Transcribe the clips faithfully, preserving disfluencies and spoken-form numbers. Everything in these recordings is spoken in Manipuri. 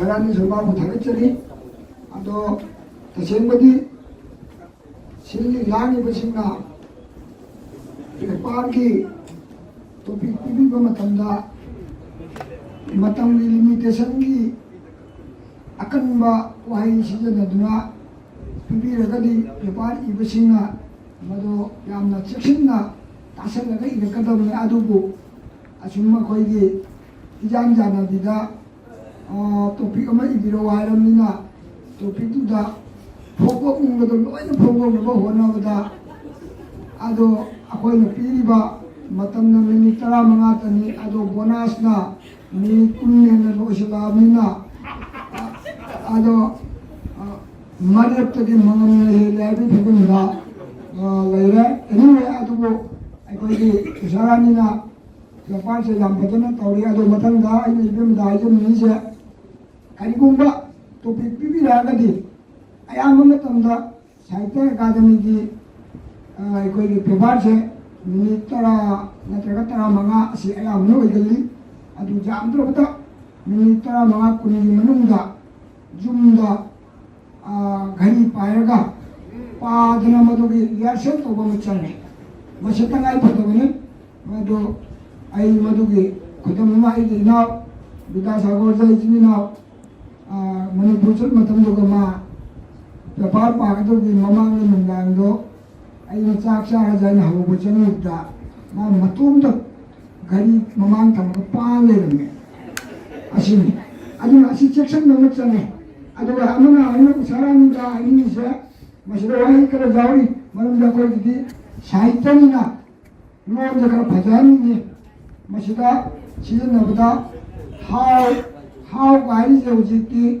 ꯃꯦꯔꯥꯅꯤ ꯁꯔꯃꯥꯕꯨ ꯊꯥꯒꯠꯆꯔꯤ꯫ ꯑꯗꯣ ꯇꯁꯦꯡꯕꯗꯤ ꯁꯤꯜꯂꯤ ꯂꯥꯡꯉꯤꯕꯁꯤꯡꯅ ꯄꯦꯄꯥꯔꯒꯤ ꯇꯣꯄꯤꯛ ꯄꯤꯕꯤꯕ ꯃꯇꯝꯗ ꯃꯇꯝꯒꯤ ꯂꯤꯃꯤꯇꯦꯁꯟꯒꯤ ꯑꯀꯟꯕ ꯋꯥꯍꯩ ꯁꯤꯖꯤꯟꯅꯗꯨꯅ ꯄꯤꯕꯤꯔꯒꯗꯤ ꯄꯦꯄꯥꯔ ꯏꯕꯁꯤꯡꯅ ꯃꯗꯨ ꯌꯥꯝꯅ ꯆꯦꯛꯁꯤꯟꯅ ꯇꯥꯁꯜꯂꯒ ꯏꯔꯛꯀꯗꯕꯅꯤ꯫ ꯑꯗꯨꯕꯨ ꯑꯁꯨꯝ ꯑꯩꯈꯣꯏꯒꯤ ꯏꯖꯥꯟ ꯖꯥꯟꯅꯕꯤꯗ ꯇꯣꯄꯤꯛ ꯑꯃ ꯏꯕꯤꯔꯛꯑꯣ ꯍꯥꯏꯔꯕꯅꯤꯅ ꯇꯣꯄꯤꯛꯇꯨꯗ ꯐꯣꯡꯗꯣꯛꯅꯤꯡꯕꯗꯣ ꯂꯣꯏꯅ ꯐꯣꯡꯗꯣꯛꯅꯕ ꯍꯣꯠꯅꯕꯗ ꯑꯗꯣ ꯑꯩꯈꯣꯏꯅ ꯄꯤꯔꯤꯕ ꯃꯇꯝꯅ ꯃꯤꯅꯤꯠ ꯇꯔꯥꯃꯉꯥꯇꯅꯤ꯫ ꯑꯗꯣ ꯕꯣꯅꯥꯁꯅ ꯃꯤꯅꯤꯠ ꯀꯨꯟ ꯍꯦꯟꯅ ꯂꯣꯏꯁꯤꯜꯂꯛꯑꯕꯅꯤꯅ ꯑꯗꯣ ꯃꯔꯦꯞꯇꯗꯤ ꯃꯉꯝꯅ ꯍꯦꯜꯂꯦ ꯍꯥꯏꯕꯒꯤ ꯐꯤꯕꯝꯗ ꯂꯩꯔꯦ꯫ ꯑꯦꯅꯤꯋꯦ, ꯑꯗꯨꯕꯨ ꯑꯩꯈꯣꯏꯒꯤ ꯎꯁꯥꯔꯥꯅꯤꯅ ꯄꯦꯄꯥꯔꯁꯦ ꯌꯥꯝ ꯐꯖꯅ ꯇꯧꯔꯤ꯫ ꯑꯗꯣ ꯃꯊꯪꯗ ꯑꯩꯅ ꯏꯕꯦꯝꯗ ꯍꯥꯏꯖꯅꯤꯡꯉꯤꯁꯦ, ꯀꯔꯤꯒꯨꯝꯕ ꯇꯣꯄꯤꯛ ꯄꯤꯕꯤꯔꯛꯑꯒꯗꯤ ꯑꯌꯥꯝꯕ ꯃꯇꯝꯗ ꯁꯥꯍꯤꯇ꯭ꯌ ꯑꯦꯀꯥꯗꯃꯤꯒꯤ ꯑꯩꯈꯣꯏꯒꯤ ꯄꯦꯄꯥꯔꯁꯦ ꯃꯤꯅꯤꯠ ꯇꯔꯥ ꯅꯠꯇ꯭ꯔꯒ ꯇꯔꯥꯃꯉꯥ ꯑꯁꯤ ꯑꯌꯥꯝꯕꯅ ꯑꯣꯏꯒꯜꯂꯤ꯫ ꯑꯗꯨ ꯌꯥꯝꯗ꯭ꯔꯕꯗ ꯃꯤꯅꯤꯠ ꯇꯔꯥꯃꯉꯥ ꯀꯨꯟꯒꯤ ꯃꯅꯨꯡꯗ ꯌꯨꯝꯗ ꯘꯔꯤ ꯄꯥꯏꯔꯒ ꯄꯥꯗꯅ ꯃꯗꯨꯒꯤ ꯔꯤꯍꯔꯁꯦꯜ ꯇꯧꯕ ꯑꯃ ꯆꯪꯉꯦ꯫ ꯃꯁꯤ ꯇꯉꯥꯏ ꯐꯗꯕꯅꯤ꯫ ꯃꯗꯨ ꯑꯩ ꯃꯗꯨꯒꯤ ꯈꯨꯗꯝ ꯑꯃ ꯑꯩꯒꯤ ꯏꯅꯥꯎ ꯕꯤꯗ꯭ꯌꯥꯁꯥꯒꯔꯗ ꯏꯆꯤꯟ ꯏꯅꯥꯎ ꯃꯅꯤꯄꯨꯔ ꯆꯠꯄ ꯃꯇꯝꯗꯨꯒ ꯃꯥ ꯄꯦꯄꯥꯔ ꯄꯥꯒꯗꯕꯒꯤ ꯃꯃꯥꯡꯒꯤ ꯅꯨꯡꯗꯥꯡꯗꯣ ꯑꯩꯅ ꯆꯥꯛ ꯆꯥꯔꯁꯦ ꯍꯥꯏꯅ ꯍꯧꯕ ꯆꯪꯉꯨꯕꯗ ꯃꯥ ꯃꯇꯣꯝꯇ ꯘꯔꯤ ꯃꯃꯥꯡ ꯊꯝꯃꯒ ꯄꯥ ꯂꯩꯔꯝꯃꯦ꯫ ꯑꯁꯤꯅꯤ꯫ ꯑꯗꯨꯅ ꯑꯁꯤ ꯆꯦꯛꯁꯤꯟꯕ ꯑꯃ ꯆꯪꯉꯦ꯫ ꯑꯗꯨꯒ ꯑꯃꯅ ꯑꯩꯅ ꯎꯁꯥꯔꯥꯅꯤꯗ ꯍꯥꯏꯅꯤꯡꯉꯤꯁꯦ, ꯃꯁꯤꯗ ꯋꯥꯍꯩ ꯈꯔ ꯌꯥꯎꯔꯤ꯫ ꯃꯔꯝꯗꯤ ꯑꯩꯈꯣꯏꯒꯤꯗꯤ ꯁꯥꯍꯤꯇ꯭ꯌꯅꯤꯅ ꯂꯣꯟꯁꯦ ꯈꯔ ꯐꯖꯍꯟꯅꯤꯡꯉꯤ꯫ ꯃꯁꯤꯗ ꯁꯤꯖꯤꯟꯅꯕꯗ ꯍꯥꯎ, ꯍꯥꯎ ꯍꯥꯏꯔꯤꯁꯦ ꯍꯧꯖꯤꯛꯇꯤ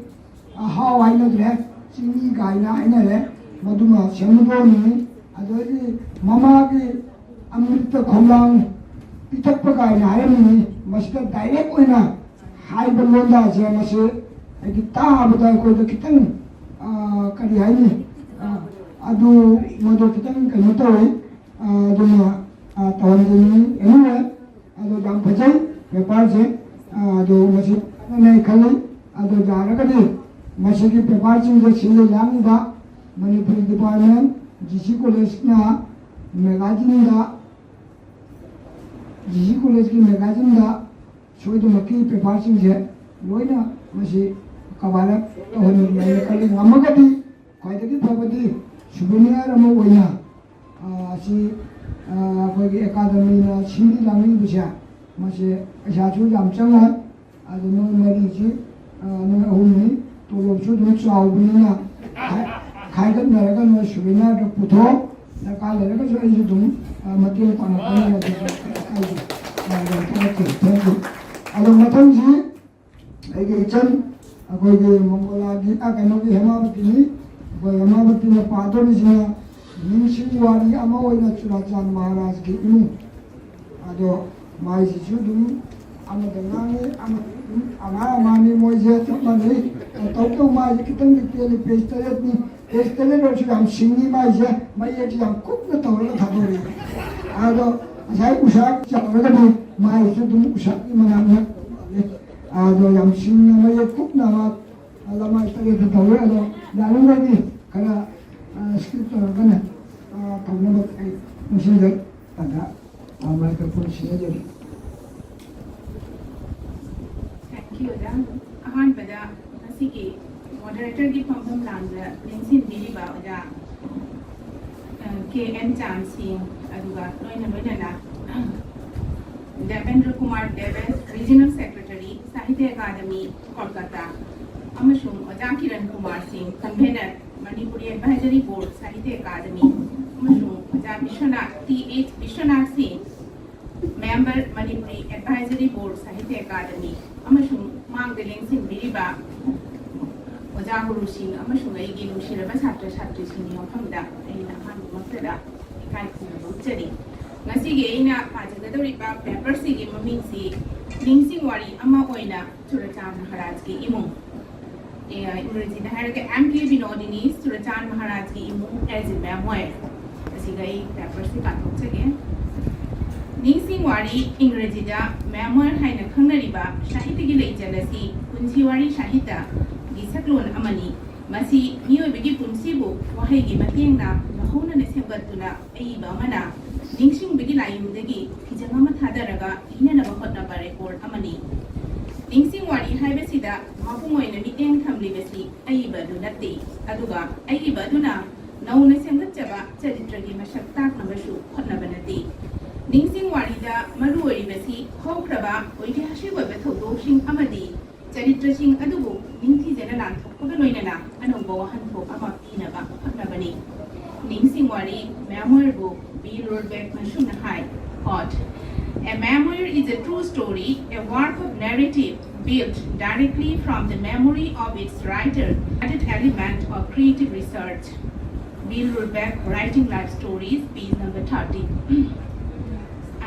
ꯍꯥꯎ ꯍꯥꯏꯅꯗ꯭ꯔꯦ, ꯆꯤꯅꯤ ꯀꯥꯏꯅ ꯍꯥꯏꯅꯔꯦ꯫ ꯃꯗꯨꯃ ꯁꯦꯝꯗꯣꯛꯅꯤꯡꯉꯤ꯫ ꯑꯗꯒꯤ ꯃꯃꯥꯒꯤ ꯑꯃ꯭ꯔꯤꯇ ꯈꯣꯝꯂꯥꯡ ꯄꯤꯊꯛꯄ ꯀꯥꯏꯅ ꯍꯥꯏꯔꯝꯃꯤꯅꯤ꯫ ꯃꯁꯤꯗ ꯗꯥꯏꯔꯦꯛ ꯑꯣꯏꯅ ꯍꯥꯏꯕ ꯂꯣꯟꯗꯥꯁꯦ ꯃꯁꯤ ꯍꯥꯏꯗꯤ ꯇꯥꯕꯗ ꯑꯩꯈꯣꯏꯗ ꯈꯤꯇꯪ ꯀꯔꯤ ꯍꯥꯏꯅꯤ, ꯑꯗꯨ ꯃꯗꯨ ꯈꯤꯇꯪ ꯀꯩꯅꯣ ꯇꯧꯋꯤ꯫ ꯑꯗꯨꯅ ꯇꯧꯍꯟꯖꯅꯤꯡꯉꯤ꯫ ꯑꯦꯅꯤꯋꯦ, ꯑꯗꯣ ꯌꯥꯝ ꯐꯖꯩ ꯄꯦꯄꯥꯔꯁꯦ꯫ ꯑꯗꯣ ꯃꯁꯤ ꯀꯥꯟꯅꯅꯤ ꯈꯜꯂꯤ꯫ ꯑꯗꯨ ꯌꯥꯔꯒꯗꯤ ꯃꯁꯤꯒꯤ ꯄꯦꯄꯔꯁꯤꯡꯁꯦ ꯁꯤꯜꯂꯤ ꯂꯥꯡꯂꯤꯕ Manipuri department G C ꯀꯣꯂꯦꯖꯅ ꯃꯦꯒꯥꯖꯤꯟꯗ, G C ꯀꯣꯂꯦꯖꯀꯤ ꯃꯦꯒꯥꯖꯤꯟꯗ ꯁꯣꯏꯗꯅꯃꯛꯀꯤ ꯄꯦꯄꯔꯁꯤꯡꯁꯦ ꯂꯣꯏꯅ ꯃꯁꯤ ꯀꯕꯥꯂꯞ ꯇꯧꯍꯟꯅꯤꯡꯉꯦ ꯈꯜꯂꯤ꯫ ꯉꯝꯃꯒꯗꯤ ꯈ꯭ꯋꯥꯏꯗꯒꯤ ꯐꯕꯗꯤ ꯁꯨꯚꯦꯅꯤꯌꯔ ꯑꯃ ꯑꯣꯏꯅ, ꯑ, ꯑꯁꯤ, ꯑ, ꯑꯩꯈꯣꯏꯒꯤ ꯑꯦꯀꯥꯗꯃꯤꯅ ꯁꯤꯟꯕꯤ ꯂꯥꯡꯕꯤꯕꯁꯦ, ꯃꯁꯤ ꯄꯩꯁꯥꯁꯨ ꯌꯥꯝ ꯆꯪꯉꯣꯏ꯫ ꯑꯗꯨ ꯅꯣꯏ ꯃꯔꯤꯁꯤ, ꯑ, ꯅꯣꯏ ꯑꯍꯨꯝꯅꯤ, ꯇꯣꯂꯣꯞꯁꯨ ꯑꯗꯨꯝ ꯆꯥꯎꯕꯅꯤꯅ ꯈꯥꯏ-, ꯈꯥꯏꯒꯠꯅꯔꯒ ꯅꯣꯏ ꯁꯨꯚꯦꯅꯤꯌꯔꯗ ꯄꯨꯊꯣꯛ꯫ ꯗꯔꯀꯥꯔ ꯂꯩꯔꯒꯁꯨ ꯑꯩꯁꯨ ꯑꯗꯨꯝ, ꯑ, ꯃꯇꯦꯡ ꯄꯥꯡꯉꯛꯀꯅꯤ꯫ ꯑꯗꯨꯁꯨ ꯑꯩꯁꯨ, ꯑ, ꯌꯥꯝ ꯊꯥꯒꯠꯆꯔꯤ꯫ Thank you꯫ ꯑꯗꯣ ꯃꯊꯪꯁꯤ ꯑꯩꯒꯤ ꯏꯆꯟ, ꯑꯩꯈꯣꯏꯒꯤ ꯃꯪꯒꯣꯂꯥꯒꯤ, ꯑ, ꯀꯩꯅꯣꯒꯤ ꯍꯦꯃꯥꯕꯇꯤꯅꯤ꯫ ꯑꯩꯈꯣꯏ ꯍꯦꯃꯥꯕꯇꯤꯅ ꯄꯥꯗꯣꯔꯤꯁꯤꯅ ꯅꯤꯡꯁꯤꯡ ꯋꯥꯔꯤ ꯑꯃ ꯑꯣꯏꯅ ꯆꯨꯔꯥꯆꯥꯟ ꯃꯍꯥꯔꯥꯖꯀꯤ ꯏꯃꯨꯡ꯫ ꯑꯗꯣ ꯃꯥꯏꯁꯤꯁꯨ ꯑꯗꯨꯝ ꯑꯃꯗ ꯉꯥꯡꯉꯤ, ꯑꯃꯗ ꯑꯗꯨꯝ ꯑꯉꯥꯡ ꯑꯃꯅꯤ ꯃꯣꯏꯁꯦ ꯆꯞ ꯃꯥꯟꯅꯩ꯫ ꯇꯧ ꯇꯧ ꯃꯥꯏꯁꯦ ꯈꯤꯇꯪꯗꯤ ꯇꯦꯜꯂꯤ, ꯄꯦꯖ ꯇꯔꯦꯠꯅꯤ꯫ ꯄꯦꯖ ꯇꯔꯦꯠ ꯑꯣꯏꯔꯁꯨ ꯌꯥꯝ ꯁꯤꯡꯉꯤ ꯃꯥꯏꯁꯦ, ꯃꯌꯦꯛꯁꯦ ꯌꯥꯝ ꯀꯨꯞꯅ ꯇꯧꯔꯒ ꯊꯥꯗꯣꯔꯛꯏ꯫ ꯑꯗꯣ ꯉꯁꯥꯏ ꯎꯁꯥ ꯆꯥꯎꯔꯒꯗꯤ ꯃꯥꯏꯁꯨ ꯑꯗꯨꯝ ꯎꯁꯥꯒꯤ ꯃꯅꯥꯛ ꯅꯛ ꯇꯧ ꯃꯥꯜꯂꯦ꯫ ꯑꯗꯣ ꯌꯥꯝ ꯁꯤꯡꯅ ꯃꯌꯦꯛ ꯀꯨꯞꯅ ꯃꯥ ꯂꯃꯥꯏ ꯇꯔꯦꯠꯇ ꯇꯧꯋꯦ꯫ ꯑꯗꯣ ꯌꯥꯔꯤꯉꯩꯗꯤ ꯈꯔ, ꯑ, ꯁ꯭ꯀꯤꯞ ꯇꯧꯔꯒꯅ, ꯑ, ꯇꯧꯅꯕ ꯑꯩ ꯅꯤꯡꯁꯤꯡꯖꯩ꯫ ꯑꯗ, ꯑ, ꯃꯥꯏꯀ꯭ꯔꯣꯐꯣꯟ ꯁꯤꯟꯅꯖꯔꯤ꯫ Thank you, ꯑꯣꯖꯥ꯫ ꯑꯍꯥꯟꯕꯗ ꯉꯁꯤꯒꯤ ꯃꯣꯗꯔꯦꯇꯔꯒꯤ ꯐꯝꯐꯝ ꯂꯥꯡꯗ ꯂꯦꯡꯁꯤꯟꯕꯤꯔꯤꯕ ꯑꯣꯖꯥ, ꯑ, ꯀꯦ ꯑꯦꯟ ꯆꯥꯟ ꯁꯤꯡ, ꯑꯗꯨꯒ ꯂꯣꯏꯅ ꯂꯣꯏꯅꯅ ꯗꯦꯕꯦꯟꯗ꯭ꯔ ꯀꯨꯃꯥꯔ ꯗꯦꯕꯦ, ꯔꯤꯖꯅꯦꯜ ꯁꯦꯀ꯭ꯔꯦꯇꯔꯤ, ꯁꯥꯍꯤꯇ꯭ꯌ ꯑꯦꯀꯥꯗꯃꯤ, ꯀꯣꯜꯀꯇꯥ, ꯑꯃꯁꯨꯡ ꯑꯣꯖꯥ Kiran Kumar Singh, convenor, Manipuri advisory board, Sahitya Akademi, ꯑꯃꯁꯨꯡ ꯑꯣꯖꯥ Biswanath, T H Biswanath Singh, member, Manipuri advisory board, Sahitya Akademi, ꯑꯃꯁꯨꯡ ꯃꯥꯡꯗ ꯂꯦꯡꯁꯤꯟꯕꯤꯔꯤꯕ ꯑꯣꯖꯥ ꯒꯨꯔꯨꯁꯤꯡ ꯑꯃꯁꯨꯡ ꯑꯩꯒꯤ ꯅꯨꯡꯁꯤꯔꯕ ꯁꯥꯇ꯭ꯔ ꯁꯥꯇ꯭ꯔꯤꯁꯤꯡꯒꯤ ꯃꯐꯝꯗ ꯑꯩꯅ ꯑꯍꯥꯟꯕꯃꯛꯇꯗ ꯏꯀꯥꯏ ꯈꯨꯝꯅꯕ ꯎꯠꯆꯔꯤ꯫ ꯉꯁꯤꯒꯤ ꯑꯩꯅ ꯄꯥꯖꯒꯗꯧꯔꯤꯕ ꯄꯦꯄꯔꯁꯤꯒꯤ ꯃꯃꯤꯡꯁꯤ ꯅꯤꯡꯁꯤꯡ ꯋꯥꯔꯤ ꯑꯃ ꯑꯣꯏꯅ ꯆꯨꯔꯆꯥꯟ ꯃꯍꯥꯔꯥꯖꯀꯤ ꯏꯃꯨꯡ, ꯑꯦ, ꯏꯪꯒ꯭ꯔꯦꯖꯤꯗ ꯍꯥꯏꯔꯒ ꯑꯦꯝ ꯀꯦ ꯕꯤꯅꯣꯗꯤꯅꯤ ꯆꯨꯔꯆꯥꯟ ꯃꯍꯥꯔꯥꯖꯀꯤ ꯏꯃꯨꯡ as a memoir꯫ ꯑꯁꯤꯒ ꯑꯩ ꯄꯦꯄꯔꯁꯤ ꯄꯥꯊꯣꯛꯆꯒꯦ꯫ ꯅꯤꯡꯁꯤꯡ ꯋꯥꯔꯤ, ꯏꯪꯒ꯭ꯔꯦꯖꯤꯗ memoir ꯍꯥꯏꯅ ꯈꯪꯅꯔꯤꯕ ꯁꯥꯍꯤꯇ꯭ꯌꯒꯤ ꯂꯩꯆꯠ ꯑꯁꯤ ꯄꯨꯟꯁꯤ ꯋꯥꯔꯤ ꯁꯥꯍꯤꯇ꯭ꯌꯒꯤ ꯁꯛꯂꯣꯟ ꯑꯃꯅꯤ꯫ ꯃꯁꯤ ꯃꯤꯑꯣꯏꯕꯒꯤ ꯄꯨꯟꯁꯤꯕꯨ ꯋꯥꯍꯩꯒꯤ ꯃꯇꯦꯡꯅ ꯂꯧꯍꯧꯅꯅ ꯁꯦꯝꯒꯠꯇꯨꯅ ꯑꯏꯕ ꯑꯃꯅ ꯅꯤꯡꯁꯤꯡꯕꯒꯤ ꯂꯥꯏꯌꯨꯝꯗꯒꯤ ꯐꯤꯖꯪ ꯑꯃ ꯊꯥꯗꯔꯒ ꯏꯅꯅꯕ ꯍꯣꯠꯅꯕ ꯔꯦꯀꯣꯔꯗ ꯑꯃꯅꯤ꯫ ꯅꯤꯡꯁꯤꯡ ꯋꯥꯔꯤ ꯍꯥꯏꯕꯁꯤꯗ ꯃꯄꯨꯡ ꯑꯣꯏꯅ ꯃꯤꯠꯌꯦꯡ ꯊꯝꯂꯤꯕꯁꯤ ꯑꯏꯕ ꯑꯗꯨ ꯅꯠꯇꯦ, ꯑꯗꯨꯒ ꯑꯏꯕ ꯑꯗꯨꯅ ꯅꯧꯅ ꯁꯦꯝꯒꯠꯆꯕ ꯆꯔꯤꯇ꯭ꯔꯒꯤ ꯃꯁꯛ ꯇꯥꯛꯅꯕꯁꯨ ꯍꯣꯠꯅꯕ ꯅꯠꯇꯦ꯫ ꯅꯤꯡꯁꯤꯡ ꯋꯥꯔꯤꯗ ꯃꯔꯨ ꯑꯣꯏꯔꯤꯕꯁꯤ ꯍꯧꯈ꯭ꯔꯕ ꯑꯣꯏꯊꯣꯛꯁꯤꯡ ꯑꯃꯗꯤ ꯆꯔꯤꯇ꯭ꯔꯁꯤꯡ ꯑꯗꯨꯕꯨ ꯅꯤꯡꯊꯤꯖꯅ ꯂꯥꯟꯊꯣꯛꯄꯒ ꯂꯣꯏꯅꯅ ꯑꯅꯧꯕ ꯋꯥꯍꯟꯊꯣꯛ ꯑꯃ ꯄꯤꯅꯕ ꯍꯣꯠꯅꯕꯅꯤ꯫ ꯅꯤꯡꯁꯤꯡ ꯋꯥꯔꯤ ꯃꯦꯃꯣꯏꯔꯕꯨ ꯕꯤ ꯂꯨꯔꯕꯦꯛꯅ ꯁꯨꯝꯅ ꯍꯥꯏ, quote, "A memoir is a true story, a work of narrative built directly from the memory of its writer, added element of creative research." Bill Rubeck, Writing Life Stories, page number thirty.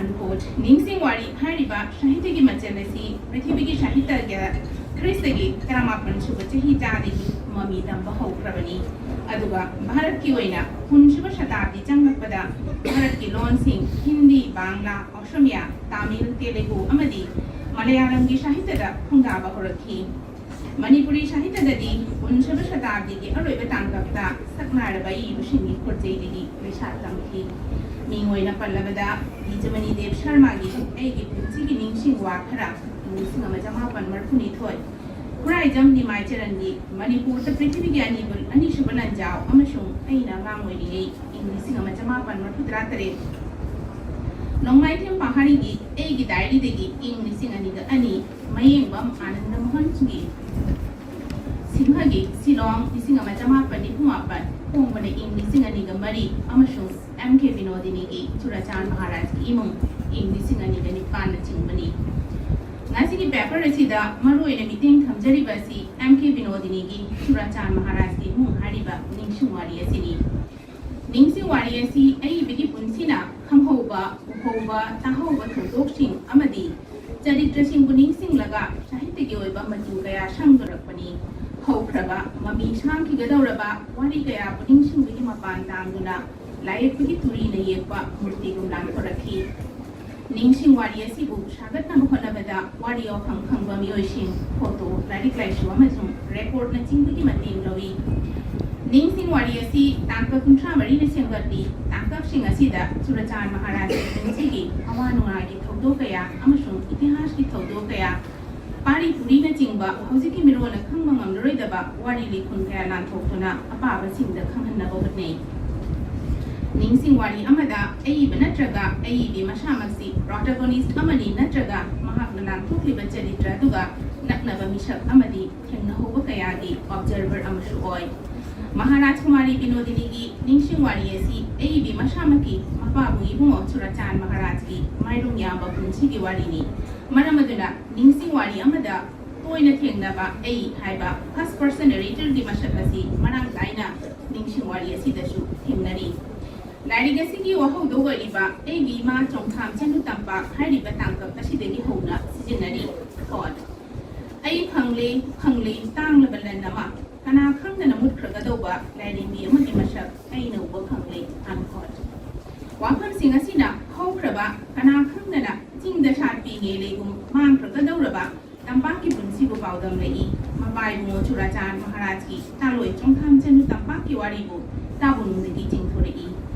Unquote. ꯅꯤꯡꯁꯤꯡ ꯋꯥꯔꯤ ꯍꯥꯏꯔꯤꯕ ꯁꯥꯍꯤꯇ꯭ꯌꯒꯤ ꯃꯆꯜ ꯑꯁꯤ ꯄ꯭ꯔꯤꯊꯤꯕꯤꯒꯤ ꯁꯥꯍꯤꯇ꯭ꯌꯒꯤ ꯈ꯭ꯔꯤꯁꯇꯒꯤ ꯇꯔꯥꯃꯥꯄꯟ ꯁꯨꯕ ꯆꯍꯤ ꯆꯥꯗꯒꯤ ꯃꯃꯤ ꯇꯝꯕ ꯍꯧꯈ꯭ꯔꯕꯅꯤ꯫ ꯑꯗꯨꯒ ꯚꯥꯔꯠꯀꯤ ꯑꯣꯏꯅ ꯀꯨꯟꯁꯨꯕ ꯁꯇꯥꯕꯗꯤ ꯆꯪꯂꯛꯄꯗ ꯚꯥꯔꯠꯀꯤ ꯂꯣꯟꯁꯤꯡ ꯍꯤꯟꯗꯤ, ꯕꯥꯡꯂꯥ, ꯑꯣꯁꯃꯤꯌꯥ, ꯇꯥꯃꯤꯜ, ꯇꯦꯂꯨꯒꯨ ꯑꯃꯗꯤ ꯃꯂꯌꯥꯂꯝꯒꯤ ꯁꯥꯍꯤꯇ꯭ꯌꯗ ꯈꯣꯡꯗꯥꯕ ꯍꯧꯔꯛꯈꯤ꯫ ꯃꯅꯤꯄꯨꯔꯤ ꯁꯥꯍꯤꯇ꯭ꯌꯗꯗꯤ ꯀꯨꯟꯁꯨꯕ ꯁꯇꯥꯕꯗꯤꯒꯤ ꯑꯔꯣꯏꯕ ꯇꯥꯡꯀꯛꯇ ꯁꯛꯅꯥꯏꯔꯕ ꯑꯏꯕꯁꯤꯡꯒꯤ ꯈꯨꯠꯆꯩꯗꯒꯤ ꯃꯩꯁꯥ ꯇꯝꯈꯤ꯫ ꯃꯤꯡ ꯑꯣꯏꯅ ꯄꯜꯂꯕꯗ ꯗꯤꯖꯃꯅꯤ ꯗꯦꯕ ꯁꯔꯃꯥꯒꯤ ꯑꯩꯒꯤ ꯄꯨꯟꯁꯤꯒꯤ ꯅꯤꯡꯁꯤꯡ ꯋꯥ ꯈꯔ, ꯂꯤꯁꯤꯡ ꯑꯃ ꯆꯃꯥꯄꯟ ꯃꯔꯤꯐꯨꯅꯤꯊꯣꯏ, ꯈꯨꯔꯥꯏꯖꯝ ꯅꯤꯃꯥꯏ ꯆꯔꯟꯒꯤ ꯃꯅꯤꯄꯨꯔꯗ ꯄ꯭ꯔꯤꯊꯤꯕꯤꯒꯤ ꯑꯅꯤꯕꯨ-, ꯑꯅꯤꯁꯨꯕ ꯂꯥꯟꯖꯥꯎ ꯑꯃꯁꯨꯡ ꯑꯩꯅ ꯑꯉꯥꯡ ꯑꯣꯏꯔꯤꯉꯩ, ꯏꯪ ꯂꯤꯁꯤꯡ ꯑꯃ ꯆꯃꯥꯄꯟ ꯃꯔꯤꯐꯨꯇꯔꯥ ꯇꯔꯦꯠ, ꯅꯣꯡꯃꯥꯏꯊꯦꯝ ꯄꯥꯍꯥꯔꯤꯒꯤ ꯑꯩꯒꯤ ꯗꯥꯏꯔꯤꯗꯒꯤ ꯏꯪ ꯂꯤꯁꯤꯡ ꯑꯅꯤꯒ ꯑꯅꯤ, ꯃꯌꯦꯡꯕꯝ ꯑꯥꯅꯟꯗ ꯃꯣꯍꯟꯒꯤ ꯁꯤꯡꯍꯒꯤ ꯁꯤꯂꯣꯡ, ꯂꯤꯁꯤꯡ ꯑꯃ ꯆꯃꯥꯄꯟ ꯅꯤꯐꯨ ꯃꯥꯄꯟ, ꯐꯣꯡꯕꯅ ꯏꯪ ꯂꯤꯁꯤꯡ ꯑꯅꯤꯒ ꯃꯔꯤ, ꯑꯃꯁꯨꯡ ꯑꯦꯝ ꯀꯦ ꯕꯤꯅꯣꯗꯤꯅꯤꯒꯤ ꯆꯨꯔꯥꯆꯥꯟ ꯃꯍꯥꯔꯥꯖꯀꯤ ꯏꯃꯨꯡ, ꯏꯪ ꯂꯤꯁꯤꯡ ꯑꯅꯤꯒ ꯅꯤꯄꯥꯟꯅꯆꯤꯡꯕꯅꯤ꯫ ꯉꯁꯤꯒꯤ ꯄꯦꯄꯔ ꯑꯁꯤꯗ ꯃꯔꯨꯑꯣꯏꯅ ꯃꯤꯠꯌꯦꯡ ꯊꯝꯖꯔꯤꯕ ꯑꯁꯤ ꯑꯦꯝ ꯀꯦ ꯕꯤꯅꯣꯗꯤꯅꯤꯒꯤ ꯆꯨꯔꯥꯆꯥꯟ ꯃꯍꯥꯔꯥꯖꯀꯤ ꯏꯃꯨꯡ ꯍꯥꯏꯔꯤꯕ ꯅꯤꯡꯁꯤꯡ ꯋꯥꯔꯤ ꯑꯁꯤꯅꯤ꯫ ꯅꯤꯡꯁꯤꯡ ꯋꯥꯔꯤ ꯑꯁꯤ ꯑꯏꯕꯒꯤ ꯄꯨꯟꯁꯤꯅ ꯈꯪꯍꯧꯕ, ꯎꯍꯧꯕ, ꯇꯥꯍꯧꯕ ꯊꯧꯗꯣꯛꯁꯤꯡ ꯑꯃꯗꯤ ꯆꯔꯤꯇ꯭ꯔꯁꯤꯡꯕꯨ ꯅꯤꯡꯁꯤꯡꯂꯒ ꯁꯥꯍꯤꯇ꯭ꯌꯒꯤ ꯑꯣꯏꯕ ꯃꯆꯨ ꯀꯌꯥ ꯁꯪꯗꯣꯔꯛꯄꯅꯤ꯫ ꯍꯧꯈ꯭ꯔꯕ, ꯃꯃꯤ ꯁꯥꯡꯈꯤꯒꯗꯧꯔꯕ ꯋꯥꯔꯤ ꯀꯌꯥꯕꯨ ꯅꯤꯡꯁꯤꯡꯕꯒꯤ ꯃꯄꯥꯟ ꯇꯥꯡꯗꯨꯅ ꯂꯥꯏꯌꯦꯛꯄꯒꯤ ꯇꯨꯔꯤꯅ ꯌꯦꯛꯄ ꯃꯨꯔꯇꯤꯒꯨꯝ ꯂꯥꯟꯊꯣꯔꯛꯈꯤ꯫ ꯅꯤꯡꯁꯤꯡ ꯋꯥꯔꯤ ꯑꯁꯤꯕꯨ ꯁꯥꯒꯠꯅꯕ ꯍꯣꯠꯅꯕ ꯗ ꯋꯥꯔꯤ ꯋꯥꯐꯝ ꯈꯪꯕ ꯃꯤꯑꯣꯏꯁꯤꯡ, ꯐꯣꯇꯣ, ꯂꯥꯏꯔꯤꯛ ꯂꯥꯏꯁꯨ ꯑꯃꯁꯨꯡ ꯔꯦꯀꯣꯔꯗꯅꯆꯤꯡꯕꯒꯤ ꯃꯇꯦꯡ ꯂꯧꯏ꯫ ꯅꯤꯡꯁꯤꯡ ꯋꯥꯔꯤ ꯑꯁꯤ ꯇꯥꯡꯀꯛ ꯀꯨꯟꯊ꯭ꯔꯥ ꯃꯔꯤꯅ ꯁꯦꯝꯒꯠꯂꯤ꯫ ꯇꯥꯡꯀꯛꯁꯤꯡ ꯑꯁꯤꯗ ꯆꯨꯔꯆꯥꯟ ꯃꯍꯥꯔꯥꯖꯒꯤ ꯄꯨꯟꯁꯤꯒꯤ ꯑꯋꯥ ꯅꯨꯡꯉꯥꯏꯒꯤ ꯊꯧꯗꯣꯛ ꯀꯌꯥ ꯑꯃꯁꯨꯡ ꯏꯇꯤꯍꯥꯁꯀꯤ ꯊꯧꯗꯣꯛ ꯀꯌꯥ, ꯄꯥꯔꯤ ꯄꯨꯔꯤꯅꯆꯤꯡꯕ ꯍꯧꯖꯤꯛꯀꯤ ꯃꯤꯔꯣꯜꯅ ꯈꯪꯕ ꯉꯝꯂꯔꯣꯏꯗꯕ ꯋꯥꯔꯤ ꯂꯤꯈꯨꯟ ꯀꯌꯥ ꯂꯥꯟꯊꯣꯛꯇꯨꯅ ꯑꯄꯥꯕꯁꯤꯡꯗ ꯈꯪꯍꯟꯅꯕ ꯍꯣꯠꯅꯩ꯫ ꯅꯤꯡꯁꯤꯡ ꯋꯥꯔꯤ ꯑꯃꯗ ꯑꯏꯕ ꯅꯠꯇ꯭ꯔꯒ ꯑꯏꯕꯤ ꯃꯁꯥꯃꯛꯁꯤ ꯄ꯭ꯔꯣꯇꯥꯒꯣꯅꯤꯁ꯭ꯠ ꯑꯃꯅꯤ ꯅꯠꯇ꯭ꯔꯒ ꯃꯍꯥꯛꯅ ꯂꯥꯟꯊꯣꯛꯂꯤꯕ ꯆꯔꯤꯇ꯭ꯔ ꯑꯗꯨꯒ ꯅꯛꯅꯕ ꯃꯤꯁꯛ ꯑꯃꯗꯤ ꯊꯦꯡꯅꯍꯧꯕ ꯀꯌꯥꯒꯤ ꯑꯣꯕꯖꯔꯚꯔ ꯑꯃꯁꯨ ꯑꯣꯏ꯫ ꯃꯍꯥꯔꯥꯖ ꯀꯨꯃꯥꯔꯤ ꯕꯤꯅꯣꯗꯤꯅꯤꯒꯤ ꯅꯤꯡꯁꯤꯡ ꯋꯥꯔꯤ ꯑꯁꯤ ꯑꯏꯕꯤ ꯃꯁꯥꯃꯛꯀꯤ ꯃꯄꯥꯕꯨꯡ ꯏꯕꯨꯡꯉꯣ ꯆꯨꯔꯆꯥꯟ ꯃꯍꯥꯔꯥꯖꯀꯤ ꯃꯥꯏꯔꯨꯡ ꯌꯥꯝꯕ ꯄꯨꯟꯁꯤꯒꯤ ꯋꯥꯔꯤꯅꯤ꯫ ꯃꯔꯝ ꯑꯗꯨꯅ ꯅꯤꯡꯁꯤꯡ ꯋꯥꯔꯤ ꯑꯃꯗ ꯇꯣꯏꯅ ꯊꯦꯡꯅꯕ ꯑꯩ ꯍꯥꯏꯕ ꯐꯥꯔꯁ꯭ꯠ ꯄꯔꯁꯟ ꯅꯦꯔꯦꯇꯔꯒꯤ ꯃꯁꯛ ꯑꯁꯤ ꯃꯔꯥꯡ ꯀꯥꯏꯅ ꯅꯤꯡꯁꯤꯡ ꯋꯥꯔꯤ ꯑꯁꯤꯗꯁꯨ ꯊꯦꯡꯅꯔꯤ꯫ ꯂꯥꯏꯔꯤꯛ ꯑꯁꯤꯒꯤ ꯋꯥꯍꯧꯗꯣꯛ ꯑꯣꯏꯔꯤꯕ ꯑꯩꯒꯤ ꯏꯃꯥ ꯆꯣꯡꯊꯥꯝ ꯆꯅꯨ ꯇꯝꯄꯥꯛ ꯍꯥꯏꯔꯤꯕ ꯇꯥꯡꯀꯛ ꯑꯁꯤꯗꯒꯤ ꯍꯧꯅ ꯁꯤꯖꯤꯟꯅꯔꯤ꯫ Quote, "ꯑꯩ ꯐꯪꯂꯦ, ꯐꯪꯂꯦ ꯇꯥꯡꯂꯕ ꯂꯟ ꯑꯃ, ꯀꯅꯥ ꯈꯪꯗꯅ ꯃꯨꯠꯈ꯭ꯔꯒꯗꯧꯕ ꯂꯥꯏꯔꯦꯝꯕꯤ ꯑꯃꯒꯤ ꯃꯁꯛ ꯑꯩꯅ ꯎꯕ ꯐꯪꯂꯦ", unquote꯫ ꯋꯥꯐꯝꯁꯤꯡ ꯑꯁꯤꯅ ꯍꯧꯈ꯭ꯔꯕ, ꯀꯅꯥ ꯈꯪꯗꯅ ꯆꯤꯡꯗ ꯁꯥꯠꯄꯤ ꯉꯦꯂꯩꯒꯨꯝ ꯃꯥꯡꯈ꯭ꯔꯒꯗꯧꯔꯕ ꯇꯝꯄꯥꯛꯀꯤ ꯄꯨꯟꯁꯤꯕꯨ ꯄꯥꯎꯗꯝꯂꯛꯏ꯫ ꯃꯄꯥ ꯏꯕꯨꯡꯉꯣ ꯆꯨꯔꯥꯆꯥꯟ ꯃꯍꯥꯔꯥꯖꯀꯤ ꯇꯥꯂꯣꯏ ꯆꯣꯡꯊꯥꯝ ꯆꯅꯨ ꯇꯝꯄꯥꯛꯀꯤ ꯋꯥꯔꯤꯕꯨ ꯇꯥꯕꯨꯡꯗꯒꯤ ꯆꯤꯡꯊꯣꯔꯛꯏ꯫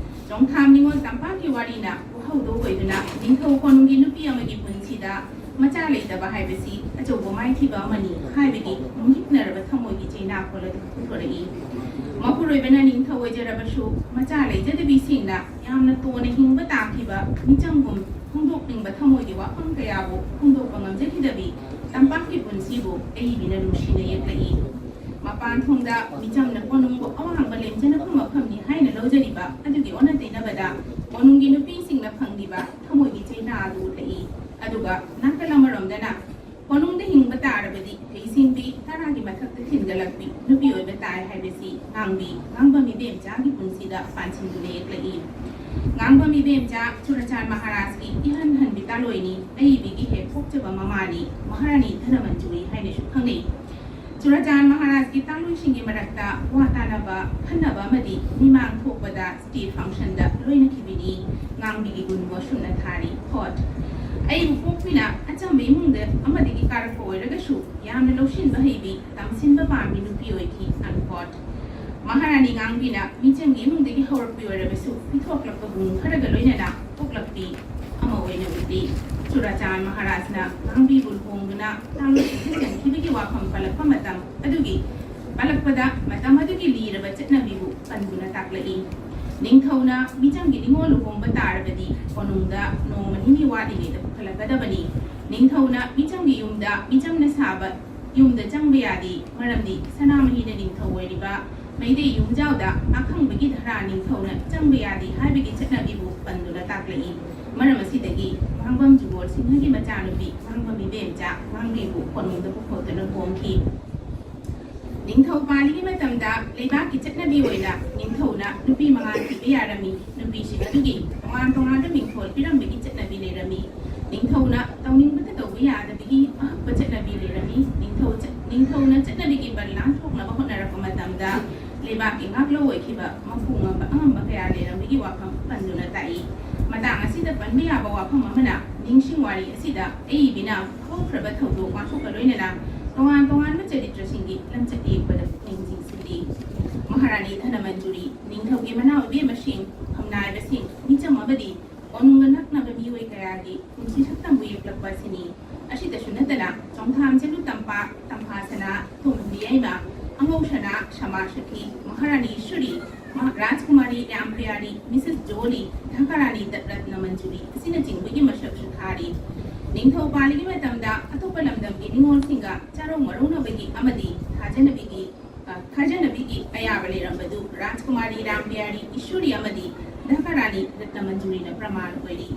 ꯆꯣꯡꯊꯥꯝ ꯅꯤꯉꯣꯜ ꯇꯝꯄꯥꯛꯀꯤ ꯋꯥꯔꯤꯅ ꯋꯥꯍꯧꯗꯣꯛ ꯑꯣꯏꯗꯨꯅ ꯅꯤꯡꯊꯧ ꯀꯣꯅꯨꯡꯒꯤ ꯅꯨꯄꯤ ꯑꯃꯒꯤ ꯄꯨꯟꯁꯤꯗ ꯃꯆꯥ ꯂꯩꯇꯕ ꯍꯥꯏꯕꯁꯤ ꯑꯆꯧꯕ ꯃꯥꯏꯊꯤꯕ ꯑꯃꯅꯤ ꯍꯥꯏꯕꯒꯤ ꯃꯨꯍꯤꯛꯅꯔꯕ ꯊꯃꯣꯏꯒꯤ ꯆꯩꯅꯥꯈꯣꯜ ꯑꯗꯨ ꯄꯨꯊꯣꯔꯛꯏ꯫ ꯃꯄꯨꯔꯣꯏꯕꯅ ꯅꯤꯡꯊꯧ ꯑꯣꯏꯖꯔꯕꯁꯨ ꯃꯆꯥ ꯂꯩꯖꯗꯕꯤꯁꯤꯡꯅ ꯌꯥꯝꯅ ꯇꯣꯟꯅ ꯍꯤꯡꯕ ꯇꯥꯈꯤꯕ ꯃꯤꯆꯪꯒꯨꯝ ꯐꯣꯡꯗꯣꯛꯅꯤꯡꯕ ꯊꯃꯣꯏꯒꯤ ꯋꯥꯐꯝ ꯀꯌꯥꯕꯨ ꯐꯣꯡꯗꯣꯛꯄ ꯉꯝꯖꯈꯤꯗꯕꯤ ꯇꯝꯄꯥꯛꯀꯤ ꯄꯨꯟꯁꯤꯕꯨ ꯑꯏꯕꯤꯅ ꯅꯨꯡꯁꯤꯅ ꯌꯦꯛꯂꯛꯏ꯫ ꯃꯄꯥꯟ ꯊꯣꯡꯗ ꯃꯤꯆꯝꯅ ꯀꯣꯅꯨꯡꯕꯨ ꯑꯋꯥꯡꯕ ꯂꯦꯝꯖꯅꯐꯝ ꯃꯐꯝꯅꯤ ꯍꯥꯏꯅ ꯂꯧꯖꯔꯤꯕ ꯑꯗꯨꯒꯤ ꯑꯣꯟꯅ ꯇꯩꯅꯕꯗ ꯀꯣꯅꯨꯡꯒꯤ ꯅꯨꯄꯤꯁꯤꯡꯅ ꯐꯪꯂꯤꯕ ꯊꯃꯣꯏꯒꯤ ꯆꯩꯅꯥ ꯑꯗꯨ ꯎꯠꯂꯛꯏ꯫ ꯑꯗꯨꯒ ꯅꯥꯀꯜ ꯑꯃꯔꯣꯝꯗꯅ ꯀꯣꯅꯨꯡꯗ ꯍꯤꯡꯕ ꯇꯥꯔꯕꯗꯤ ꯍꯩꯁꯤꯡꯕꯤ, ꯇꯔꯥꯒꯤ ꯃꯊꯛꯇ ꯊꯤꯟꯒꯠꯂꯛꯄꯤ ꯅꯨꯄꯤ ꯑꯣꯏꯕ ꯇꯥꯏ ꯍꯥꯏꯕꯁꯤ ꯉꯥꯡꯕꯤ ꯉꯥꯡꯕꯝ ꯏꯕꯦꯝꯆꯥꯒꯤ ꯄꯨꯟꯁꯤꯗ ꯄꯥꯟꯁꯤꯟꯗꯨꯅ ꯌꯦꯛꯂꯛꯏ꯫ ꯉꯥꯡꯕꯝ ꯏꯕꯦꯝꯆꯥ ꯆꯨꯔꯆꯥꯟ ꯃꯍꯥꯔꯥꯖꯀꯤ ꯏꯍꯟ ꯍꯟꯕꯤ ꯇꯥꯂꯣꯏꯅꯤ, ꯑꯏꯕꯤꯒꯤ ꯍꯦꯛ ꯄꯣꯛꯆꯕ ꯃꯃꯥꯅꯤ, ꯃꯍꯥꯔꯥꯅꯤ ꯙꯅꯃꯟꯖꯨꯔꯤ ꯍꯥꯏꯅꯁꯨ ꯈꯪꯅꯩ꯫ ꯆꯨꯔꯆꯥꯟ ꯃꯍꯥꯔꯥꯖꯀꯤ ꯇꯥꯂꯣꯏꯁꯤꯡꯒꯤ ꯃꯔꯛꯇ ꯋꯥ ꯇꯥꯅꯕ, ꯈꯟꯅꯕ ꯑꯃꯗꯤ ꯃꯤꯃꯥꯡ ꯊꯣꯛꯄꯗ ꯁ꯭ꯇꯦꯠ ꯐꯪꯁꯟꯗ ꯂꯣꯏꯅꯈꯤꯕꯤꯅꯤ꯫ ꯉꯥꯡꯕꯤꯒꯤ ꯒꯨꯟꯕꯨ ꯑꯁꯨꯝꯅ ꯊꯥꯔꯤ꯫ Quote, ꯑꯩꯕꯨ ꯄꯣꯛꯄꯤꯅ ꯑꯆꯝꯕ ꯏꯃꯨꯡꯗ ꯑꯃꯗꯒꯤ ꯀꯥꯔꯛꯄ ꯑꯣꯏꯔꯒꯁꯨ ꯌꯥꯝꯅ ꯂꯧꯁꯤꯟꯕ ꯍꯩꯕꯤ, ꯇꯝꯁꯤꯟꯕ ꯄꯥꯝꯕꯤ ꯅꯨꯄꯤ ꯑꯣꯏꯈꯤ꯫ Unquote꯫ ꯃꯍꯥꯔꯥꯅꯤ ꯉꯥꯡꯕꯤꯅ ꯃꯤꯆꯪꯒꯤ ꯏꯃꯨꯡꯗꯒꯤ ꯍꯧꯔꯛꯄꯤ ꯑꯣꯏꯔꯕꯁꯨ ꯄꯤꯊꯣꯛꯂꯛꯄ ꯒꯨꯟ ꯈꯔꯒ ꯂꯣꯏꯅꯅ ꯄꯣꯛꯂꯛꯄꯤ ꯑꯃ ꯑꯣꯏꯅ ꯎꯠꯂꯤ꯫ ꯆꯨꯔꯥꯆꯥꯟ ꯃꯍꯥꯔꯥꯖꯅ ꯉꯥꯡꯕꯤꯕꯨ ꯂꯨꯍꯣꯡꯗꯨꯅ ꯇꯥꯡꯂꯨꯞꯇ ꯆꯟꯈꯤꯕꯒꯤ ꯋꯥꯐꯝ ꯄꯜꯂꯛꯄ ꯃꯇꯝ ꯑꯗꯨꯒꯤ ꯄꯜꯂꯛꯄꯗ ꯃꯇꯝ ꯑꯗꯨꯒꯤ ꯂꯤꯔꯕ ꯆꯠꯅꯕꯤꯕꯨ ꯄꯟꯗꯨꯅ ꯇꯥꯛꯂꯛꯏ꯫ ꯅꯤꯡꯊꯧꯅ ꯃꯤꯆꯪꯒꯤ ꯅꯤꯉꯣꯜ ꯂꯨꯍꯣꯡꯕ ꯇꯥꯔꯕꯗꯤ ꯀꯣꯅꯨꯡꯗ ꯅꯣꯡꯃ ꯅꯤꯅꯤ ꯋꯥꯠꯂꯤꯉꯩꯗ ꯄꯨꯈꯠꯂꯛꯀꯗꯕꯅꯤ꯫ ꯅꯤꯡꯊꯧꯅ ꯃꯤꯆꯪꯒꯤ ꯌꯨꯝꯗ ꯃꯤꯆꯪꯅ ꯁꯥꯕ ꯌꯨꯝꯗ ꯆꯪꯕ ꯌꯥꯗꯦ, ꯃꯔꯝꯗꯤ ꯁꯅꯥꯃꯍꯤꯅ ꯅꯤꯡꯊꯧ ꯑꯣꯏꯔꯤꯕ ꯃꯩꯇꯩ ꯌꯨꯝꯖꯥꯎꯗ ꯑꯈꯪꯕꯒꯤ ꯙꯔꯥ ꯅꯤꯡꯊꯧꯅ ꯆꯪꯕ ꯌꯥꯗꯦ ꯍꯥꯏꯕꯒꯤ ꯆꯠꯅꯕꯤꯕꯨ ꯄꯟꯗꯨꯅ ꯇꯥꯛꯂꯛꯏ꯫ ꯃꯔꯝ ꯑꯁꯤꯗꯒꯤ ꯃꯥꯡꯕꯝ ꯖꯨꯒꯣꯜ ꯁꯤꯡꯍꯒꯤ ꯃꯆꯥꯅꯨꯄꯤ ꯃꯥꯡꯕꯝ ꯏꯕꯦꯝꯆꯥ ꯃꯥꯡꯕꯤꯕꯨ ꯀꯣꯅꯨꯡꯗ ꯄꯨꯈꯣꯛꯇꯨꯅ ꯄꯣꯡꯈꯤ꯫ ꯅꯤꯡꯊꯧ ꯄꯥꯜꯂꯤꯒꯤ ꯃꯇꯝꯗ ꯂꯩꯕꯥꯛꯀꯤ ꯆꯠꯅꯕꯤ ꯑꯣꯏꯅ ꯅꯤꯡꯊꯧꯅ ꯅꯨꯄꯤ ꯃꯉꯥ ꯊꯤꯕ ꯌꯥꯔꯝꯃꯤ꯫ ꯅꯨꯄꯤꯁꯤꯡ ꯑꯗꯨꯒꯤ ꯇꯣꯉꯥꯟ ꯇꯣꯉꯥꯟꯕ ꯃꯤꯡꯊꯣꯜ ꯄꯤꯔꯝꯕꯒꯤ ꯆꯠꯅꯕꯤ ꯂꯩꯔꯝꯃꯤ꯫ ꯅꯤꯡꯊꯧꯅ ꯇꯧꯅꯤꯡꯕꯇ ꯇꯧꯕ ꯌꯥꯗꯕꯒꯤ ꯑꯍꯛꯄ ꯆꯠꯅꯕꯤ ꯂꯩꯔꯝꯃꯤ꯫ ꯅꯤꯡꯊꯧ ꯆꯠ-, ꯅꯤꯡꯊꯧꯅ ꯆꯠꯅꯕꯤꯒꯤ ꯕꯟ ꯂꯥꯟꯊꯣꯛꯅꯕ ꯍꯣꯠꯅꯔꯛꯄ ꯃꯇꯝꯗ ꯂꯩꯕꯥꯛꯀꯤ ꯉꯥꯛꯂꯧ ꯑꯣꯏꯈꯤꯕ ꯃꯄꯨ ꯉꯝꯕ ꯑꯉꯝꯕ ꯀꯌꯥ ꯂꯩꯔꯝꯕꯒꯤ ꯋꯥꯐꯝ ꯄꯟꯗꯨꯅ ꯇꯥꯛꯏ꯫ ꯃꯇꯥꯡ ꯑꯁꯤꯗ ꯄꯟꯕ ꯌꯥꯕ ꯋꯥꯐꯝ ꯑꯃꯅ, ꯅꯤꯡꯁꯤꯡ ꯋꯥꯔꯤ ꯑꯁꯤꯗ ꯑꯏꯕꯤꯅ ꯍꯧꯈ꯭ꯔꯕ ꯊꯧꯗꯣꯛ ꯋꯥꯊꯣꯛꯀ ꯂꯣꯏꯅꯅ ꯇꯣꯉꯥꯟ ꯇꯣꯉꯥꯟꯕ ꯆꯔꯤꯇ꯭ꯔꯁꯤꯡꯒꯤ ꯂꯝꯆꯠ ꯌꯦꯛꯄꯗ ꯄꯨꯛꯅꯤꯡ ꯆꯤꯡꯁꯤꯜꯂꯤ꯫ ꯃꯍꯥꯔꯥꯅꯤ ꯙꯅꯃꯟꯖꯨꯔꯤ, ꯅꯤꯡꯊꯧꯒꯤ ꯃꯅꯥꯎ ꯏꯕꯦꯝꯃꯁꯤꯡ, ꯐꯝꯅꯥꯏꯕꯁꯤꯡ, ꯃꯤꯆꯝ ꯑꯃꯗꯤ ꯀꯣꯅꯨꯡꯒ ꯅꯛꯅꯕ ꯃꯤꯑꯣꯏ ꯀꯌꯥꯒꯤ ꯄꯨꯟꯁꯤ ꯁꯛꯇꯝꯕꯨ ꯌꯦꯛꯂꯛꯄ ꯑꯁꯤꯅꯤ꯫ ꯑꯁꯤꯇꯁꯨ ꯅꯠꯇꯅ ꯆꯣꯡꯊꯥꯝ ꯆꯅꯨ ꯇꯝꯄꯥꯛ, ꯇꯝꯐꯥ ꯁꯅꯥ, ꯇꯣꯝꯕꯤ ꯌꯥꯏꯃ, ꯑꯉꯧ ꯁꯅꯥ, ꯁꯃꯥ ꯁꯈꯤ, ꯃꯍꯥꯔꯥꯅꯤ ꯏꯁꯨꯔꯤ, ꯃꯍꯥ-, ꯔꯥꯖꯀꯨꯃꯥꯔꯤ ꯔꯥꯝꯄꯤꯌꯥꯔꯤ, ꯃꯤꯁꯦꯁ ꯖꯣꯂꯤ, ꯙꯀꯥꯔꯥꯅꯤ ꯗꯠꯔꯠꯅ ꯃꯟꯖꯨꯔꯤ ꯑꯁꯤꯅꯆꯤꯡꯕꯒꯤ ꯃꯁꯛꯁꯨ ꯊꯥꯔꯤ꯫ ꯅꯤꯡꯊꯧ ꯄꯥꯜꯂꯤꯒꯤ ꯃꯇꯝꯗ ꯑꯇꯣꯞꯄ ꯂꯝꯗꯝꯒꯤ ꯅꯤꯉꯣꯜꯁꯤꯡꯒ ꯆꯥꯔꯧ ꯃꯔꯧꯅꯕꯒꯤ ꯑꯃꯗꯤ ꯊꯥꯖꯅꯕꯤꯒꯤ, ꯑ, ꯊꯥꯖꯅꯕꯤꯒꯤ ꯑꯌꯥꯕ ꯂꯩꯔꯝꯕꯗꯨ ꯔꯥꯖꯀꯨꯃꯥꯔꯤ ꯔꯥꯝꯄꯤꯌꯥꯔꯤ ꯏꯁꯨꯔꯤ ꯑꯃꯗꯤ ꯙꯀꯥꯔꯥꯅꯤ ꯔꯠꯅꯃꯟꯖꯨꯔꯤꯅ ꯄ꯭ꯔꯃꯥꯟ ꯑꯣꯏꯔꯤ꯫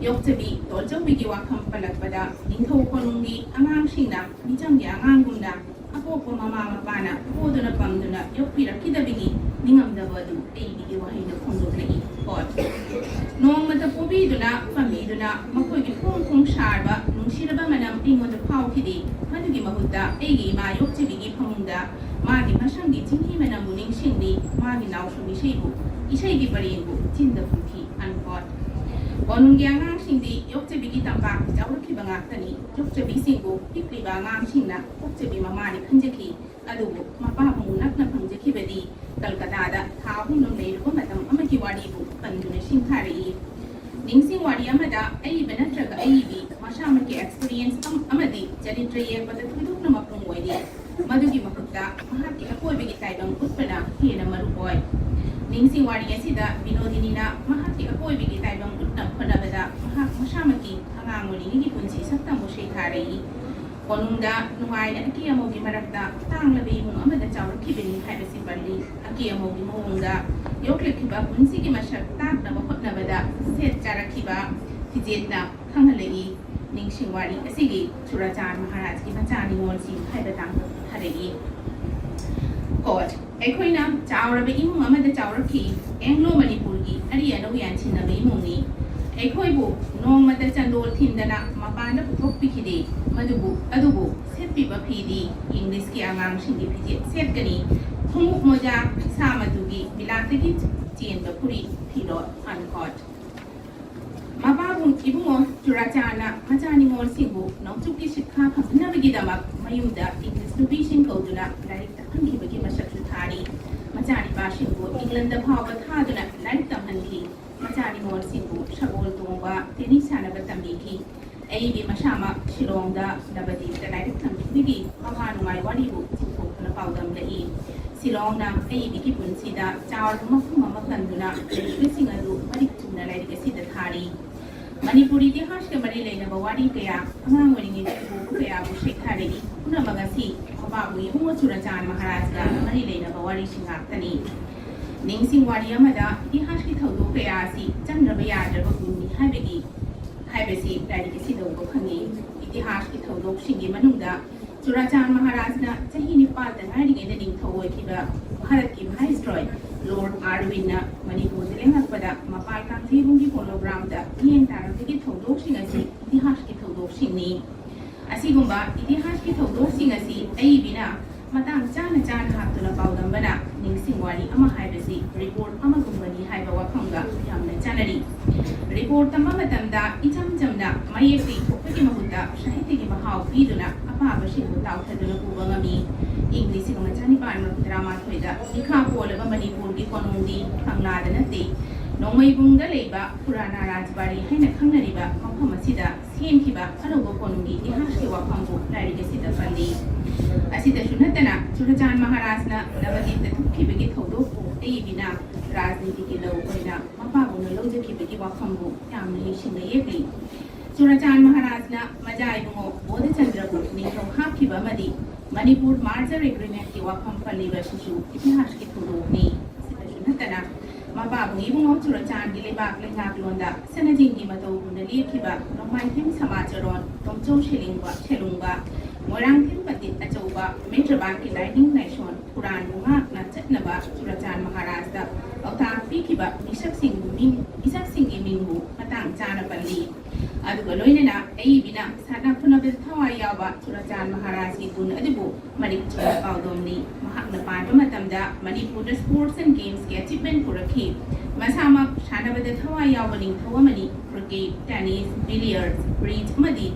ꯌꯣꯛꯆꯕꯤ ꯇꯣꯜꯆꯧꯕꯤꯒꯤ ꯋꯥꯐꯝ ꯄꯜꯂꯛꯄꯗ ꯅꯤꯡꯊꯧ ꯀꯣꯅꯨꯡꯒꯤ ꯑꯉꯥꯡꯁꯤꯡꯅ ꯃꯤꯆꯝꯒꯤ ꯑꯉꯥꯡꯒꯨꯝꯅ ꯑꯄꯣꯛꯄ ꯃꯃꯥ ꯃꯄꯥꯅ ꯄꯣꯗꯨꯅ ꯄꯝꯗꯨꯅ ꯌꯣꯛꯄꯤꯔꯛꯈꯤꯗꯕꯒꯤ ꯅꯤꯡꯉꯝꯗꯕ ꯑꯗꯨ ꯑꯩꯒꯤ ꯋꯥꯍꯩꯅ ꯐꯣꯡꯗꯣꯛꯂꯛꯏ꯫ Quote꯫ ꯅꯣꯡꯃꯇ ꯄꯣꯕꯤꯗꯨꯅ, ꯄꯝꯕꯤꯗꯨꯅ, ꯃꯈꯣꯏꯒꯤ ꯐꯣꯡ ꯐꯣꯡ ꯁꯥꯔꯕ ꯅꯨꯡꯁꯤꯔꯕ ꯃꯅꯝ ꯑꯩꯉꯣꯟꯗ ꯐꯥꯎꯈꯤꯗꯦ꯫ ꯃꯗꯨꯒꯤ ꯃꯍꯨꯠꯇ ꯑꯩꯒꯤ ꯏꯃꯥ ꯌꯣꯛꯆꯕꯤꯒꯤ ꯐꯃꯨꯡꯗ ꯃꯥꯒꯤ ꯃꯁꯝꯒꯤ ꯆꯤꯡꯍꯤ ꯃꯅꯝꯕꯨ ꯅꯤꯡꯁꯤꯡꯂꯤ, ꯃꯥꯒꯤ ꯅꯥꯎꯁꯨꯝ ꯏꯁꯩꯕꯨ, ꯏꯁꯩꯒꯤ ꯄꯔꯦꯡꯕꯨ ꯆꯤꯟꯗ ꯄꯨꯈꯤ꯫ Unquote꯫ ꯀꯣꯅꯨꯡꯒꯤ ꯑꯉꯥꯡꯁꯤꯡꯗꯤ ꯌꯣꯛꯆꯕꯤꯒꯤ ꯇꯝꯄꯥꯛꯇ ꯆꯥꯎꯔꯛꯈꯤꯕ ꯉꯥꯛꯇꯅꯤ꯫ ꯌꯣꯛꯆꯕꯤꯁꯤꯡꯕꯨ ꯄꯤꯛꯂꯤꯕ ꯑꯉꯥꯡꯁꯤꯡꯅ ꯄꯣꯛꯆꯕꯤ ꯃꯃꯥꯅꯤ ꯈꯟꯖꯈꯤ꯫ ꯑꯗꯨꯕꯨ ꯃꯄꯥꯕꯨ ꯅꯛꯅ ꯐꯪꯖꯈꯤꯕꯗꯤ ꯀꯜꯀꯇꯥꯗ ꯊꯥ ꯑꯍꯨꯝ ꯂꯩꯔꯨꯕ ꯃꯇꯝ ꯑꯃꯒꯤ ꯋꯥꯔꯤꯕꯨ ꯄꯟꯗꯨꯅ ꯁꯤꯡꯊꯥꯔꯛꯏ꯫ ꯅꯤꯡꯁꯤꯡ ꯋꯥꯔꯤ ꯑꯃꯗ ꯑꯏꯕ ꯅꯠꯇ꯭ꯔꯒ ꯑꯏꯕꯤ ꯃꯁꯥꯃꯛꯀꯤ ꯑꯦꯛꯁꯄꯤꯔꯤꯌꯦꯟꯁ ꯑꯃ-, ꯑꯃꯗꯤ ꯆꯔꯤꯇ꯭ꯔ ꯌꯦꯛꯄꯗ ꯊꯣꯏꯗꯣꯛꯅ ꯃꯄꯨꯡ ꯑꯣꯏꯗꯦ꯫ ꯃꯗꯨꯒꯤ ꯃꯍꯨꯠꯇ ꯃꯍꯥꯛꯀꯤ ꯑꯀꯣꯏꯕꯒꯤ ꯇꯥꯏꯕꯪ ꯎꯠꯄꯅ ꯍꯦꯟꯅ ꯃꯔꯨ ꯑꯣꯏ꯫ ꯅꯤꯡꯁꯤꯡ ꯋꯥꯔꯤ ꯑꯁꯤꯗ ꯕꯤꯅꯣꯗꯤꯅꯤꯅ ꯃꯍꯥꯛꯀꯤ ꯑꯀꯣꯏꯕꯒꯤ ꯇꯥꯏꯕꯪ ꯎꯠꯅꯕ ꯍꯣꯠꯅꯕꯗ ꯃꯍꯥꯛ ꯃꯁꯥꯃꯛꯀꯤ ꯑꯉꯥꯡ ꯑꯣꯏꯔꯤꯉꯩꯒꯤ ꯄꯨꯟꯁꯤ ꯁꯛꯇꯝꯕꯨ ꯁꯩꯊꯥꯔꯛꯏ꯫ ꯀꯣꯅꯨꯡꯗ ꯅꯨꯡꯉꯥꯏꯅ ꯑꯀꯦ ꯑꯃꯧꯒꯤ ꯃꯔꯛꯇ ꯇꯥꯡꯂꯕ ꯏꯃꯨꯡ ꯑꯃꯗ ꯆꯥꯎꯔꯛꯈꯤꯕꯅꯤ ꯍꯥꯏꯕꯁꯤ ꯄꯜꯂꯤ꯫ ꯑꯀꯦ ꯑꯃꯧꯒꯤ ꯃꯑꯣꯡꯗ ꯌꯣꯛꯂꯛꯈꯤꯕ ꯄꯨꯟꯁꯤꯒꯤ ꯃꯁꯛ ꯇꯥꯛꯅꯕ ꯍꯣꯠꯅꯕꯗ ꯁꯦꯠ ꯆꯥꯔꯛꯈꯤꯕ ꯐꯤꯖꯦꯠꯅ ꯈꯪꯍꯜꯂꯛꯏ꯫ ꯅꯤꯡꯁꯤꯡ ꯋꯥꯔꯤ ꯑꯁꯤꯒꯤ ꯆꯨꯔꯥꯆꯥꯟ ꯃꯍꯥꯔꯥꯖꯀꯤ ꯃꯆꯥ ꯅꯤꯉꯣꯜꯁꯤꯡ ꯍꯥꯏꯕ ꯇꯥꯡꯀꯛ ꯊꯥꯔꯛꯏ꯫ Quote, ꯑꯩꯈꯣꯏꯅ ꯆꯥꯎꯔꯕ ꯏꯃꯨꯡ ꯑꯃꯗ ꯆꯥꯎꯔꯛꯈꯤ꯫ ꯑꯦꯡꯒ꯭ꯂꯣ ꯃꯅꯤꯄꯨꯔꯒꯤ ꯑꯔꯤ ꯑꯅꯧ ꯌꯥꯟꯁꯤꯟꯅꯕ ꯏꯃꯨꯡꯅꯤ꯫ ꯑꯩꯈꯣꯏꯕꯨ ꯅꯣꯡꯃꯇ ꯆꯟꯗꯣꯜ ꯊꯤꯟꯗꯅ ꯃꯄꯥꯟꯗ ꯄꯨꯊꯣꯛꯄꯤꯈꯤꯗꯦ꯫ ꯃꯗꯨꯕꯨ, ꯑꯗꯨꯕꯨ ꯁꯦꯠꯄꯤꯕ ꯐꯤꯗꯤ ꯏꯪꯂꯤꯁꯀꯤ ꯑꯉꯥꯡꯁꯤꯡꯒꯤ ꯐꯤꯖꯦꯠ ꯁꯦꯠꯀꯅꯤ꯫ ꯈꯣꯡꯎꯞ ꯃꯣꯖꯥ ꯏꯁꯥ ꯃꯇꯨꯒꯤ ꯕꯤꯂꯥꯠꯇꯒꯤ ꯆꯦꯟꯕ ꯐꯨꯔꯤꯠ ꯐꯤꯔꯣꯜ꯫ Unquote꯫ ꯃꯄꯥꯕꯨꯡ ꯏꯕꯨꯡꯉꯣ ꯆꯨꯔꯥꯆꯥꯟꯅ ꯃꯆꯥ ꯅꯤꯉꯣꯜꯁꯤꯡꯕꯨ ꯅꯣꯡꯆꯨꯞꯀꯤ ꯁꯤꯠꯈꯥ ꯐꯪꯍꯟꯅꯕꯒꯤꯗꯃꯛ ꯃꯌꯨꯝꯗ ꯏꯪꯂꯤꯁ ꯅꯨꯄꯤꯁꯤꯡ ꯀꯧꯗꯨꯅ ꯂꯥꯏꯔꯤꯛ ꯇꯝꯍꯟꯈꯤꯕꯒꯤ ꯃꯁꯛꯁꯨ ꯊꯥꯔꯤ꯫ ꯃꯆꯥꯅꯤꯄꯥꯁꯤꯡꯕꯨ ꯏꯪꯂꯟꯗ ꯐꯥꯎꯕ ꯊꯥꯗꯨꯅ ꯂꯥꯏꯔꯤꯛ ꯇꯝꯍꯟꯈꯤ꯫ ꯃꯆꯥ ꯅꯤꯉꯣꯜꯁꯤꯡꯕꯨ ꯁꯒꯣꯜ ꯇꯣꯡꯕ, ꯇꯦꯅꯤꯁ ꯁꯥꯟꯅꯕ ꯇꯝꯕꯤꯈꯤ꯫ ꯑꯏꯕꯤ ꯃꯁꯥꯃꯛ ꯁꯤꯂꯣꯡꯗ ꯅꯕꯗꯤꯞꯇ ꯂꯥꯏꯔꯤꯛ ꯇꯝꯈꯤꯕꯒꯤ ꯃꯃꯥ ꯅꯨꯡꯉꯥꯏ ꯋꯥꯔꯤꯕꯨ ꯆꯤꯡꯊꯣꯛꯇꯨꯅ ꯄꯥꯎꯗꯝꯂꯛꯏ꯫ ꯁꯤꯂꯣꯡꯅ ꯑꯏꯕꯤꯒꯤ ꯄꯨꯟꯁꯤꯗ ꯆꯥꯎꯔꯕ ꯃꯐꯝ ꯑꯃ ꯀꯟꯗꯨꯅ ꯂꯩꯔꯤꯕꯁꯤꯡ ꯑꯗꯨ ꯃꯔꯤꯛ ꯆꯨꯝꯅ ꯂꯥꯏꯔꯤꯛ ꯑꯁꯤꯗ ꯊꯥꯔꯤ꯫ ꯃꯅꯤꯄꯨꯔꯤ ꯏꯇꯤꯍꯥꯁꯀ ꯃꯔꯤ ꯂꯩꯅꯕ ꯋꯥꯔꯤ ꯀꯌꯥ, ꯑꯉꯥꯡ ꯑꯣꯏꯔꯤꯉꯩꯗ ꯎꯕ ꯀꯌꯥꯕꯨ ꯁꯩꯊꯥꯔꯛꯏ꯫ ꯄꯨꯝꯅꯃꯛ ꯑꯁꯤ ꯃꯄꯥꯕꯨ ꯏꯕꯨꯡꯉꯣ ꯆꯨꯔꯥꯆꯥꯟ ꯃꯍꯥꯔꯥꯖꯒ ꯃꯔꯤ ꯂꯩꯅꯕ ꯋꯥꯔꯤꯁꯤꯡ ꯉꯥꯛꯇꯅꯤ꯫ ꯅꯤꯡꯁꯤꯡ ꯋꯥꯔꯤ ꯑꯃꯗ ꯏꯇꯤꯍꯥꯁꯀꯤ ꯊꯧꯗꯣꯛ ꯀꯌꯥ ꯑꯁꯤ ꯆꯪꯗ꯭ꯔꯕ ꯌꯥꯗ꯭ꯔꯕ ꯒꯨꯟꯅꯤ ꯍꯥꯏꯕꯒꯤ, ꯍꯥꯏꯕꯁꯤ ꯂꯥꯏꯔꯤꯛ ꯑꯁꯤꯗ ꯎꯕ ꯐꯪꯉꯤ꯫ ꯏꯇꯤꯍꯥꯁꯀꯤ ꯊꯧꯗꯣꯛꯁꯤꯡꯒꯤ ꯃꯅꯨꯡꯗ ꯆꯨꯔꯥꯆꯥꯟ ꯃꯍꯥꯔꯥꯖꯅ ꯆꯍꯤ ꯅꯤꯄꯥꯟꯗ ꯉꯥꯏꯔꯤꯉꯩꯗ ꯅꯤꯡꯊꯧ ꯑꯣꯏꯈꯤꯕ ꯚꯥꯔꯠꯀꯤ ꯚꯥꯏꯁꯔꯣꯏ ꯂꯣꯔꯗ ꯑꯥꯔꯋꯤꯟꯅ ꯃꯅꯤꯄꯨꯔꯗ ꯂꯦꯡꯉꯛꯄꯗ ꯃꯄꯥꯜ ꯀꯥꯡꯖꯩꯕꯨꯡꯒꯤ ꯄꯣꯂꯣꯒ꯭ꯔꯥꯎꯟꯗ ꯃꯤꯠꯌꯦꯡ ꯇꯥꯔꯛꯄꯒꯤ ꯊꯧꯗꯣꯛꯁꯤꯡ ꯑꯁꯤ ꯏꯇꯤꯍꯥꯁꯀꯤ ꯊꯧꯗꯣꯛꯁꯤꯡꯅꯤ꯫ ꯑꯁꯤꯒꯨꯝꯕ ꯏꯇꯤꯍꯥꯁꯀꯤ ꯊꯧꯗꯣꯛꯁꯤꯡ ꯑꯁꯤ ꯑꯏꯕꯤꯅ ꯃꯇꯥꯡ ꯆꯥꯅ ꯆꯥꯅ ꯍꯥꯞꯇꯨꯅ ꯄꯥꯎꯗꯝꯕꯅ ꯅꯤꯡꯁꯤꯡ ꯋꯥꯔꯤ ꯑꯃ ꯍꯥꯏꯕꯁꯤ ꯔꯤꯄꯣꯔꯠ ꯑꯃꯒꯨꯝꯕꯅꯤ ꯍꯥꯏꯕ ꯋꯥꯐꯝꯒ ꯌꯥꯝꯅ ꯆꯥꯅꯔꯤ꯫ ꯔꯤꯄꯣꯔꯠ ꯇꯝꯕ ꯃꯇꯝꯗ ꯏꯆꯝ ꯆꯝꯅ ꯃꯌꯦꯛꯇ ꯏꯊꯣꯛꯄꯒꯤ ꯃꯍꯨꯠꯇ ꯁꯥꯍꯤꯇ꯭ꯌꯒꯤ ꯃꯍꯥꯎ ꯄꯤꯗꯨꯅ ꯑꯄꯥꯕꯁꯤꯡꯕꯨ ꯇꯥꯎꯊꯗꯨꯅ ꯄꯨꯕ ꯉꯝꯃꯤ꯫ ꯏꯪ ꯂꯤꯁꯤꯡ ꯑꯃ ꯆꯅꯤꯄꯥꯟ ꯃꯔꯤꯐꯨ ꯇꯔꯥꯃꯥꯊꯣꯏꯗ ꯃꯤꯈꯥ ꯄꯣꯜꯂꯕ ꯃꯅꯤꯄꯨꯔꯒꯤ ꯀꯣꯅꯨꯡꯗꯤ ꯀꯪꯂꯥꯗ ꯅꯠꯇꯦ, ꯅꯣꯡꯃꯩꯕꯨꯡꯗ ꯂꯩꯕ ꯄꯨꯔꯥꯅꯥ ꯔꯥꯖꯕꯥꯔꯤ ꯍꯥꯏꯅ ꯈꯪꯅꯔꯤꯕ ꯃꯐꯝ ꯑꯁꯤꯗ ꯁꯦꯝꯈꯤꯕ ꯑꯅꯧꯕ ꯀꯣꯅꯨꯡꯒꯤ ꯏꯇꯤꯍꯥꯁꯀꯤ ꯋꯥꯐꯝꯕꯨ ꯂꯥꯏꯔꯤꯛ ꯑꯁꯤꯗ ꯄꯜꯂꯤ꯫ ꯑꯁꯤꯗꯁꯨ ꯅꯠꯇꯅ ꯆꯨꯔꯆꯥꯟ ꯃꯍꯥꯔꯥꯖꯅ ꯅꯕꯗꯤꯞꯇ ꯊꯣꯛꯈꯤꯕꯒꯤ ꯊꯧꯗꯣꯛꯄꯨ ꯑꯏꯕꯤꯅ ꯔꯥꯖꯅꯤꯇꯤꯒꯤ ꯂꯧ ꯑꯣꯏꯅ ꯃꯄꯥꯕꯨꯡꯅ ꯂꯧꯖꯈꯤꯕꯒꯤ ꯋꯥꯐꯝꯕꯨ ꯌꯥꯝꯅ ꯍꯩꯁꯤꯡꯅ ꯌꯦꯛꯂꯤ꯫ ꯆꯨꯔꯆꯥꯟ ꯃꯍꯥꯔꯥꯖꯅ ꯃꯖꯥ ꯏꯕꯨꯡꯉꯣ ꯕꯣꯙꯆꯟꯗ꯭ꯔꯕꯨ ꯅꯤꯡꯊꯧ ꯍꯥꯞꯈꯤꯕ ꯑꯃꯗꯤ ꯃꯅꯤꯄꯨꯔ ꯃꯥꯔꯖꯔ ꯑꯦꯒ꯭ꯔꯤꯃꯦꯟꯠꯀꯤ ꯋꯥꯐꯝ ꯄꯜꯂꯤꯕ ꯑꯁꯤꯁꯨ ꯏꯇꯤꯍꯥꯁꯀꯤ ꯊꯧꯗꯣꯛꯅꯤ꯫ ꯑꯁꯤꯇꯁꯨ ꯅꯠꯇꯅ ꯃꯄꯥꯕꯨꯡ ꯏꯕꯨꯡꯉꯣ ꯆꯨꯔꯆꯥꯟꯒꯤ ꯂꯩꯕꯥꯛ ꯂꯩꯉꯥꯛꯂꯣꯟꯗ ꯁꯅꯥꯖꯤꯡꯒꯤ ꯃꯇꯧꯒꯨꯝꯅ ꯂꯦꯞꯈꯤꯕ ꯅꯣꯡꯃꯥꯏꯊꯦꯝ ꯁꯃꯥꯖꯔꯣꯟ ꯇꯣꯝꯆꯧ ꯁꯦꯂꯤꯡꯕ, ꯁꯦꯂꯨꯡꯕ, ꯃꯣꯏꯔꯥꯡꯊꯦꯝ ꯄꯟꯗꯤꯠ ꯑꯆꯧꯕ, ꯃꯤꯇ꯭ꯔꯕꯥꯛꯀꯤ ꯂꯥꯏꯅꯤꯡ ꯂꯥꯏꯁꯣꯟ ꯄꯨꯔꯥꯟꯕꯨ ꯉꯥꯛꯅ ꯆꯠꯅꯕ ꯆꯨꯔꯆꯥꯟ ꯃꯍꯥꯔꯥꯖꯇ ꯄꯥꯎꯇꯥꯛ ꯄꯤꯈꯤꯕ ꯃꯤꯁꯛꯁꯤꯡꯕꯨ ꯃꯤꯡ, ꯃꯤꯁꯛꯁꯤꯡꯒꯤ ꯃꯤꯡꯕꯨ ꯃꯇꯥꯡ ꯆꯥꯅ ꯄꯜꯂꯤ꯫ ꯑꯗꯨꯒ ꯂꯣꯏꯅꯅ ꯑꯏꯕꯤꯅ ꯁꯥꯟꯅ ꯈꯣꯠꯅꯕꯗ ꯊꯋꯥꯏ ꯌꯥꯎꯕ ꯆꯨꯔꯆꯥꯟ ꯃꯍꯥꯔꯥꯖꯀꯤ ꯒꯨꯟ ꯑꯗꯨꯕꯨ ꯃꯔꯤꯛ ꯆꯨꯝꯅ ꯄꯥꯎꯗꯝꯂꯤ꯫ ꯃꯍꯥꯛꯅ ꯄꯥꯟꯕ ꯃꯇꯝꯗ ꯃꯅꯤꯄꯨꯔꯗ sports and gamesꯀꯤ achievement ꯄꯨꯔꯛꯈꯤ꯫ ꯃꯁꯥꯃꯛ ꯁꯥꯟꯅꯕꯗ ꯊꯋꯥꯏ ꯌꯥꯎꯕ ꯅꯤꯡꯊꯧ ꯑꯃꯅꯤ꯫ Cricket, tennis, billiards, bridge ꯑꯃꯗꯤ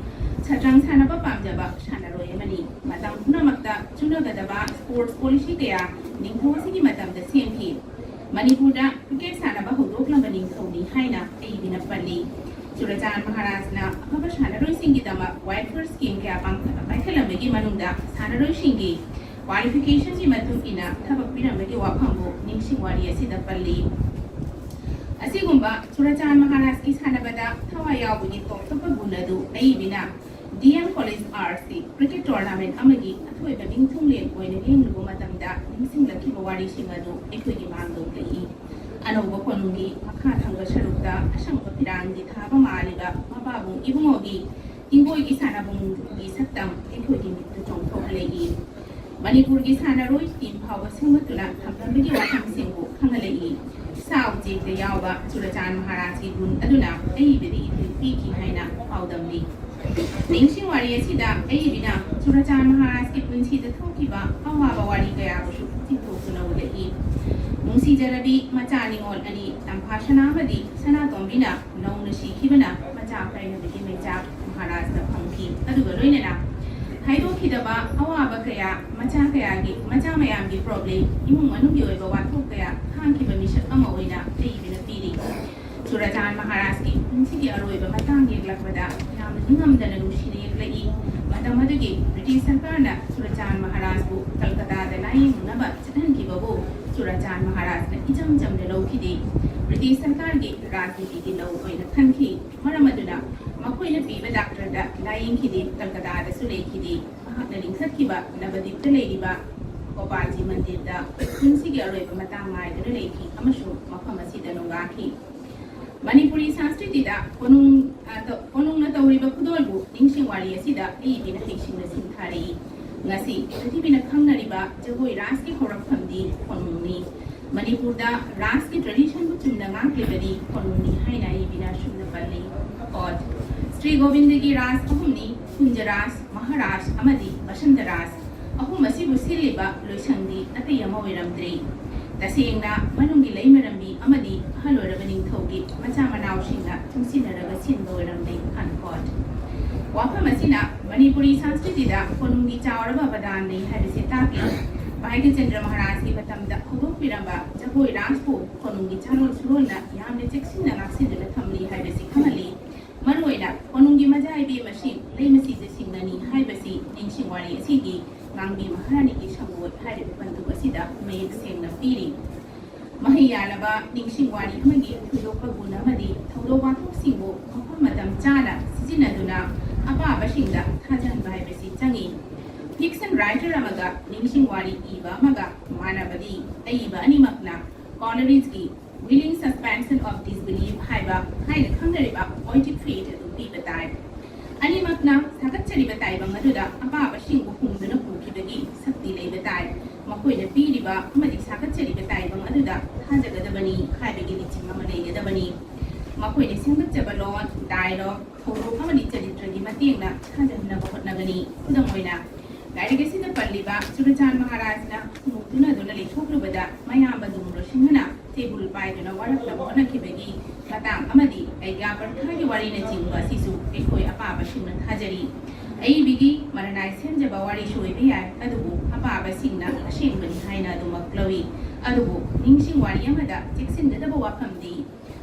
ꯁꯇ꯭ꯔꯪ ꯁꯥꯟꯅꯕ ꯄꯥꯝꯖꯕ ꯁꯥꯟꯅꯔꯣꯏ ꯑꯃꯅꯤ꯫ ꯃꯇꯝ ꯄꯨꯝꯅꯃꯛꯇ ꯆꯨꯅꯒꯗꯕ sports policy ꯀꯌꯥ ꯅꯤꯡꯊꯧ ꯑꯁꯤꯒꯤ ꯃꯇꯝꯗ ꯁꯦꯝꯈꯤ꯫ ꯃꯅꯤꯄꯨꯔꯗ cricket ꯁꯥꯟꯅꯕ ꯍꯧꯗꯣꯛꯂꯝꯕ ꯅꯤꯡꯊꯧꯅꯤ ꯍꯥꯏꯅ ꯑꯏꯕꯤꯅ ꯄꯜꯂꯤ꯫ ꯆꯨꯔꯆꯥꯟ ꯃꯍꯥꯔꯥꯖꯅ ꯑꯐꯕ ꯁꯥꯟꯅꯔꯣꯏꯁꯤꯡꯒꯤꯗꯃꯛ welfare scheme ꯀꯌꯥ ꯄꯥꯡ-, ꯄꯥꯏꯈꯠꯂꯝꯕꯒꯤ ꯃꯅꯨꯡꯗ ꯁꯥꯟꯅꯔꯣꯏꯁꯤꯡꯒꯤ qualificationꯒꯤ ꯃꯇꯨꯡ ꯏꯟꯅ ꯊꯕꯛ ꯄꯤꯔꯝꯕꯒꯤ ꯋꯥꯐꯝꯕꯨ ꯅꯤꯡꯁꯤꯡ ꯋꯥꯔꯤ ꯑꯁꯤꯗ ꯄꯜꯂꯤ꯫ ꯑꯁꯤꯒꯨꯝꯕ ꯆꯨꯔꯆꯥꯟ ꯃꯍꯥꯔꯥꯖꯀꯤ ꯁꯥꯟꯅꯕꯗ ꯊꯋꯥꯏ ꯌꯥꯎꯕꯒꯤ ꯇꯣꯞ ꯇꯣꯞꯄ ꯒꯨꯟ ꯑꯗꯨ ꯑꯏꯕꯤꯅ D M College Artsꯀꯤ cricket tournament ꯑꯃꯒꯤ ꯑꯊꯣꯏꯕ ꯃꯤꯡꯊꯨꯡꯂꯦꯟ ꯑꯣꯏꯅ ꯂꯦꯡꯂꯨꯕ ꯃꯇꯝꯗ ꯅꯤꯡꯁꯤꯡꯂꯛꯈꯤꯕ ꯋꯥꯔꯤꯁꯤꯡ ꯑꯗꯨ ꯑꯩꯈꯣꯏꯒꯤ ꯃꯥꯡꯗ ꯎꯠꯂꯛꯏ꯫ ꯑꯅꯧꯕ ꯀꯣꯅꯨꯡꯒꯤ ꯃꯈꯥ ꯊꯪꯕ ꯁꯔꯨꯛꯇ ꯑꯁꯪꯕ ꯐꯤꯔꯥꯟꯒꯤ ꯊꯥꯕ ꯃꯥꯜꯂꯤꯕ ꯃꯄꯥꯕꯨꯡ ꯏꯕꯨꯡꯉꯣꯒꯤ ꯇꯤꯡꯒꯣꯏꯒꯤ ꯁꯥꯟꯅꯕꯨꯡꯒꯤ ꯁꯛꯇꯝ ꯑꯩꯈꯣꯏꯒꯤ ꯃꯤꯠꯇ ꯆꯣꯡꯊꯣꯛꯍꯜꯂꯛꯏ꯫ ꯃꯅꯤꯄꯨꯔꯒꯤ ꯁꯥꯟꯅꯔꯣꯏ team ꯐꯥꯎꯕ ꯁꯦꯝꯒꯠꯇꯨꯅ ꯊꯝꯂꯝꯕꯒꯤ ꯋꯥꯐꯝꯁꯤꯡꯕꯨ ꯈꯪꯍꯜꯂꯛꯏ꯫ ꯁꯥ ꯎꯆꯦꯛꯇ ꯌꯥꯎꯕ ꯆꯨꯔꯆꯥꯟ ꯃꯍꯥꯔꯥꯖꯀꯤ ꯒꯨꯟ ꯑꯗꯨꯅ ꯑꯏꯕꯗ ꯏꯊꯤꯜ ꯄꯤꯈꯤ ꯍꯥꯏꯅ ꯄꯥꯎꯗꯝꯂꯤ꯫ ꯅꯤꯡꯁꯤꯡ ꯋꯥꯔꯤ ꯑꯁꯤꯗ ꯑꯏꯕꯤꯅ ꯆꯨꯔꯆꯥꯟ ꯃꯍꯥꯔꯥꯖꯀꯤ ꯄꯨꯟꯁꯤꯗ ꯊꯣꯛꯈꯤꯕ ꯑꯋꯥꯕ ꯋꯥꯔꯤ ꯀꯌꯥꯕꯨꯁꯨ ꯆꯤꯡꯊꯣꯛꯇꯨꯅ ꯎꯠꯂꯛꯏ꯫ ꯅꯨꯡꯁꯤꯖꯔꯕꯤ ꯃꯆꯥ ꯅꯤꯉꯣꯜ ꯑꯅꯤ ꯇꯝꯐꯥ ꯁꯅꯥ ꯑꯃꯗꯤ ꯁꯅꯥꯇꯣꯝꯕꯤꯅ ꯅꯧꯅ ꯁꯤꯈꯤꯕꯅ ꯃꯆꯥ ꯀꯥꯏꯅꯕꯒꯤ ꯃꯩꯆꯥꯛ ꯃꯍꯥꯔꯥꯖꯅ ꯐꯪꯈꯤ꯫ ꯑꯗꯨꯒ ꯂꯣꯏꯅꯅ ꯍꯥꯏꯗꯣꯛꯈꯤꯗꯕ ꯑꯋꯥꯕ ꯀꯌꯥ, ꯃꯆꯥ ꯀꯌꯥꯒꯤ, ꯃꯆꯥ ꯃꯌꯥꯝꯒꯤ problem, ꯏꯃꯨꯡ ꯃꯅꯨꯡꯒꯤ ꯑꯣꯏꯕ ꯋꯥꯊꯣꯛ ꯀꯌꯥ ꯈꯥꯡꯈꯤꯕ ꯃꯤꯁꯛ ꯑꯃ ꯑꯣꯏꯅ ꯑꯏꯕꯤꯅ ꯄꯤꯔꯤ꯫ ꯆꯨꯔꯆꯥꯟ ꯃꯍꯥꯔꯥꯖꯀꯤ ꯄꯨꯟꯁꯤꯒꯤ ꯑꯔꯣꯏꯕ ꯃꯇꯥꯡ ꯌꯦꯛꯂꯛꯄꯗ ꯌꯥꯝꯅ ꯅꯤꯡꯉꯝꯗꯅ ꯅꯨꯡꯁꯤꯅ ꯌꯦꯛꯂꯛꯏ꯫ ꯃꯇꯝ ꯑꯗꯨꯒꯤ ꯕ꯭ꯔꯤꯇꯤꯁ ꯁꯔꯀꯥꯔꯅ ꯆꯨꯔꯆꯥꯟ ꯃꯍꯥꯔꯥꯖꯕꯨ ꯀꯜꯀꯇꯥꯗ ꯂꯥꯌꯦꯡꯅꯕ ꯆꯠꯍꯟꯈꯤꯕꯕꯨ ꯆꯨꯔꯆꯥꯟ ꯃꯍꯥꯔꯥꯖꯅ ꯏꯆꯝ ꯆꯝꯅ ꯂꯧꯈꯤꯗꯦ꯫ ꯕ꯭ꯔꯤꯇꯤꯁ ꯁꯔꯀꯥꯔꯒꯤ ꯔꯥꯖꯅꯤꯇꯤꯒꯤ ꯂꯧ ꯑꯣꯏꯅ ꯈꯟꯈꯤ꯫ ꯃꯔꯝ ꯑꯗꯨꯅ ꯃꯈꯣꯏꯅ ꯄꯤꯕ ꯗꯥꯛꯇꯔꯗ ꯂꯥꯌꯦꯡꯈꯤꯗꯦ, ꯀꯜꯀꯇꯥꯗꯁꯨ ꯂꯩꯈꯤꯗꯦ꯫ ꯃꯍꯥꯛꯅ ꯂꯤꯡꯈꯠꯈꯤꯕ ꯅꯕꯗꯤꯞꯇ ꯂꯩꯔꯤꯕ ꯒꯣꯄꯥꯜꯖꯤ ꯃꯟꯗꯤꯔꯗ ꯄꯨꯟꯁꯤꯒꯤ ꯑꯔꯣꯏꯕ ꯃꯇꯥꯡ ꯉꯥꯏꯗꯨꯅ ꯂꯩꯈꯤ ꯑꯃꯁꯨꯡ ꯃꯐꯝ ꯑꯁꯤꯗ ꯅꯣꯡꯒꯥꯈꯤ꯫ ꯃꯅꯤꯄꯨꯔꯤ ꯁꯪꯁꯀ꯭ꯔꯤꯇꯤꯗ ꯀꯣꯅꯨꯡ, ꯑ, ꯇ-, ꯀꯣꯅꯨꯡꯅ ꯇꯧꯔꯤꯕ ꯈꯨꯗꯣꯜꯕꯨ ꯅꯤꯡꯁꯤꯡ ꯋꯥꯔꯤ ꯑꯁꯤꯗ ꯑꯏꯕꯤꯅ ꯍꯩꯁꯤꯡꯅ ꯁꯤꯡꯊꯥꯔꯛꯏ꯫ ꯉꯁꯤ ꯄ꯭ꯔꯤꯊꯤꯕꯤꯅ ꯈꯪꯅꯔꯤꯕ ꯖꯒꯣꯏ ꯔꯥꯁꯀꯤ ꯍꯧꯔꯛꯐꯝꯗꯤ ꯀꯣꯅꯨꯡꯅꯤ꯫ ꯃꯅꯤꯄꯨꯔꯗ ꯔꯥꯁꯀꯤ traditionꯕꯨ ꯆꯨꯝꯅ ꯉꯥꯛꯂꯤꯕꯗꯤ ꯀꯣꯅꯨꯡꯅꯤ ꯍꯥꯏꯅ ꯑꯏꯕꯤꯅ ꯑꯁꯨꯝꯅ ꯄꯜꯂꯤ꯫ Quote, ꯁ꯭ꯔꯤ ꯒꯣꯕꯤꯟꯗꯒꯤ ꯔꯥꯁ ꯑꯍꯨꯝꯅꯤ, ꯀꯨꯟꯖ ꯔꯥꯁ, ꯃꯍꯥꯔꯥꯁ ꯑꯃꯗꯤ ꯕꯁꯟꯇ ꯔꯥꯁ꯫ ꯑꯍꯨꯝ ꯑꯁꯤꯕꯨ ꯁꯤꯜꯂꯤꯕ ꯂꯣꯏꯁꯪꯗꯤ ꯑꯇꯩ ꯑꯃ ꯑꯣꯏꯔꯝꯗ꯭ꯔꯤ꯫ ꯇꯁꯦꯡꯅ ꯃꯅꯨꯡꯒꯤ ꯂꯩꯃꯔꯝꯕꯤ ꯑꯃꯗꯤ ꯑꯍꯜ ꯑꯣꯏꯔꯕ ꯅꯤꯡꯊꯧꯒꯤ ꯃꯆꯥ ꯃꯅꯥꯎꯁꯤꯡꯅ ꯆꯨꯡꯁꯤꯟꯅꯔꯒ ꯁꯤꯟꯕ ꯑꯣꯏꯔꯝꯂꯦ꯫ Unquote꯫ ꯋꯥꯐꯝ ꯑꯁꯤꯅ ꯃꯅꯤꯄꯨꯔꯤ ꯁꯪꯁꯀ꯭ꯔꯤꯇꯤꯗ ꯀꯣꯅꯨꯡꯒꯤ ꯆꯥꯎꯔꯕ ꯑꯕꯗꯥꯟ ꯂꯩ ꯍꯥꯏꯕꯁꯤ ꯇꯥꯛꯂꯤ꯫ ꯚꯥꯒ꯭ꯌꯆꯟꯗ꯭ꯔ ꯃꯍꯥꯔꯥꯖꯀꯤ ꯃꯇꯝꯗ ꯍꯧꯗꯣꯛꯄꯤꯔꯝꯕ ꯖꯒꯣꯏ ꯔꯥꯁꯄꯨ ꯀꯣꯅꯨꯡꯒꯤ ꯆꯥꯔꯣꯜ ꯁꯨꯔꯣꯜꯅ ꯌꯥꯝꯅ ꯆꯦꯛꯁꯤꯟꯅ ꯉꯥꯛꯁꯤꯟꯗꯨꯅ ꯊꯝꯂꯤ ꯍꯥꯏꯕꯁꯤ ꯈꯪꯍꯜꯂꯤ꯫ ꯃꯔꯨꯑꯣꯏꯅ ꯀꯣꯅꯨꯡꯒꯤ ꯃꯖꯥ ꯏꯕꯦꯝꯃꯁꯤꯡ ꯂꯩꯃꯁꯤꯗꯁꯤꯡꯅꯅꯤ ꯍꯥꯏꯕꯁꯤ ꯅꯤꯡꯁꯤꯡ ꯋꯥꯔꯤ ꯑꯁꯤꯒꯤ ꯉꯥꯡꯕꯤ ꯃꯍꯥꯔꯥꯅꯤꯒꯤ ꯁꯪꯒꯣꯏ ꯍꯥꯏꯔꯤꯕ ꯄꯟꯗꯨꯞ ꯑꯁꯤꯗ ꯃꯌꯦꯛ ꯁꯦꯡꯅ ꯄꯤꯔꯤ꯫ ꯃꯍꯩ ꯌꯥꯜꯂꯕ ꯅꯤꯡꯁꯤꯡ ꯋꯥꯔꯤ ꯑꯃꯒꯤ ꯊꯣꯏꯗꯣꯛꯄ ꯒꯨꯟ ꯑꯃꯗꯤ ꯊꯧꯗꯣꯛ ꯋꯥꯊꯣꯛꯁꯤꯡꯕꯨ ꯃꯐꯝ ꯃꯇꯝ ꯆꯥꯅ ꯁꯤꯖꯤꯟꯅꯗꯨꯅ ꯑꯄꯥꯕꯁꯤꯡꯗ ꯊꯥꯖꯍꯟꯕ ꯍꯥꯏꯕꯁꯤ ꯆꯪꯏ꯫ Fiction writer ꯑꯃꯒ ꯅꯤꯡꯁꯤꯡ ꯋꯥꯔꯤ ꯏꯕ ꯑꯃꯒ ꯃꯥꯟꯅꯕꯗꯤ ꯑꯏꯕ ꯑꯅꯤꯃꯛꯅ ꯀꯣꯂꯔꯤꯖꯒꯤ Willing Suspension of Disbelief ꯍꯥꯏꯕ ꯍꯥꯏꯅ ꯈꯪꯅꯔꯤꯕ poetic faith ꯑꯗꯨ ꯄꯤꯕ ꯇꯥꯏ꯫ ꯑꯅꯤꯃꯛꯅ ꯁꯥꯒꯠꯆꯔꯤꯕ ꯇꯥꯏꯕꯪ ꯑꯗꯨꯗ ꯑꯄꯥꯕꯁꯤꯡꯕꯨ ꯍꯨꯝꯗꯨꯅ ꯄꯨꯈꯤꯕꯒꯤ ꯁꯛꯇꯤ ꯂꯩꯕ ꯇꯥꯏ꯫ ꯃꯈꯣꯏꯅ ꯄꯤꯔꯤꯕ ꯑꯃꯗꯤ ꯁꯥꯒꯠꯆꯔꯤꯕ ꯇꯥꯏꯕꯪ ꯑꯗꯨꯗ ꯊꯥꯖꯒꯗꯕꯅꯤ ꯍꯥꯏꯕꯒꯤ ꯂꯤꯆꯤꯡ ꯑꯃ ꯂꯩꯒꯗꯕꯅꯤ꯫ ꯃꯈꯣꯏꯅ ꯁꯦꯝꯒꯠꯆꯕ ꯂꯣꯟ, dialogue, ꯊꯧꯗꯣꯛ ꯑꯃꯗꯤ ꯆꯔꯤꯇ꯭ꯔꯒꯤ ꯃꯇꯦꯡꯅ ꯊꯥꯖꯍꯟꯅꯕ ꯍꯣꯠꯅꯒꯅꯤ꯫ ꯈꯨꯗꯝ ꯑꯣꯏꯅ, ꯂꯥꯏꯔꯤꯛ ꯑꯁꯤꯗ ꯄꯜꯂꯤꯕ ꯆꯨꯔꯆꯥꯟ ꯃꯍꯥꯔꯥꯖꯅ ꯈꯨꯃꯨꯛ ꯇꯨꯅꯗꯨꯅ ꯂꯩꯊꯣꯛꯂꯨꯕꯗ ꯃꯌꯥꯝꯕ ꯗꯨꯝꯔꯣ ꯁꯤꯡꯍꯅ ꯇꯦꯕꯨꯜ ꯄꯥꯏꯗꯨꯅ ꯋꯥꯔꯛꯅꯕ ꯍꯣꯠꯅꯈꯤꯕꯒꯤ ꯃꯇꯥꯡ ꯑꯃꯗꯤ ꯑꯩꯒ꯭ꯌꯥ ꯄꯔꯊꯥꯒꯤ ꯋꯥꯔꯤꯅꯆꯤꯡꯕ ꯑꯁꯤꯁꯨ ꯑꯩꯈꯣꯏ ꯑꯄꯥꯕꯁꯤꯡꯅ ꯊꯥꯖꯔꯤ꯫ ꯑꯏꯕꯤꯒꯤ ꯃꯔꯅꯥꯏ ꯁꯦꯝꯖꯕ ꯋꯥꯔꯤꯁꯨ ꯑꯣꯏꯕ ꯌꯥꯏ, ꯑꯗꯨꯕꯨ ꯑꯄꯥꯕꯁꯤꯡꯅ ꯑꯁꯦꯡꯕꯅꯤ ꯍꯥꯏꯅ ꯑꯗꯨꯃꯛ ꯂꯧꯏ꯫ ꯑꯗꯨꯕꯨ ꯅꯤꯡꯁꯤꯡ ꯋꯥꯔꯤ ꯑꯃꯗ ꯆꯦꯛꯁꯤꯟꯒꯗꯕ ꯋꯥꯐꯝꯗꯤ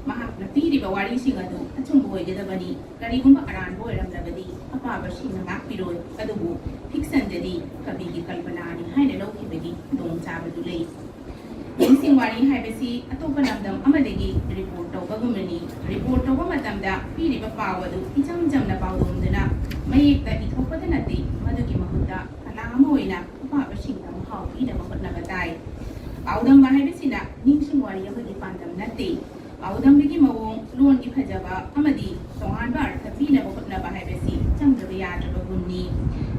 ꯃꯍꯥꯛꯅ ꯄꯤꯔꯤꯕ ꯋꯥꯔꯤꯁꯤꯡ ꯑꯗꯨ ꯑꯆꯨꯝꯕ ꯑꯣꯏꯒꯗꯕꯅꯤ꯫ ꯀꯔꯤꯒꯨꯝꯕ ꯑꯔꯥꯟꯕ ꯑꯣꯏꯔꯝꯂꯕꯗꯤ ꯑꯄꯥꯕꯁꯤꯡꯅ ꯉꯥꯛꯄꯤꯔꯣꯏ꯫ ꯑꯗꯨꯕꯨ ꯐꯤꯛꯁꯟꯗꯗꯤ ꯀꯕꯤꯒꯤ ꯀꯜꯄꯅꯥꯅꯤ ꯍꯥꯏꯅ ꯂꯧꯈꯤꯕꯒꯤ ꯈꯨꯗꯣꯡꯆꯥꯕꯗꯨ ꯂꯩ꯫ ꯅꯤꯡꯁꯤꯡ ꯋꯥꯔꯤ ꯍꯥꯏꯕꯁꯤ ꯑꯇꯣꯞꯄ ꯂꯝꯗꯝ ꯑꯃꯗꯒꯤ ꯔꯤꯄꯣꯔꯠ ꯇꯧꯕꯒꯨꯝꯕꯅꯤ꯫ ꯔꯤꯄꯣꯔꯠ ꯇꯧꯕ ꯃꯇꯝꯗ ꯄꯤꯔꯤꯕ ꯄꯥꯎ ꯑꯗꯨ ꯏꯆꯝ ꯆꯝꯅ ꯄꯥꯎꯗꯝꯗꯨꯅ ꯃꯌꯦꯛꯇ ꯏꯊꯣꯛꯄꯗ ꯅꯠꯇꯦ, ꯃꯗꯨꯒꯤ ꯃꯍꯨꯠꯇ ꯀꯂꯥ ꯑꯃ ꯑꯣꯏꯅ ꯑꯄꯥꯕꯁꯤꯡꯗ ꯃꯍꯥꯎ ꯄꯤꯅꯕ ꯍꯣꯠꯅꯕ ꯇꯥꯏ꯫ ꯄꯥꯎꯗꯝꯕ ꯍꯥꯏꯕꯁꯤꯅ ꯅꯤꯡꯁꯤꯡ ꯋꯥꯔꯤ ꯑꯃꯒꯤ ꯄꯥꯟꯗꯝ ꯅꯠꯇꯦ꯫ ꯄꯥꯎꯗꯝꯕꯒꯤ ꯃꯑꯣꯡ, ꯂꯣꯟꯒꯤ ꯐꯖꯕ ꯑꯃꯗꯤ ꯇꯣꯉꯥꯟꯕ ꯑꯔꯊ ꯄꯤꯅꯕ ꯍꯣꯠꯅꯕ ꯍꯥꯏꯕꯁꯤ ꯆꯪꯗꯕ ꯌꯥꯗ꯭ꯔꯕ ꯒꯨꯟꯅꯤ꯫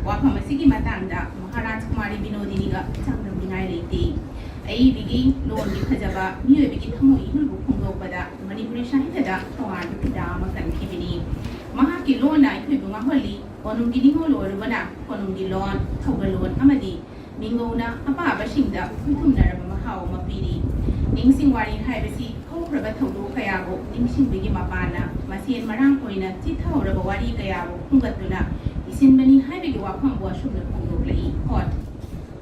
ꯋꯥꯐꯝ ꯑꯁꯤꯒꯤ ꯃꯇꯥꯡꯗ ꯃꯍꯥꯔꯥꯖ ꯀꯨꯃꯥꯔꯤ ꯕꯤꯅꯣꯗꯤꯅꯤꯒ ꯆꯥꯡꯗꯝꯅꯤꯡꯉꯥꯏ ꯂꯩꯇꯦ꯫ ꯑꯏꯕꯤꯒꯤ ꯂꯣꯟꯒꯤ ꯐꯖꯕ ꯃꯤꯑꯣꯏꯕꯒꯤ ꯊꯃꯣꯏ ꯏꯍꯨꯜꯕꯨ ꯐꯣꯡꯗꯣꯛꯄꯗ ꯃꯅꯤꯄꯨꯔꯤ ꯁꯥꯍꯤꯇ꯭ꯌꯗ ꯇꯣꯉꯥꯟꯕ ꯐꯤꯗꯥ ꯑꯃ ꯀꯟꯈꯤꯕꯅꯤ꯫ ꯃꯍꯥꯛꯀꯤ ꯂꯣꯟꯅ ꯑꯩꯈꯣꯏꯕꯨ ꯉꯥꯎꯍꯜꯂꯤ꯫ ꯀꯣꯅꯨꯡꯒꯤ ꯅꯤꯉꯣꯜ ꯑꯣꯏꯔꯨꯕꯅ ꯀꯣꯅꯨꯡꯒꯤ ꯂꯣꯟ, ꯊꯧꯒꯜꯂꯣꯟ ꯑꯃꯗꯤ ꯃꯤꯡꯒꯧꯅ ꯑꯄꯥꯕꯁꯤꯡꯗ ꯈꯨꯠꯊꯨꯝꯅꯔꯕ ꯃꯍꯥꯎ ꯑꯃ ꯄꯤꯔꯤ꯫ ꯅꯤꯡꯁꯤꯡ ꯋꯥꯔꯤ ꯍꯥꯏꯕꯁꯤ ꯍꯧꯈ꯭ꯔꯕ ꯊꯧꯗꯣꯛ ꯀꯌꯥꯕꯨ ꯅꯤꯡꯁꯤꯡꯕꯒꯤ ꯃꯄꯥꯟꯅ ꯃꯁꯦꯟ ꯃꯔꯥꯡ ꯑꯣꯏꯅ ꯆꯤꯠꯊꯍꯧꯔꯕ ꯋꯥꯔꯤ ꯀꯌꯥꯕꯨ ꯈꯨꯝꯒꯠꯇꯨꯅ ꯏꯁꯤꯟꯕꯅꯤ ꯍꯥꯏꯕꯒꯤ ꯋꯥꯐꯝꯕꯨ ꯑꯁꯨꯝꯅ ꯐꯣꯡꯗꯣꯛꯂꯛꯏ꯫ Quote,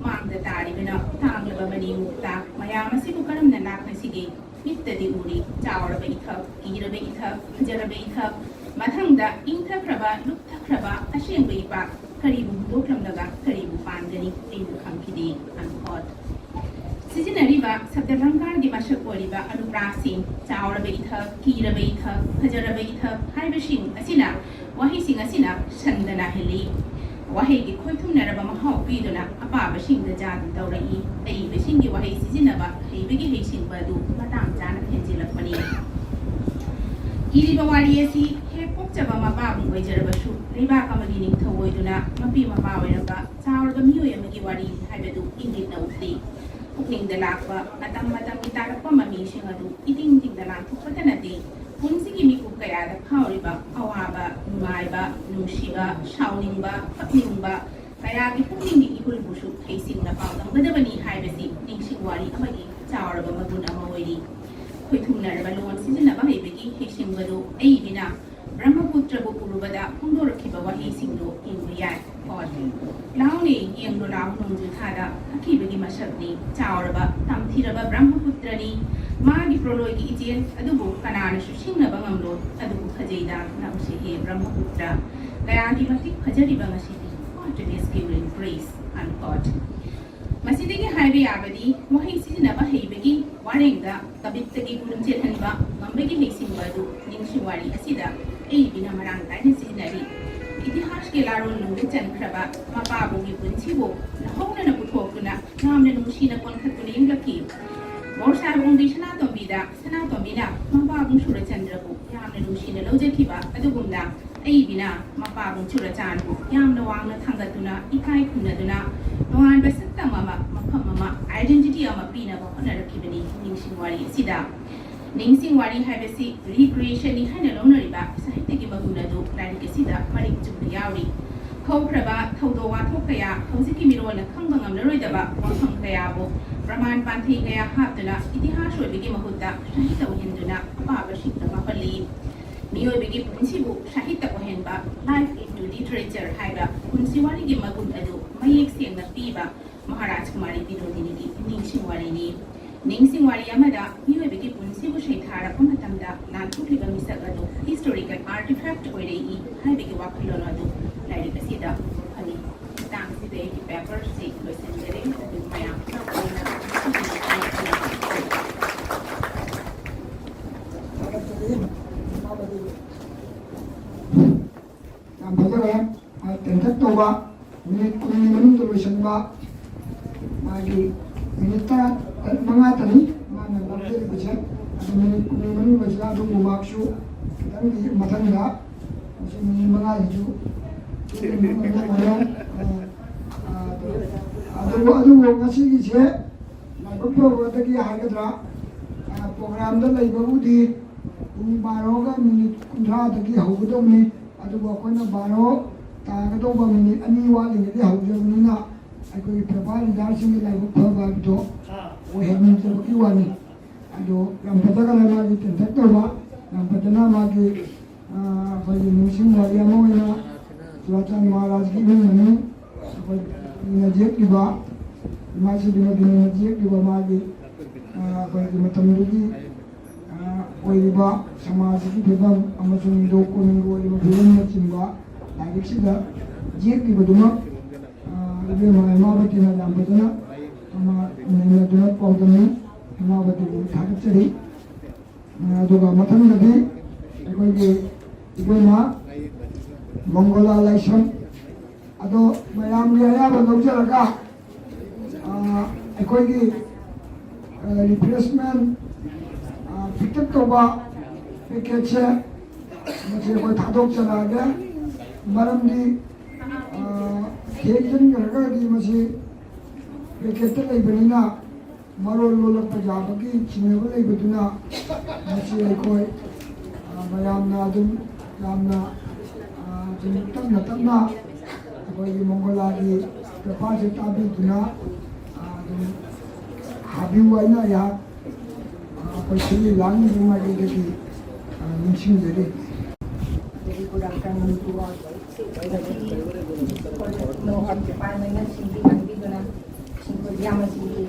ꯃꯥꯡꯗ ꯇꯥꯔꯤꯕꯅ ꯇꯥꯡꯂꯕ ꯃꯅꯤ ꯃꯨꯛꯇ ꯃꯌꯥꯝ ꯑꯁꯤꯕꯨ ꯀꯔꯝꯅ ꯂꯥꯛꯅꯁꯤꯒꯦ? ꯃꯤꯠꯇꯗꯤ ꯎꯔꯤ ꯆꯥꯎꯔꯕ ꯏꯊꯛ, ꯀꯤꯔꯕ ꯏꯊꯛ, ꯐꯖꯔꯕ ꯏꯊꯛ, ꯃꯊꯪꯗ ꯏꯪꯊꯈ꯭ꯔꯕ, ꯂꯨꯞꯊꯈ꯭ꯔꯕ ꯑꯁꯦꯡꯕ ꯏꯄꯥꯛ, ꯀꯔꯤꯕꯨ ꯍꯨꯟꯗꯣꯛꯂꯝꯂꯒ ꯀꯔꯤꯕꯨ ꯄꯥꯟꯒꯅꯤ? ꯑꯩꯅ ꯈꯪꯈꯤꯗꯦ꯫ Unquote꯫ ꯁꯤꯖꯤꯟꯅꯔꯤꯕ ꯁꯕꯗꯂꯪꯀꯥꯔꯒꯤ ꯃꯁꯛ ꯑꯣꯏꯔꯤꯕ ꯑꯅꯨꯄ꯭ꯔꯥꯁꯁꯤꯡ, ꯆꯥꯎꯔꯕ ꯏꯊꯛ, ꯀꯤꯔꯕ ꯏꯊꯛ, ꯐꯖꯔꯕ ꯏꯊꯛ ꯍꯥꯏꯕꯁꯤꯡ ꯑꯁꯤꯅ ꯋꯥꯍꯩꯁꯤꯡ ꯑꯁꯤꯅ ꯁꯟꯗ ꯅꯥꯏꯍꯜꯂꯤ꯫ ꯋꯥꯍꯩꯒꯤ ꯈꯣꯏꯊꯨꯝꯅꯔꯕ ꯃꯍꯥꯎ ꯄꯤꯗꯨꯅ ꯑꯄꯥꯕꯁꯤꯡꯗ ꯖꯥꯗꯨ ꯇꯧꯔꯛꯏ꯫ ꯑꯏꯕꯁꯤꯡꯒꯤ ꯋꯥꯍꯩ ꯁꯤꯖꯤꯟꯅꯕ ꯍꯩꯕꯒꯤ ꯍꯩꯁꯤꯡꯕ ꯑꯗꯨ ꯃꯇꯥꯡ ꯆꯥꯅ ꯍꯦꯟꯖꯤꯜꯂꯛꯄꯅꯤ꯫ ꯏꯔꯤꯕ ꯋꯥꯔꯤ ꯑꯁꯤ ꯍꯦꯛ ꯄꯣꯛ ꯆꯕ ꯃꯄꯥꯕꯨ ꯑꯣꯏꯖꯔꯕꯁꯨ, ꯂꯩꯕꯥꯛ ꯑꯃꯒꯤ ꯅꯤꯡꯊꯧ ꯑꯣꯏꯗꯨꯅ ꯃꯄꯤ ꯃꯄꯥ ꯑꯣꯏꯔꯝꯕ ꯆꯥꯎꯔꯕ ꯃꯤꯑꯣꯏ ꯑꯃꯒꯤ ꯋꯥꯔꯤ ꯍꯥꯏꯕꯗꯨ ꯏꯪꯒꯤꯠꯅ ꯎꯠꯂꯤ꯫ ꯄꯨꯛꯅꯤꯡꯗ ꯂꯥꯛꯄ, ꯃꯇꯝ ꯃꯇꯝꯒꯤ ꯇꯥꯔꯛꯄ ꯃꯃꯤꯁꯤꯡ ꯑꯗꯨ ꯏꯇꯤꯡ ꯇꯤꯡꯗ ꯂꯥꯟꯊꯣꯛꯄꯇ ꯅꯠꯇꯦ, ꯄꯨꯟꯁꯤꯒꯤ ꯃꯤꯀꯨꯞ ꯀꯌꯥꯗ ꯐꯥꯎꯔꯤꯕ ꯑꯋꯥꯕ, ꯅꯨꯡꯉꯥꯏꯕ, ꯅꯨꯡꯁꯤꯕ, ꯀꯞꯅꯤꯡꯕ, ꯀꯌꯥꯒꯤ ꯄꯨꯛꯅꯤꯡꯒꯤ ꯏꯍꯨꯜꯕꯨꯁꯨ ꯍꯩꯁꯤꯡꯅ ꯄꯥꯎꯗꯝꯒꯗꯕꯅꯤ ꯍꯥꯏꯕꯁꯤ ꯅꯤꯡꯁꯤꯡ ꯋꯥꯔꯤ ꯑꯃꯒꯤ ꯆꯥꯎꯔꯕ ꯃꯒꯨꯟ ꯑꯃ ꯑꯣꯏꯔꯤ꯫ ꯈꯣꯏꯊꯨꯝꯅꯔꯕ ꯂꯣꯟ ꯁꯤꯖꯤꯟꯅꯕ ꯍꯩꯕꯒꯤ ꯍꯩꯁꯤꯡꯕꯗꯨ ꯑꯏꯕꯤꯅ ꯕ꯭ꯔꯍ꯭ꯃꯄꯨꯇ꯭ꯔꯕꯨ ꯎꯔꯨꯕꯗ ꯐꯣꯡꯗꯣꯔꯛꯈꯤꯕ ꯋꯥꯍꯩꯁꯤꯡꯗꯨ ꯌꯦꯡꯕ ꯌꯥꯏ꯫ ꯀꯣꯠ, "ꯂꯥꯎꯅꯦ, ꯌꯦꯡꯂꯣ ꯂꯥꯎ, ꯅꯣꯡꯖꯨ ꯊꯥꯗ ꯍꯛꯈꯤꯕꯒꯤ ꯃꯁꯛꯅꯤ, ꯆꯥꯎꯔꯕ ꯇꯝꯊꯤꯔꯕ ꯕ꯭ꯔꯍ꯭ꯃꯄꯨꯇ꯭ꯔꯅꯤ, ꯃꯥꯒꯤ ꯄ꯭ꯔꯣꯂꯣꯏꯒꯤ ꯏꯆꯦꯜ ꯑꯗꯨꯕꯨ ꯀꯅꯥꯅꯁꯨ ꯁꯤꯡꯅꯕ ꯉꯝꯂꯣꯏ, ꯑꯗꯨꯕꯨ ꯐꯖꯩꯗ ꯅꯪꯁꯦ ꯍꯦ ꯕ꯭ꯔꯍ꯭ꯃꯄꯨꯇ꯭ꯔ, ꯀꯌꯥꯒꯤ ꯃꯇꯤꯛ ꯐꯖꯔꯤꯕ ꯉꯁꯤꯗꯤ, what a masculine grace," unquote꯫ ꯃꯁꯤꯗꯒꯤ ꯍꯥꯏꯕ ꯌꯥꯕꯗꯤ ꯋꯥꯍꯩ ꯁꯤꯖꯤꯟꯅꯕ ꯍꯩꯕꯒꯤ ꯋꯥꯔꯦꯡꯗ ꯀꯕꯤꯠꯇꯒꯤ ꯒꯨꯟ ꯆꯦꯜꯍꯟꯕ ꯉꯝꯕꯒꯤ ꯍꯩꯁꯤꯡꯕ ꯑꯗꯨ ꯅꯤꯡꯁꯤꯡ ꯋꯥꯔꯤ ꯑꯁꯤꯗ ꯑꯏꯕꯤꯅ ꯃꯔꯥꯡ ꯀꯥꯏꯅ ꯁꯤꯖꯤꯟꯅꯔꯤ꯫ ꯏꯇꯤꯍꯥꯁꯀꯤ ꯂꯥꯔꯣꯜꯅꯨꯡꯗ ꯆꯟꯈ꯭ꯔꯕ ꯃꯄꯥꯕꯨꯒꯤ ꯄꯨꯟꯁꯤꯕꯨ ꯅꯧꯍꯧꯅꯅ ꯄꯨꯊꯣꯛꯇꯨꯅ ꯌꯥꯝꯅ ꯅꯨꯡꯁꯤꯅ ꯀꯣꯟꯈꯠꯇꯨꯅ ꯌꯦꯡꯂꯛꯈꯤ꯫ ꯃꯣꯔ ꯁꯥꯍꯦꯕ ꯑꯣꯡꯕꯤ ꯁꯅꯥꯇꯣꯝꯕꯤꯗ ꯁꯅꯥꯇꯣꯝꯕꯤꯅ ꯃꯄꯥꯕꯨꯡ ꯁꯨꯔꯆꯟꯗ꯭ꯔꯕꯨ ꯌꯥꯝꯅ ꯅꯨꯡꯁꯤꯅ ꯂꯧꯖꯈꯤꯕ ꯑꯗꯨꯒꯨꯝꯅ ꯑꯏꯕꯤꯅ ꯃꯄꯥꯕꯨꯡ ꯆꯨꯔꯆꯥꯟꯕꯨ ꯌꯥꯝꯅ ꯋꯥꯡꯅ ꯊꯥꯡꯒꯠꯇꯨꯅ ꯏꯀꯥꯏ ꯈꯨꯝꯅꯗꯨꯅ ꯇꯣꯉꯥꯟꯕ ꯁꯛꯇꯝ ꯑꯃ, ꯃꯐꯝ ꯑꯃ, identity ꯑꯃ ꯄꯤꯅꯕ ꯍꯣꯠꯅꯔꯛꯈꯤꯕꯅꯤ ꯅꯤꯡꯁꯤꯡ ꯋꯥꯔꯤ ꯑꯁꯤꯗ꯫ ꯅꯤꯡꯁꯤꯡ ꯋꯥꯔꯤ ꯍꯥꯏꯕꯁꯤ recreationꯅꯤ ꯍꯥꯏꯅ ꯂꯧꯅꯔꯤꯕ ꯁꯥꯍꯤꯇ꯭ꯌꯒꯤ ꯃꯒꯨꯟ ꯑꯗꯨ ꯂꯥꯏꯔꯤꯛ ꯑꯁꯤꯗ ꯃꯔꯤꯛ ꯆꯨꯝꯅ ꯌꯥꯎꯔꯤ꯫ ꯍꯧꯈ꯭ꯔꯕ ꯊꯧꯗꯣꯛ ꯋꯥꯊꯣꯛ ꯀꯌꯥ, ꯍꯧꯖꯤꯛꯀꯤ ꯃꯤꯔꯣꯜꯅ ꯈꯪꯕ ꯉꯝꯂꯔꯣꯏꯗꯕ ꯋꯥꯐꯝ ꯀꯌꯥꯕꯨ ꯄ꯭ꯔꯃꯥꯟ ꯄꯥꯟꯊꯩ ꯀꯌꯥ ꯍꯥꯞꯇꯨꯅ ꯏꯇꯤꯍꯥꯁ ꯑꯣꯏꯕꯒꯤ ꯃꯍꯨꯠꯇ ꯁꯥꯍꯤꯇ꯭ꯌ ꯑꯣꯏꯍꯟꯗꯨꯅ ꯑꯄꯥꯕꯁꯤꯡꯗ ꯃꯥꯡꯍꯜꯂꯤ꯫ ꯃꯤꯑꯣꯏꯕꯒꯤ ꯄꯨꯟꯁꯤꯕꯨ ꯁꯥꯍꯤꯇ꯭ꯌ ꯑꯣꯏꯍꯟꯕ, life into literature ꯍꯥꯏꯕ ꯄꯨꯟꯁꯤ ꯋꯥꯔꯤꯒꯤ ꯃꯒꯨꯟ ꯑꯗꯨ ꯃꯌꯦꯛ ꯁꯦꯡꯅ ꯄꯤꯕ ꯃꯍꯥꯔꯥꯖ ꯀꯨꯃꯥꯔꯤ ꯕꯤꯅꯣꯗꯤꯅꯤꯒꯤ ꯅꯤꯡꯁꯤꯡ ꯋꯥꯔꯤꯅꯤ꯫ ꯅꯤꯡꯁꯤꯡ ꯋꯥꯔꯤ ꯑꯃꯗ ꯃꯤꯑꯣꯏꯕꯒꯤ ꯄꯨꯟꯁꯤꯕꯨ ꯁꯩꯊꯥꯔꯛꯄ ꯃꯇꯝꯗ ꯂꯥꯟꯊꯣꯛꯂꯤꯕ ꯃꯤꯁꯛ ꯑꯗꯨ historical artifact ꯑꯣꯏꯔꯛꯏ ꯍꯥꯏꯕꯒꯤ ꯋꯥꯈꯜꯂꯣꯟ ꯑꯗꯨ ꯂꯥꯏꯔꯤꯛ ꯑꯁꯤꯗ ꯎꯕ ꯐꯪꯉꯤ꯫ ꯃꯇꯥꯡꯁꯤꯗ ꯑꯩꯒꯤ paperꯁꯤ ꯂꯣꯏꯁꯤꯟꯖꯔꯦ꯫ ꯑꯗꯨ ꯃꯌꯥꯝ ꯄꯨꯝꯅꯃꯛ ꯌꯥꯝ ꯐꯖꯔꯦ꯫ ꯇꯦꯟꯇꯛ ꯇꯧꯕ, ꯃꯤꯅꯤꯠ ꯀꯨꯟꯒꯤ ꯃꯅꯨꯡꯗ ꯂꯣꯏꯁꯤꯟꯕ꯫ ꯃꯥꯒꯤ ꯃꯤꯅꯤꯠ ꯇꯔꯥ ꯃꯉꯥꯇꯅꯤ ꯃꯥꯅ ꯂꯧꯖꯔꯤꯕꯁꯦ꯫ ꯑꯗꯨ ꯃꯤꯅꯤꯠ ꯀꯨꯟꯒꯤ ꯃꯅꯨꯡꯗꯁꯤꯗ ꯑꯗꯨꯒꯨꯝꯕ ꯃꯥꯔꯛꯁꯨ ꯈꯤꯇꯪꯗꯤ ꯃꯊꯪꯗ ꯃꯤꯅꯤꯠ ꯃꯉꯥꯁꯤꯁꯨ ꯑꯗꯨꯕꯨ ꯑꯗꯨꯕꯨ ꯉꯁꯤꯒꯤꯁꯦ ꯂꯥꯏꯕꯛ ꯐꯕꯗꯒꯤ ꯍꯥꯏꯒꯗ꯭ꯔꯥ, ꯄ꯭ꯔꯣꯒ꯭ꯔꯥꯝꯗ ꯂꯩꯕꯕꯨꯗꯤ ꯄꯨꯡ ꯕꯥꯔꯣꯒ ꯃꯤꯅꯤꯠ ꯀꯨꯟꯊ꯭ꯔꯥꯗꯒꯤ ꯍꯧꯒꯗꯧꯅꯤ꯫ ꯑꯗꯨꯕꯨ ꯑꯩꯈꯣꯏꯅ ꯕꯥꯔꯣ ꯇꯥꯒꯗꯧꯕ ꯃꯤꯅꯤꯠ ꯑꯅꯤ ꯋꯥꯠꯂꯤꯉꯩꯗꯒꯤ ꯍꯧꯖꯕꯅꯤꯅ ꯑꯩꯈꯣꯏꯒꯤ ꯄꯦꯄꯥ ꯂꯤꯗꯔꯁꯤꯡꯒꯤ ꯂꯥꯏꯕꯛ ꯐꯕ ꯍꯥꯏꯕꯗꯣ ꯑꯣꯏꯍꯟꯅꯤꯡꯖꯕꯒꯤ ꯋꯥꯅꯤ꯫ ꯑꯗꯣ ꯌꯥꯝ ꯐꯖꯈ꯭ꯔꯦ ꯃꯥꯒꯤ ꯇꯦꯟꯊꯛ ꯇꯧꯕ, ꯌꯥꯝ ꯐꯖꯅ ꯃꯥꯒꯤ, ꯑ, ꯑꯩꯈꯣꯏꯒꯤ ꯅꯤꯡꯁꯤꯡ ꯋꯥꯔꯤ ꯑꯃ ꯑꯣꯏꯅ ꯆꯨꯔꯥꯆꯥꯟ ꯃꯍꯥꯔꯥꯖꯀꯤ ꯏꯃꯨꯡ ꯃꯅꯨꯡ ꯑꯩꯈꯣꯏꯅ ꯌꯦꯛꯂꯤꯕ, ꯏꯃꯥ ꯁꯤꯕꯤꯅꯣꯗꯤꯅꯤꯅ ꯌꯦꯛꯂꯤꯕ ꯃꯥꯒꯤ, ꯑ, ꯑꯩꯈꯣꯏꯒꯤ ꯃꯇꯝꯗꯨꯒꯤ, ꯑ, ꯑꯣꯏꯔꯤꯕ ꯁꯃꯥꯖꯒꯤ ꯐꯤꯕꯝ ꯑꯃꯁꯨꯡ ꯏꯟꯗꯣ ꯀꯣꯅꯨꯡꯒꯤ ꯑꯣꯏꯔꯤꯕ ꯐꯤꯕꯝꯅꯆꯤꯡꯕ ꯂꯥꯏꯔꯤꯛꯁꯤꯗ ꯌꯦꯛꯂꯤꯕꯗꯨꯃꯛ, ꯑ, ꯏꯕꯦꯝꯃ ꯍꯦꯃꯥꯕꯇꯤꯅ ꯌꯥꯝ ꯐꯖꯅ, ꯑꯃ, ꯅꯩꯅꯗꯨꯅ ꯄꯥꯎꯗꯝꯃꯤ꯫ ꯍꯦꯃꯥꯕꯇꯤꯕꯨ ꯊꯥꯒꯠꯆꯔꯤ꯫ ꯑ, ꯑꯗꯨꯒ ꯃꯊꯪꯗꯗꯤ ꯑꯩꯈꯣꯏꯒꯤ ꯏꯕꯦꯝꯃ ꯃꯪꯒꯣꯂꯥ ꯂꯥꯏꯁ꯭ꯔꯝ ꯑꯗꯣ ꯃꯌꯥꯝꯒꯤ ꯑꯌꯥꯕ ꯂꯧꯖꯔꯒ, ꯑ, ꯑꯩꯈꯣꯏꯒꯤ, ꯑ, ꯔꯤꯐ꯭ꯔꯦꯁꯃꯦꯟ, ꯑ, ꯄꯤꯛꯇꯛ ꯇꯧꯕ ꯄꯦꯀꯦꯠꯁꯦ ꯃꯁꯤ ꯑꯩꯈꯣꯏ ꯊꯥꯗꯣꯛꯆꯔꯛꯑꯒꯦ꯫ ꯃꯔꯝꯗꯤ, ꯑ, ꯊꯦꯡꯖꯤꯟꯈ꯭ꯔꯒꯗꯤ ꯃꯁꯤ ꯄꯦꯀꯦꯠꯇ ꯂꯩꯕꯅꯤꯅ ꯃꯔꯣꯜ ꯂꯣꯜꯂꯛꯄ ꯌꯥꯕꯒꯤ ꯆꯤꯡꯅꯕ ꯂꯩꯕꯗꯨꯅ ꯃꯁꯤ ꯑꯩꯈꯣꯏ, ꯑ, ꯃꯌꯥꯝꯅ ꯑꯗꯨꯝ ꯌꯥꯝꯅ, ꯑ, ꯑꯗꯨꯝ ꯇꯞꯅ ꯇꯞꯅ ꯑꯩꯈꯣꯏꯒꯤ ꯃꯪꯒꯣꯂꯥꯒꯤ ꯄꯦꯄꯥꯁꯦ ꯇꯥꯕꯤꯗꯨꯅ, ꯑ, ꯑꯗꯨꯝ ꯍꯥꯕꯤꯌꯨ ꯍꯥꯏꯅ ꯑꯩꯍꯥꯛ, ꯑ, ꯑꯩꯈꯣꯏ ꯁꯤꯜꯂꯤ ꯂꯥꯡꯂꯤꯕ ꯃꯥꯏꯀꯩꯗꯒꯤ, ꯑ, ꯅꯤꯡꯁꯤꯡꯖꯔꯤ꯫ Very good afternoon to all. ꯉꯁꯤ ꯀꯣꯂꯦꯖ ꯗꯤꯄꯥꯔꯠꯃꯦꯟꯅ ꯁꯤꯟꯕꯤ ꯂꯥꯡꯕꯤꯗꯨꯅ ꯁꯤꯝꯄꯣꯖꯤꯌꯝ ꯑꯁꯤꯒꯤ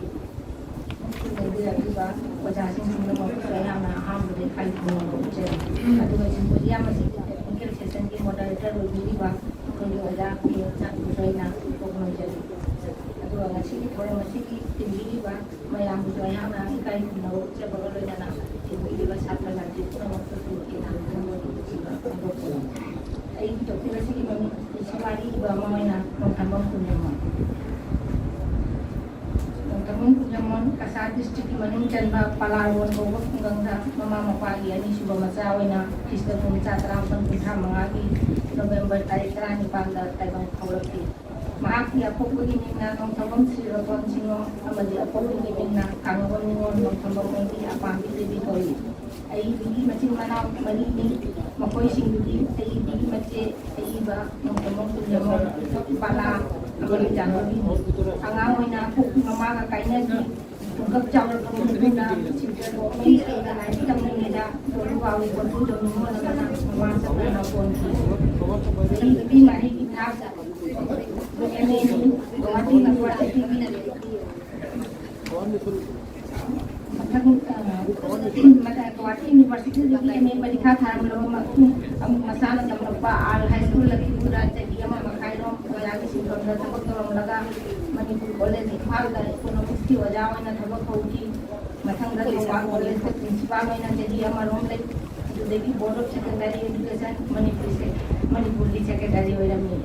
ꯂꯩꯕꯤꯔꯛꯂꯤꯕ ꯑꯣꯖꯥꯁꯤꯡ ꯄꯨꯝꯅꯃꯛꯄꯨꯁꯨ ꯑꯩꯍꯥꯛꯅ ꯑꯍꯥꯟꯕꯗ ꯏꯀꯥꯏ ꯈꯨꯝꯅꯕ ꯎꯠꯆꯔꯤ꯫ ꯑꯗꯨꯒ ꯁꯤꯝꯄꯣꯖꯤꯌꯝ ꯑꯁꯤꯒꯤ ꯇꯦꯛꯅꯤꯀꯦꯜ ꯁꯦꯁꯟꯒꯤ ꯃꯣꯗꯔꯦꯇꯔ ꯑꯣꯏꯕꯤꯔꯤꯕ ꯑꯩꯈꯣꯏꯒꯤ ꯑꯣꯖꯥ ꯄꯤ ꯑꯦꯜ ꯆꯥꯟꯕꯨꯁꯨ ꯑꯩꯅ ꯀꯣꯛꯅꯖꯔꯤ꯫ ꯑꯗꯨꯒ ꯉꯁꯤꯒꯤ ꯊꯧꯔꯝ ꯑꯁꯤꯒꯤ ꯊꯤꯡꯕꯤꯔꯤꯕ ꯃꯌꯥꯝꯕꯨꯁꯨ ꯑꯩꯍꯥꯛꯅ ꯏꯀꯥꯏ ꯈꯨꯝꯅꯕ ꯎꯠꯆꯕꯒ ꯂꯣꯏꯅꯅ ꯊꯤꯡꯕꯤꯔꯤꯕ ꯁꯥꯇ꯭ꯔ ꯁꯥꯇ꯭ꯔꯤ ꯄꯨꯝꯅꯃꯛꯄꯨꯁꯨ ꯏꯅꯥꯛ ꯈꯨꯟꯅꯕ ꯅꯨꯡꯁꯤꯕ ꯐꯣꯡꯗꯣꯛꯆꯔꯤ꯫ ꯑꯩꯒꯤ ꯇꯣꯄꯤꯛ ꯑꯁꯤꯒꯤ ꯃꯃꯤꯡ ꯄꯨꯟꯁꯤ ꯋꯥꯔꯤ ꯏꯕ ꯑꯃ ꯑꯣꯏꯅ ꯅꯣꯡꯊꯥꯡꯕꯝ ꯀꯨꯟꯖꯃꯣꯏ꯫ ꯅꯣꯡꯊꯥꯡꯕꯝ ꯀꯨꯟꯖꯃꯣꯟ ꯀꯁꯥꯔ ꯗꯤꯁꯇ꯭ꯔꯤꯛꯀꯤ ꯃꯅꯨꯡ ꯆꯟꯕ ꯄꯂꯥꯔꯣꯟ ꯀꯧꯕ ꯈꯨꯡꯒꯪꯗ ꯃꯃꯥ ꯃꯄꯥꯒꯤ ꯑꯅꯤꯁꯨꯕ ꯃꯆꯥ ꯑꯣꯏꯅ ꯈ꯭ꯔꯤꯁꯇ ꯀꯨꯝ ꯆꯥ ꯇꯔꯥꯃꯥꯄꯟ ꯀꯨꯟꯊ꯭ꯔꯥ ꯃꯉꯥꯒꯤ ꯅꯣꯕꯦꯝꯕꯔ ꯇꯥꯔꯤꯛ ꯇꯔꯥꯅꯤꯄꯥꯟꯗ ꯇꯥꯏꯕꯪ ꯍꯧꯔꯛꯈꯤ꯫ ꯃꯍꯥꯛꯀꯤ ꯑꯄꯣꯛꯄꯒꯤ ꯃꯤꯡꯅ ꯅꯣꯡꯊꯣꯝꯕꯝ ꯁ꯭ꯔꯤꯔꯇꯣꯟ ꯁꯤꯡꯍꯣ ꯑꯃꯗꯤ ꯑꯄꯣꯛꯄꯒꯤ ꯃꯤꯡꯅ ꯈꯥꯡꯉꯕꯣꯟ ꯅꯤꯉꯣꯜ ꯅꯣꯡꯊꯣꯝꯕꯝ ꯑꯣꯡꯕꯤ ꯑꯄꯥꯝꯕꯤ ꯗꯦꯕꯤ ꯀꯧꯏ꯫ ꯑꯏꯕꯤꯒꯤ ꯃꯆꯤꯟ ꯃꯅꯥꯎ ꯃꯔꯤꯅꯤ꯫ ꯃꯈꯣꯏꯁꯤꯡꯗꯨꯗꯤ ꯑꯏꯕꯤꯒꯤ ꯃꯆꯦ ꯑꯏꯕ ꯅꯣꯡꯊꯣꯝꯕꯝ ꯀꯨꯟꯖꯃꯣꯟ, ꯕꯂꯥ ꯑꯃꯗꯤ ꯖꯥꯍ꯭ꯅꯕꯤꯅꯤ꯫ ꯑꯉꯥꯡ ꯑꯣꯏꯅ ꯄꯣꯛꯄꯤ ꯃꯃꯥꯒ ꯀꯥꯏꯅꯈꯤ꯫ ꯄꯨꯡꯀꯛ ꯆꯥꯎꯔꯛꯂꯕ ꯃꯇꯨꯡꯗ ꯁꯤꯜꯆꯔ ꯒꯣꯚꯔꯟꯃꯦꯟꯠ ꯁ꯭ꯀꯨꯜꯗ ꯂꯥꯏꯔꯤꯛ ꯇꯝꯂꯤꯉꯩꯗ ꯇꯣꯂꯨꯋꯥꯒꯤ ꯀꯣꯟꯊꯧꯖꯝ ꯅꯤꯉꯣꯜ ꯑꯃꯅ ꯃꯃꯥ ꯆꯠꯅꯅ ꯄꯣꯟꯈꯤ꯫ ꯑꯏꯕꯤ ꯃꯍꯩꯒꯤ ꯊꯥꯛ ꯑꯦꯝ ꯑꯦꯅꯤ ꯒꯨꯋꯥꯍꯥꯇꯤ ꯌꯨꯅꯤꯚꯔꯁꯤꯇꯤꯒꯤ ꯃꯊꯪ, ꯑ, ꯃꯊꯪ ꯒꯨꯋꯥꯍꯥꯇꯤ ꯌꯨꯅꯤꯚꯔꯁꯤꯇꯤꯗꯒꯤ ꯑꯦꯝ ꯑꯦ ꯄꯔꯤꯈꯥ ꯊꯥꯔꯝꯂꯕ ꯃꯇꯨꯡ ꯑꯃꯨꯛ ꯃꯁꯥꯅ ꯇꯝꯂꯛꯄ ꯑꯥꯔ ꯍꯥꯏ ꯁ꯭ꯀꯨꯜ ꯂꯛꯈꯤꯄꯨꯔꯗ ꯆꯍꯤ ꯑꯃ ꯃꯈꯥꯏꯔꯣꯝ ꯑꯣꯖꯥꯒꯤ ꯁꯤꯟꯐꯝꯗ ꯊꯕꯛ ꯇꯧꯔꯝꯂꯒ ꯃꯅꯤꯄꯨꯔ ꯀꯣꯂꯦꯖ ꯏꯝꯐꯥꯜꯗ ꯏꯀꯣꯅꯣꯃꯤꯛꯁꯀꯤ ꯑꯣꯖꯥ ꯑꯣꯏꯅ ꯊꯕꯛ ꯍꯧꯈꯤ꯫ ꯃꯊꯪꯗ ꯊꯧꯕꯥꯜ ꯀꯣꯂꯦꯖꯇ ꯄ꯭ꯔꯤꯟꯁꯤꯄꯥꯜ ꯑꯣꯏꯅ ꯆꯍꯤ ꯑꯃꯔꯣꯝ ꯂꯩ꯫ ꯑꯗꯨꯗꯒꯤ ꯕꯣꯔꯗ ꯑꯣꯐ ꯁꯦꯀꯦꯟꯗꯔꯤ ꯑꯦꯖꯨꯀꯦꯁꯟ ꯃꯅꯤꯄꯨꯔꯁꯦ, ꯃꯅꯤꯄꯨꯔꯒꯤ ꯁꯦꯀ꯭ꯔꯦꯇꯔꯤ ꯑꯣꯏꯔꯝꯃꯤ꯫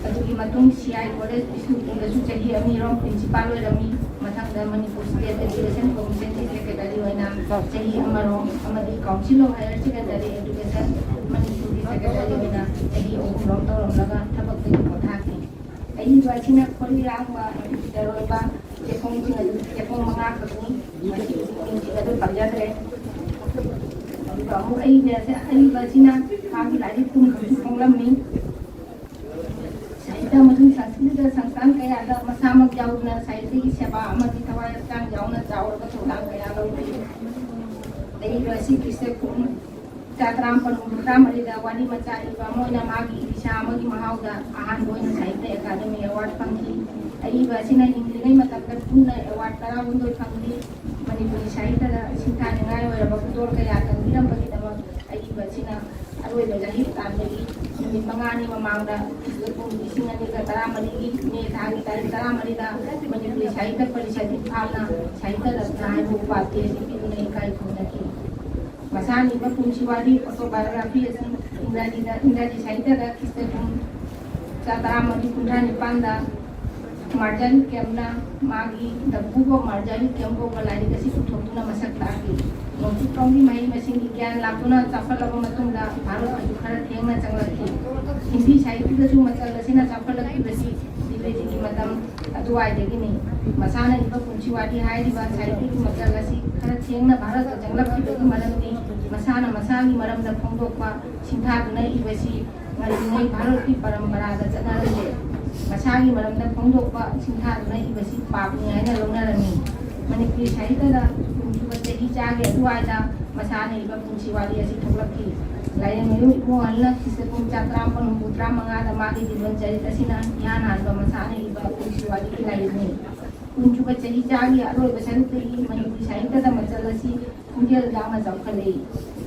ꯑꯗꯨꯒꯤ ꯃꯇꯨꯡ ꯁꯤ ꯑꯥꯏ ꯀꯣꯂꯦꯖ ꯕꯤꯁꯅꯨꯄꯨꯔꯗꯁꯨ ꯆꯍꯤ ꯑꯅꯤꯔꯣꯝ ꯄ꯭ꯔꯤꯟꯁꯤꯄꯥꯜ ꯑꯣꯏꯔꯝꯃꯤ꯫ ꯃꯊꯪꯗ ꯃꯅꯤꯄꯨꯔ ꯁ꯭ꯇꯦꯠ ꯑꯦꯖꯨꯀꯦꯁꯟ ꯀꯣꯃꯤꯁꯟꯒꯤ ꯁꯦꯀ꯭ꯔꯦꯇꯔꯤ ꯑꯣꯏꯅ ꯆꯍꯤ ꯑꯃꯔꯣꯝ ꯑꯃꯗꯤ council of higher secondary education ꯃꯅꯤꯄꯨꯔꯒꯤ ꯁꯦꯀ꯭ꯔꯦꯇꯔꯤ ꯑꯣꯏꯅ ꯆꯍꯤ ꯑꯍꯨꯝꯔꯣꯝ ꯇꯧꯔꯝꯂꯒ ꯊꯕꯛꯇꯒꯤ ꯄꯣꯊꯥꯈꯤ꯫ ꯑꯏꯕ ꯑꯁꯤꯅ ꯈꯣꯔꯤꯔꯥꯡꯕ ꯏꯗꯤꯇꯔ ꯑꯣꯏꯕ ꯆꯦꯐꯣꯡꯁꯤꯡ ꯑꯗꯨ ꯆꯦꯐꯣꯡ ꯃꯉꯥ ꯈꯛꯅꯤ꯫ ꯃꯁꯤꯒꯤ ꯃꯤꯡꯁꯤꯡ ꯑꯗꯨ ꯄꯟꯖꯗ꯭ꯔꯦ꯫ ꯑꯗꯨꯒ ꯑꯃꯨꯛ ꯑꯏꯕ ꯑꯁꯤ, ꯑꯏꯕ ꯑꯁꯤꯅ ꯃꯥꯒꯤ ꯂꯥꯏꯔꯤꯛ ꯀꯨꯟ ꯈꯛꯁꯨ ꯐꯣꯡꯂꯝꯃꯤ꯫ ꯁꯥꯍꯤꯇ꯭ꯌ ꯑꯃꯁꯨꯡ ꯁꯪꯁꯀ꯭ꯔꯤꯇ ꯁꯪꯁꯊꯥꯟ ꯀꯌꯥꯗ ꯃꯁꯥꯃꯛ ꯌꯥꯎꯗꯨꯅ ꯁꯥꯍꯤꯇ꯭ꯌꯒꯤ ꯁꯦꯕꯥ ꯑꯃꯗꯤ ꯊꯋꯥꯏ ꯍꯛꯆꯥꯡ ꯌꯥꯎꯅ ꯆꯥꯎꯔꯕ ꯊꯧꯗꯥꯡ ꯀꯌꯥ ꯂꯧꯈꯤ꯫ ꯑꯏꯕ ꯑꯁꯤ ꯈ꯭ꯔꯤꯁꯇ ꯀꯨꯝ ꯆꯥ ꯇꯔꯥꯃꯥꯄꯟ ꯍꯨꯝꯐꯨꯇꯔꯥ ꯃꯔꯤꯗ ꯋꯥꯔꯤ ꯃꯆꯥ ꯏꯕ ꯑꯃ ꯑꯣꯏꯅ ꯃꯥꯒꯤ ꯏꯁꯥ ꯑꯃꯒꯤ ꯃꯍꯥꯎꯗ ꯑꯍꯥꯟꯕ ꯑꯣꯏꯅ ꯁꯥꯍꯤꯇ꯭ꯌ ꯑꯦꯀꯥꯗꯃꯤ ꯑꯦꯋꯥꯔꯗ ꯐꯪꯈꯤ꯫ ꯑꯏꯕ ꯑꯁꯤꯅ ꯍꯤꯡꯂꯤꯉꯩ ꯃꯇꯝꯗ ꯄꯨꯟꯅ ꯑꯦꯋꯥꯔꯗ ꯇꯔꯥꯍꯨꯝꯗꯣꯏ ꯐꯪꯂꯤ꯫ ꯃꯅꯤꯄꯨꯔꯤ ꯁꯥꯍꯤꯇ꯭ꯌꯗ ꯁꯤꯡꯊꯥꯅꯤꯡꯉꯥꯏ ꯑꯣꯏꯔꯕ ꯈꯨꯗꯣꯜ ꯀꯌꯥ ꯇꯝꯕꯤꯔꯝꯕꯒꯤꯗꯃꯛ ꯑꯏꯕ ꯑꯁꯤꯅ ꯑꯔꯣꯏꯕ ꯆꯍꯤ ꯇꯥꯟꯕꯒꯤ ꯅꯨꯃꯤꯠ ꯃꯉꯥꯅꯤ ꯃꯃꯥꯡꯗ ꯏꯁꯣꯔ ꯀꯨꯝ ꯂꯤꯁꯤꯡ ꯑꯅꯤꯒ ꯇꯔꯥꯃꯔꯤꯒꯤ ꯃꯦ ꯊꯥꯒꯤ ꯇꯥꯔꯤꯛ ꯇꯔꯥꯃꯔꯤꯗ ꯃꯅꯤꯄꯨꯔꯤ ꯁꯥꯍꯤꯇ꯭ꯌ ꯄꯔꯤꯁꯗ ꯏꯝꯐꯥꯜꯅ ꯁꯥꯍꯤꯇ꯭ꯌ ꯔꯠꯅ ꯍꯥꯏꯕ ꯎꯄꯥꯙꯤ ꯑꯁꯤ ꯄꯤꯗꯨꯅ ꯏꯀꯥꯏ ꯈꯨꯝꯅꯈꯤ꯫ ꯃꯁꯥꯅ ꯏꯕ ꯄꯨꯟꯁꯤ ꯋꯥꯔꯤ, autobiography, ꯑꯁꯤ ꯏꯪꯒ꯭ꯔꯥꯖꯤꯗ, ꯏꯪꯒ꯭ꯔꯥꯖꯤ ꯁꯥꯍꯤꯇ꯭ꯌꯗ ꯈ꯭ꯔꯤꯁꯇ ꯀꯨꯝ ꯆꯥ ꯇꯔꯥꯃꯔꯤ ꯀꯨꯟꯊ꯭ꯔꯥ ꯅꯤꯄꯥꯟꯗ ꯃꯥꯔꯖꯟ ꯀꯦꯝꯅ ꯃꯥꯒꯤ The Book of Marjari Kemp ꯀꯧꯕ ꯂꯥꯏꯔꯤꯛ ꯑꯁꯤ ꯄꯨꯊꯣꯛꯇꯨꯅ ꯃꯁꯛ ꯇꯥꯛꯈꯤ꯫ ꯅꯣꯡꯆꯨꯞꯂꯣꯝꯒꯤ ꯃꯍꯩ ꯃꯁꯤꯡꯒꯤ ꯒ꯭ꯌꯥꯟ ꯂꯥꯛꯇꯨꯅ ꯆꯥꯎꯈꯠꯂꯕ ꯃꯇꯨꯡꯗ ꯚꯥꯔꯠ ꯑꯗꯨ ꯈꯔ ꯊꯦꯡꯅ ꯆꯪꯂꯛꯈꯤ꯫ ꯍꯤꯟꯗꯤ ꯁꯥꯍꯤꯇ꯭ꯌꯗꯁꯨ ꯃꯆꯜ ꯑꯁꯤꯅ ꯆꯥꯎꯈꯠꯂꯛꯈꯤꯕꯁꯤ ꯗꯤꯕꯦꯇꯤꯒꯤ ꯃꯇꯝ ꯑꯗꯨꯋꯥꯏꯗꯒꯤꯅꯤ꯫ ꯃꯁꯥꯅ ꯏꯕ ꯄꯨꯟꯁꯤ ꯋꯥꯔꯤ ꯍꯥꯏꯔꯤꯕ ꯁꯥꯍꯤꯇ꯭ꯌꯒꯤ ꯃꯆꯜ ꯑꯁꯤ ꯈꯔ ꯊꯦꯡꯅ ꯚꯥꯔꯠꯇ ꯆꯪꯂꯛꯈꯤꯕꯒꯤ ꯃꯔꯝꯗꯤ ꯃꯁꯥꯅ ꯃꯁꯥꯒꯤ ꯃꯔꯝꯗ ꯐꯣꯡꯗꯣꯛꯄ ꯁꯤꯡꯊꯥꯗꯨꯅ ꯏꯕꯁꯤ ꯉꯜꯂꯤꯉꯩ ꯚꯥꯔꯠꯀꯤ ꯄꯔꯝꯄꯔꯥꯗ ꯆꯠꯅꯔꯝꯗꯦ꯫ ꯃꯁꯥꯒꯤ ꯃꯔꯝꯗ ꯐꯣꯡꯗꯣꯛꯄ ꯁꯤꯡꯊꯥꯗꯨꯅ ꯏꯕꯁꯤ ꯄꯥꯞꯅꯤ ꯍꯥꯏꯅ ꯂꯧꯅꯔꯝꯃꯤ꯫ ꯃꯅꯤꯄꯨꯔꯤ ꯁꯥꯍꯤꯇ꯭ꯌꯗ ꯀꯨꯟꯁꯨꯕ ꯆꯍꯤ ꯆꯥꯒꯤ ꯑꯗꯨꯋꯥꯏꯗ ꯃꯁꯥꯅ ꯏꯕ ꯄꯨꯟꯁꯤ ꯋꯥꯔꯤ ꯑꯁꯤ ꯊꯣꯛꯂꯛꯈꯤ꯫ ꯂꯥꯏꯔꯦꯝꯕꯤꯔꯨ ꯏꯕꯣꯍꯜꯅ ꯈ꯭ꯔꯤꯁꯇ ꯀꯨꯝꯖꯥ ꯇꯔꯥꯃꯥꯄꯜ ꯍꯨꯝꯐꯨ ꯇꯔꯥꯃꯉꯥꯗ ꯃꯥꯒꯤ ꯖꯤꯕꯟ ꯆꯔꯤꯠ ꯑꯁꯤꯅ ꯏꯍꯥꯟ ꯍꯥꯟꯕ ꯃꯁꯥꯅ ꯏꯕ ꯄꯨꯟꯁꯤ ꯋꯥꯔꯤꯒꯤ ꯂꯥꯏꯔꯤꯛꯅꯤ꯫ ꯀꯨꯟꯁꯨꯕ ꯆꯍꯤ ꯆꯥꯒꯤ ꯑꯔꯣꯏꯕ ꯁꯔꯨꯛꯇꯒꯤ ꯃꯅꯤꯄꯨꯔꯤ ꯁꯥꯍꯤꯇ꯭ꯌꯗ ꯃꯆꯜ ꯑꯁꯤ ꯈꯣꯡꯖꯦꯜ ꯌꯥꯡꯅ ꯆꯥꯎꯈꯠꯂꯛꯏ꯫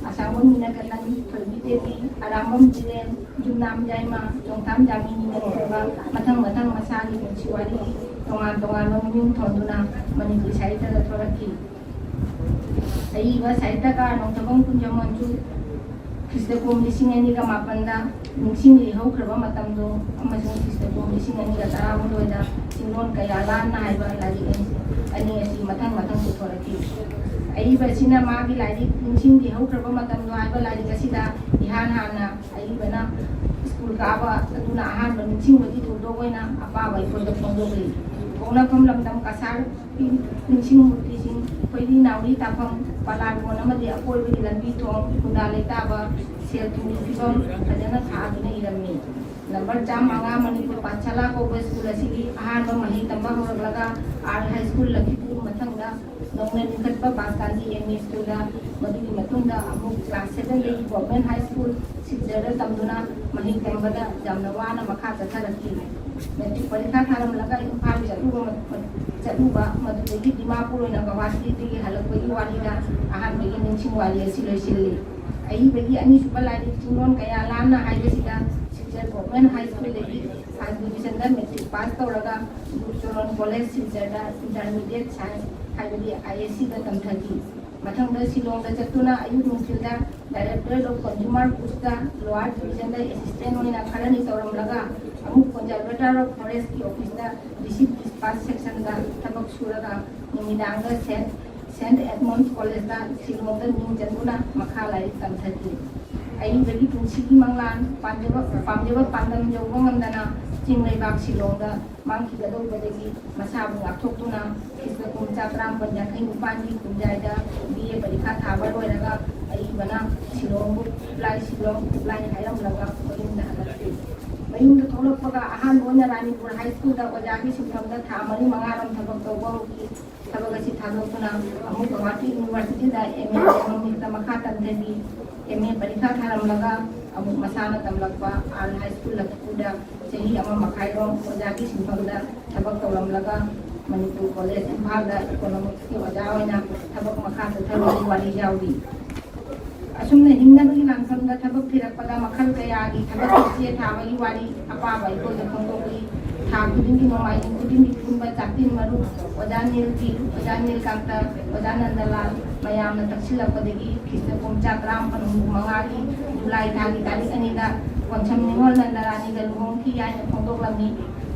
ꯑꯁꯥꯡꯕꯝ ꯃꯤꯅꯀꯇꯟ, ꯊꯣꯏꯕꯤ ꯗꯦꯕꯤ, ꯑꯔꯥꯝꯕꯝ ꯕꯤꯔꯦꯟ, ꯌꯨꯝꯅꯥꯝ ꯌꯥꯏꯃ, ꯆꯣꯡꯊꯥꯝ ꯖꯥꯃꯤꯅꯤꯅꯆꯤꯡꯕ ꯃꯊꯪ ꯃꯊꯪ ꯃꯁꯥꯒꯤ ꯄꯨꯟꯁꯤ ꯋꯥꯔꯤ ꯇꯣꯉꯥꯟ ꯇꯣꯉꯥꯟꯕ ꯃꯤꯡ ꯊꯣꯟꯗꯨꯅ ꯃꯅꯤꯄꯨꯔꯤ ꯁꯥꯍꯤꯇ꯭ꯌꯗ ꯊꯣꯔꯛꯈꯤ꯫ ꯑꯏꯕ ꯁꯥꯍꯤꯇ꯭ꯌꯀꯥꯔ ꯅꯣꯡꯊꯥꯕꯝ ꯀꯨꯟꯖꯃꯣꯟꯁꯨ ꯈ꯭ꯔꯤꯁꯇ ꯀꯨꯝ ꯂꯤꯁꯤꯡ ꯑꯅꯤꯒ ꯃꯥꯄꯟꯗ ꯅꯤꯡꯁꯤꯡꯂꯤ ꯍꯧꯈ꯭ꯔꯕ ꯃꯇꯝꯗꯣ ꯑꯃꯁꯨꯡ ꯈ꯭ꯔꯤꯁꯇ ꯀꯨꯝ ꯂꯤꯁꯤꯡ ꯑꯅꯤꯒ ꯇꯔꯥꯍꯨꯝꯗꯣꯏꯗ ꯆꯤꯡꯂꯣꯟ ꯀꯌꯥ ꯂꯥꯟꯅ ꯍꯥꯏꯕ ꯂꯥꯏꯔꯤꯛ ꯑꯅꯤ, ꯑꯅꯤ ꯑꯁꯤ ꯃꯊꯪ ꯃꯊꯪ ꯄꯨꯊꯣꯔꯛꯈꯤ꯫ ꯑꯏꯕ ꯑꯁꯤꯅ ꯃꯥꯒꯤ ꯂꯥꯏꯔꯤꯛ ꯅꯤꯡꯁꯤꯡꯂꯤ ꯍꯧꯈ꯭ꯔꯕ ꯃꯇꯝꯗꯣ ꯍꯥꯏꯕ ꯂꯥꯏꯔꯤꯛ ꯑꯁꯤꯗ ꯏꯍꯥꯟ ꯍꯥꯟꯅ ꯑꯏꯕꯅ ꯁ꯭ꯀꯨꯜ ꯀꯥꯕ ꯑꯗꯨꯅ ꯑꯍꯥꯟꯕ ꯅꯤꯡꯁꯤꯡꯕꯒꯤ ꯊꯧꯗꯣꯛ ꯑꯣꯏꯅ ꯑꯄꯥꯕ ꯑꯩꯈꯣꯏꯗ ꯐꯣꯡꯗꯣꯛꯂꯤ꯫ ꯄꯣꯛꯅꯐꯝ ꯂꯝꯗꯝ ꯀꯁꯥꯔ ꯅꯤꯡꯁꯤꯡ ꯃꯨꯔꯇꯤꯁꯤꯡ, ꯈꯣꯏꯔꯤ ꯅꯥꯎꯔꯤ ꯇꯥꯐꯝ, ꯄꯂꯥꯔꯣꯟ ꯑꯃꯗꯤ ꯑꯀꯣꯏꯕꯒꯤ ꯂꯝꯕꯤ ꯊꯣꯡ, ꯈꯨꯟꯗꯥ ꯂꯩꯇꯥꯕ, ꯁꯦꯜ ꯊꯨꯝꯒꯤ ꯐꯤꯕꯝ ꯐꯖꯅ ꯊꯥꯗꯨꯅ ꯏꯔꯝꯃꯤ꯫ ꯅꯝꯕꯔ ꯆꯥꯝꯃꯉꯥ ꯃꯅꯤꯄꯨꯔ ꯄꯥꯊꯁꯥꯂꯥ ꯀꯧꯕ ꯁ꯭ꯀꯨꯜ ꯑꯁꯤꯒꯤ ꯑꯍꯥꯟꯕ ꯃꯍꯩ ꯇꯝꯕ ꯍꯧꯔꯛꯂꯒ ꯑꯥꯔ ꯍꯥꯏ ꯁ꯭ꯀꯨꯜ ꯂꯛꯈꯤꯄꯨꯔ, ꯃꯊꯪꯗ ꯅꯧꯅ ꯂꯤꯡꯈꯠꯄ ꯕꯥꯁꯀꯥꯟꯗꯤ ꯑꯦꯝ ꯏ ꯁ꯭ꯀꯨꯜꯗ, ꯃꯗꯨꯒꯤ ꯃꯇꯨꯡꯗ ꯑꯃꯨꯛ ꯀ꯭ꯂꯥꯁ ꯁꯚꯦꯟꯗꯒꯤ ꯒꯣꯔꯃꯦꯟ ꯍꯥꯏ ꯁ꯭ꯀꯨꯜ ꯁꯤꯜꯆꯔꯗ ꯇꯝꯗꯨꯅ ꯃꯍꯩ ꯇꯝꯕꯗ ꯌꯥꯝꯅ ꯋꯥꯅ ꯃꯈꯥ ꯆꯠꯊꯔꯛꯈꯤ꯫ ꯃꯦꯇ꯭ꯔꯤꯛ ꯄꯔꯤꯈꯥ ꯊꯥꯔꯝꯂꯒ ꯏꯝꯐꯥꯜ ꯆꯠꯂꯨꯕ ꯃ-, ꯆꯠꯂꯨꯕ, ꯃꯗꯨꯗꯒꯤ ꯗꯤꯃꯥꯄꯨꯔ ꯑꯣꯏꯅ ꯒꯧꯍꯥꯇꯤꯗꯒꯤ ꯍꯜꯂꯛꯄꯒꯤ ꯋꯥꯔꯤꯗ ꯑꯍꯥꯟꯕꯒꯤ ꯅꯤꯡꯁꯤꯡ ꯋꯥꯔꯤ ꯑꯁꯤ ꯂꯣꯏꯁꯤꯜꯂꯤ꯫ ꯑꯏꯕꯒꯤ ꯑꯅꯤꯁꯨꯕ ꯂꯥꯏꯔꯤꯛ ꯆꯤꯡꯂꯣꯟ ꯀꯌꯥ ꯂꯥꯟꯅ ꯍꯥꯏꯕꯁꯤꯗ ꯁꯤꯜꯆꯔ ꯒꯣꯔꯃꯦꯟ ꯍꯥꯏ ꯁ꯭ꯀꯨꯜꯗꯒꯤ ꯐꯥꯔꯁ ꯗꯤꯕꯤꯖꯟꯗ ꯃꯦꯇ꯭ꯔꯤꯛ ꯄꯥꯁ ꯇꯧꯔꯒ ꯒꯨꯔꯨꯆꯔꯟ ꯀꯣꯂꯦꯖ ꯁꯤꯜꯆꯔꯗ ꯏꯟꯇꯔꯃꯤꯗꯤꯌꯦꯠ ꯁꯥꯏꯟꯁ ꯍꯥꯏꯕꯗꯤ ꯑꯥꯏ ꯑꯦꯁ ꯁꯤꯗ ꯇꯝꯊꯈꯤ꯫ ꯃꯊꯪꯗ ꯁꯤꯂꯣꯡꯗ ꯆꯠꯇꯨꯅ ꯑꯌꯨꯛ ꯅꯨꯡꯊꯤꯜꯗ Directorate of Consumer Goodsꯇ Lower Divisionꯗ assistant ꯑꯣꯏꯅ ꯈꯔꯅꯤ ꯇꯧꯔꯝꯂꯒ, ꯑꯃꯨꯛ Conservator of Forestꯀꯤ officeꯇ District Dispatch Sectionꯗ ꯊꯕꯛ ꯁꯨꯔꯒ, ꯅꯨꯃꯤꯗꯥꯡꯗ Saint Saint Edmund's Collegeꯇ ꯁꯤꯂꯣꯡꯗ ꯃꯤꯡ ꯆꯟꯗꯨꯅ ꯃꯈꯥ ꯂꯥꯏꯔꯤꯛ ꯇꯝꯊꯈꯤ꯫ ꯑꯏꯕꯒꯤ ꯄꯨꯟꯁꯤꯒꯤ ꯃꯪꯂꯥꯟ, ꯄꯥꯝꯖꯕ ꯄꯥꯝꯖꯕ ꯄꯥꯟꯗꯝ ꯌꯧꯕ ꯉꯝꯗꯅ, ꯆꯤꯡ ꯂꯩꯕꯥꯛ ꯁꯤꯂꯣꯡꯗ ꯃꯥꯡꯈꯤꯒꯗꯧꯕꯗꯒꯤ ꯃꯁꯥꯕꯨ ꯉꯥꯛꯊꯣꯛꯇꯨꯅ, ꯈ꯭ꯔꯤꯁꯇ ꯀꯨꯝꯖꯥ ꯇꯔꯥꯃꯥꯄꯟ ꯌꯥꯡꯈꯩ ꯅꯤꯄꯥꯟꯒꯤ ꯀꯨꯝꯖꯥꯏꯗ B A ꯄꯔꯤꯈꯥ ꯊꯥꯕ ꯂꯣꯏꯔꯒ, ꯑꯏꯕꯅ ꯁꯤꯂꯣꯡꯕꯨ ꯈꯨꯠꯂꯥꯏ, ꯁꯤꯂꯣꯡ ꯈꯨꯠꯂꯥꯏ ꯍꯥꯏꯔꯝꯂꯒ ꯃꯌꯨꯝꯗ ꯍꯜꯂꯛꯈꯤ꯫ ꯃꯌꯨꯝꯗ ꯊꯣꯛꯂꯛꯄꯒ ꯑꯍꯥꯟꯕ ꯑꯣꯏꯅ ꯔꯥꯅꯤꯄꯨꯔ High Schoolꯗ ꯑꯣꯖꯥꯒꯤ ꯁꯤꯟꯐꯝꯗ ꯊꯥ ꯃꯔꯤ ꯃꯉꯥꯔꯣꯝ ꯊꯕꯛ ꯇꯧꯕ ꯍꯧꯈꯤ꯫ ꯊꯕꯛ ꯑꯁꯤ ꯊꯥꯗꯣꯛꯇꯨꯅ ꯑꯃꯨꯛ ꯒꯧꯍꯥꯇꯤ Universityꯗ M A Economicꯇ ꯃꯈꯥ ꯇꯝꯊꯈꯤ꯫ M A ꯄꯔꯤꯈꯥ ꯊꯥꯔꯝꯂꯒ ꯑꯃꯨꯛ ꯃꯁꯥꯅ ꯇꯝꯂꯛꯄ Arts High School ꯂꯐꯨꯗ ꯆꯍꯤ ꯑꯃ ꯃꯈꯥꯏꯔꯣꯝ ꯑꯣꯖꯥꯒꯤ ꯁꯤꯟꯐꯝꯗ ꯊꯕꯛ ꯇꯧꯔꯝꯂꯒ, ꯃꯅꯤꯄꯨꯔ College ꯏꯝꯐꯥꯜꯗ Economicꯀꯤ ꯑꯣꯖꯥ ꯑꯣꯏꯅ ꯊꯕꯛ ꯃꯈꯥ ꯆꯠꯊꯕꯒꯤ ꯋꯥꯔꯤ ꯌꯥꯎꯔꯤ꯫ ꯑꯁꯨꯝꯅ ꯍꯤꯡꯅꯕꯒꯤ ꯂꯥꯟꯐꯝꯗ ꯊꯕꯛ ꯊꯤꯔꯛꯄꯗ ꯃꯈꯜ ꯀꯌꯥꯒꯤ ꯊꯕꯛ ꯆꯦ ꯊꯥꯕꯒꯤ ꯋꯥꯔꯤ ꯑꯄꯥꯕ ꯑꯩꯈꯣꯏꯗ ꯐꯣꯡꯗꯣꯛꯂꯤ꯫ ꯊꯥ ꯈꯨꯗꯤꯡꯒꯤ, ꯅꯣꯡꯃꯥꯏꯖꯤꯡ ꯈꯨꯗꯤꯡꯒꯤ ꯄꯨꯟꯕ ꯆꯥꯛꯇꯤꯟ ꯃꯔꯨꯞ ꯑꯣꯖꯥ ꯅꯤꯜꯒꯤ, ꯑꯣꯖꯥ ꯅꯤꯜꯀꯥꯟꯇ, ꯑꯣꯖꯥ ꯅꯟꯗꯂꯥꯜ ꯃꯌꯥꯝꯅ ꯇꯛꯁꯤꯜꯂꯛꯄꯗꯒꯤ ꯈ꯭ꯔꯤꯁꯇ ꯀꯨꯝꯖꯥ ꯇꯔꯥꯃꯥꯄꯟ ꯍꯨꯝꯐꯨ ꯃꯉꯥꯒꯤ ꯖꯨꯂꯥꯏ ꯊꯥꯒꯤ ꯇꯥꯔꯤꯛ ꯑꯅꯤꯗ ꯀꯣꯟꯁꯝ ꯅꯤꯉꯣꯜ ꯅꯟꯗꯔꯥꯅꯤꯒ ꯂꯨꯍꯣꯡꯈꯤ ꯍꯥꯏꯅ ꯐꯣꯡꯗꯣꯛꯂꯝꯃꯤ꯫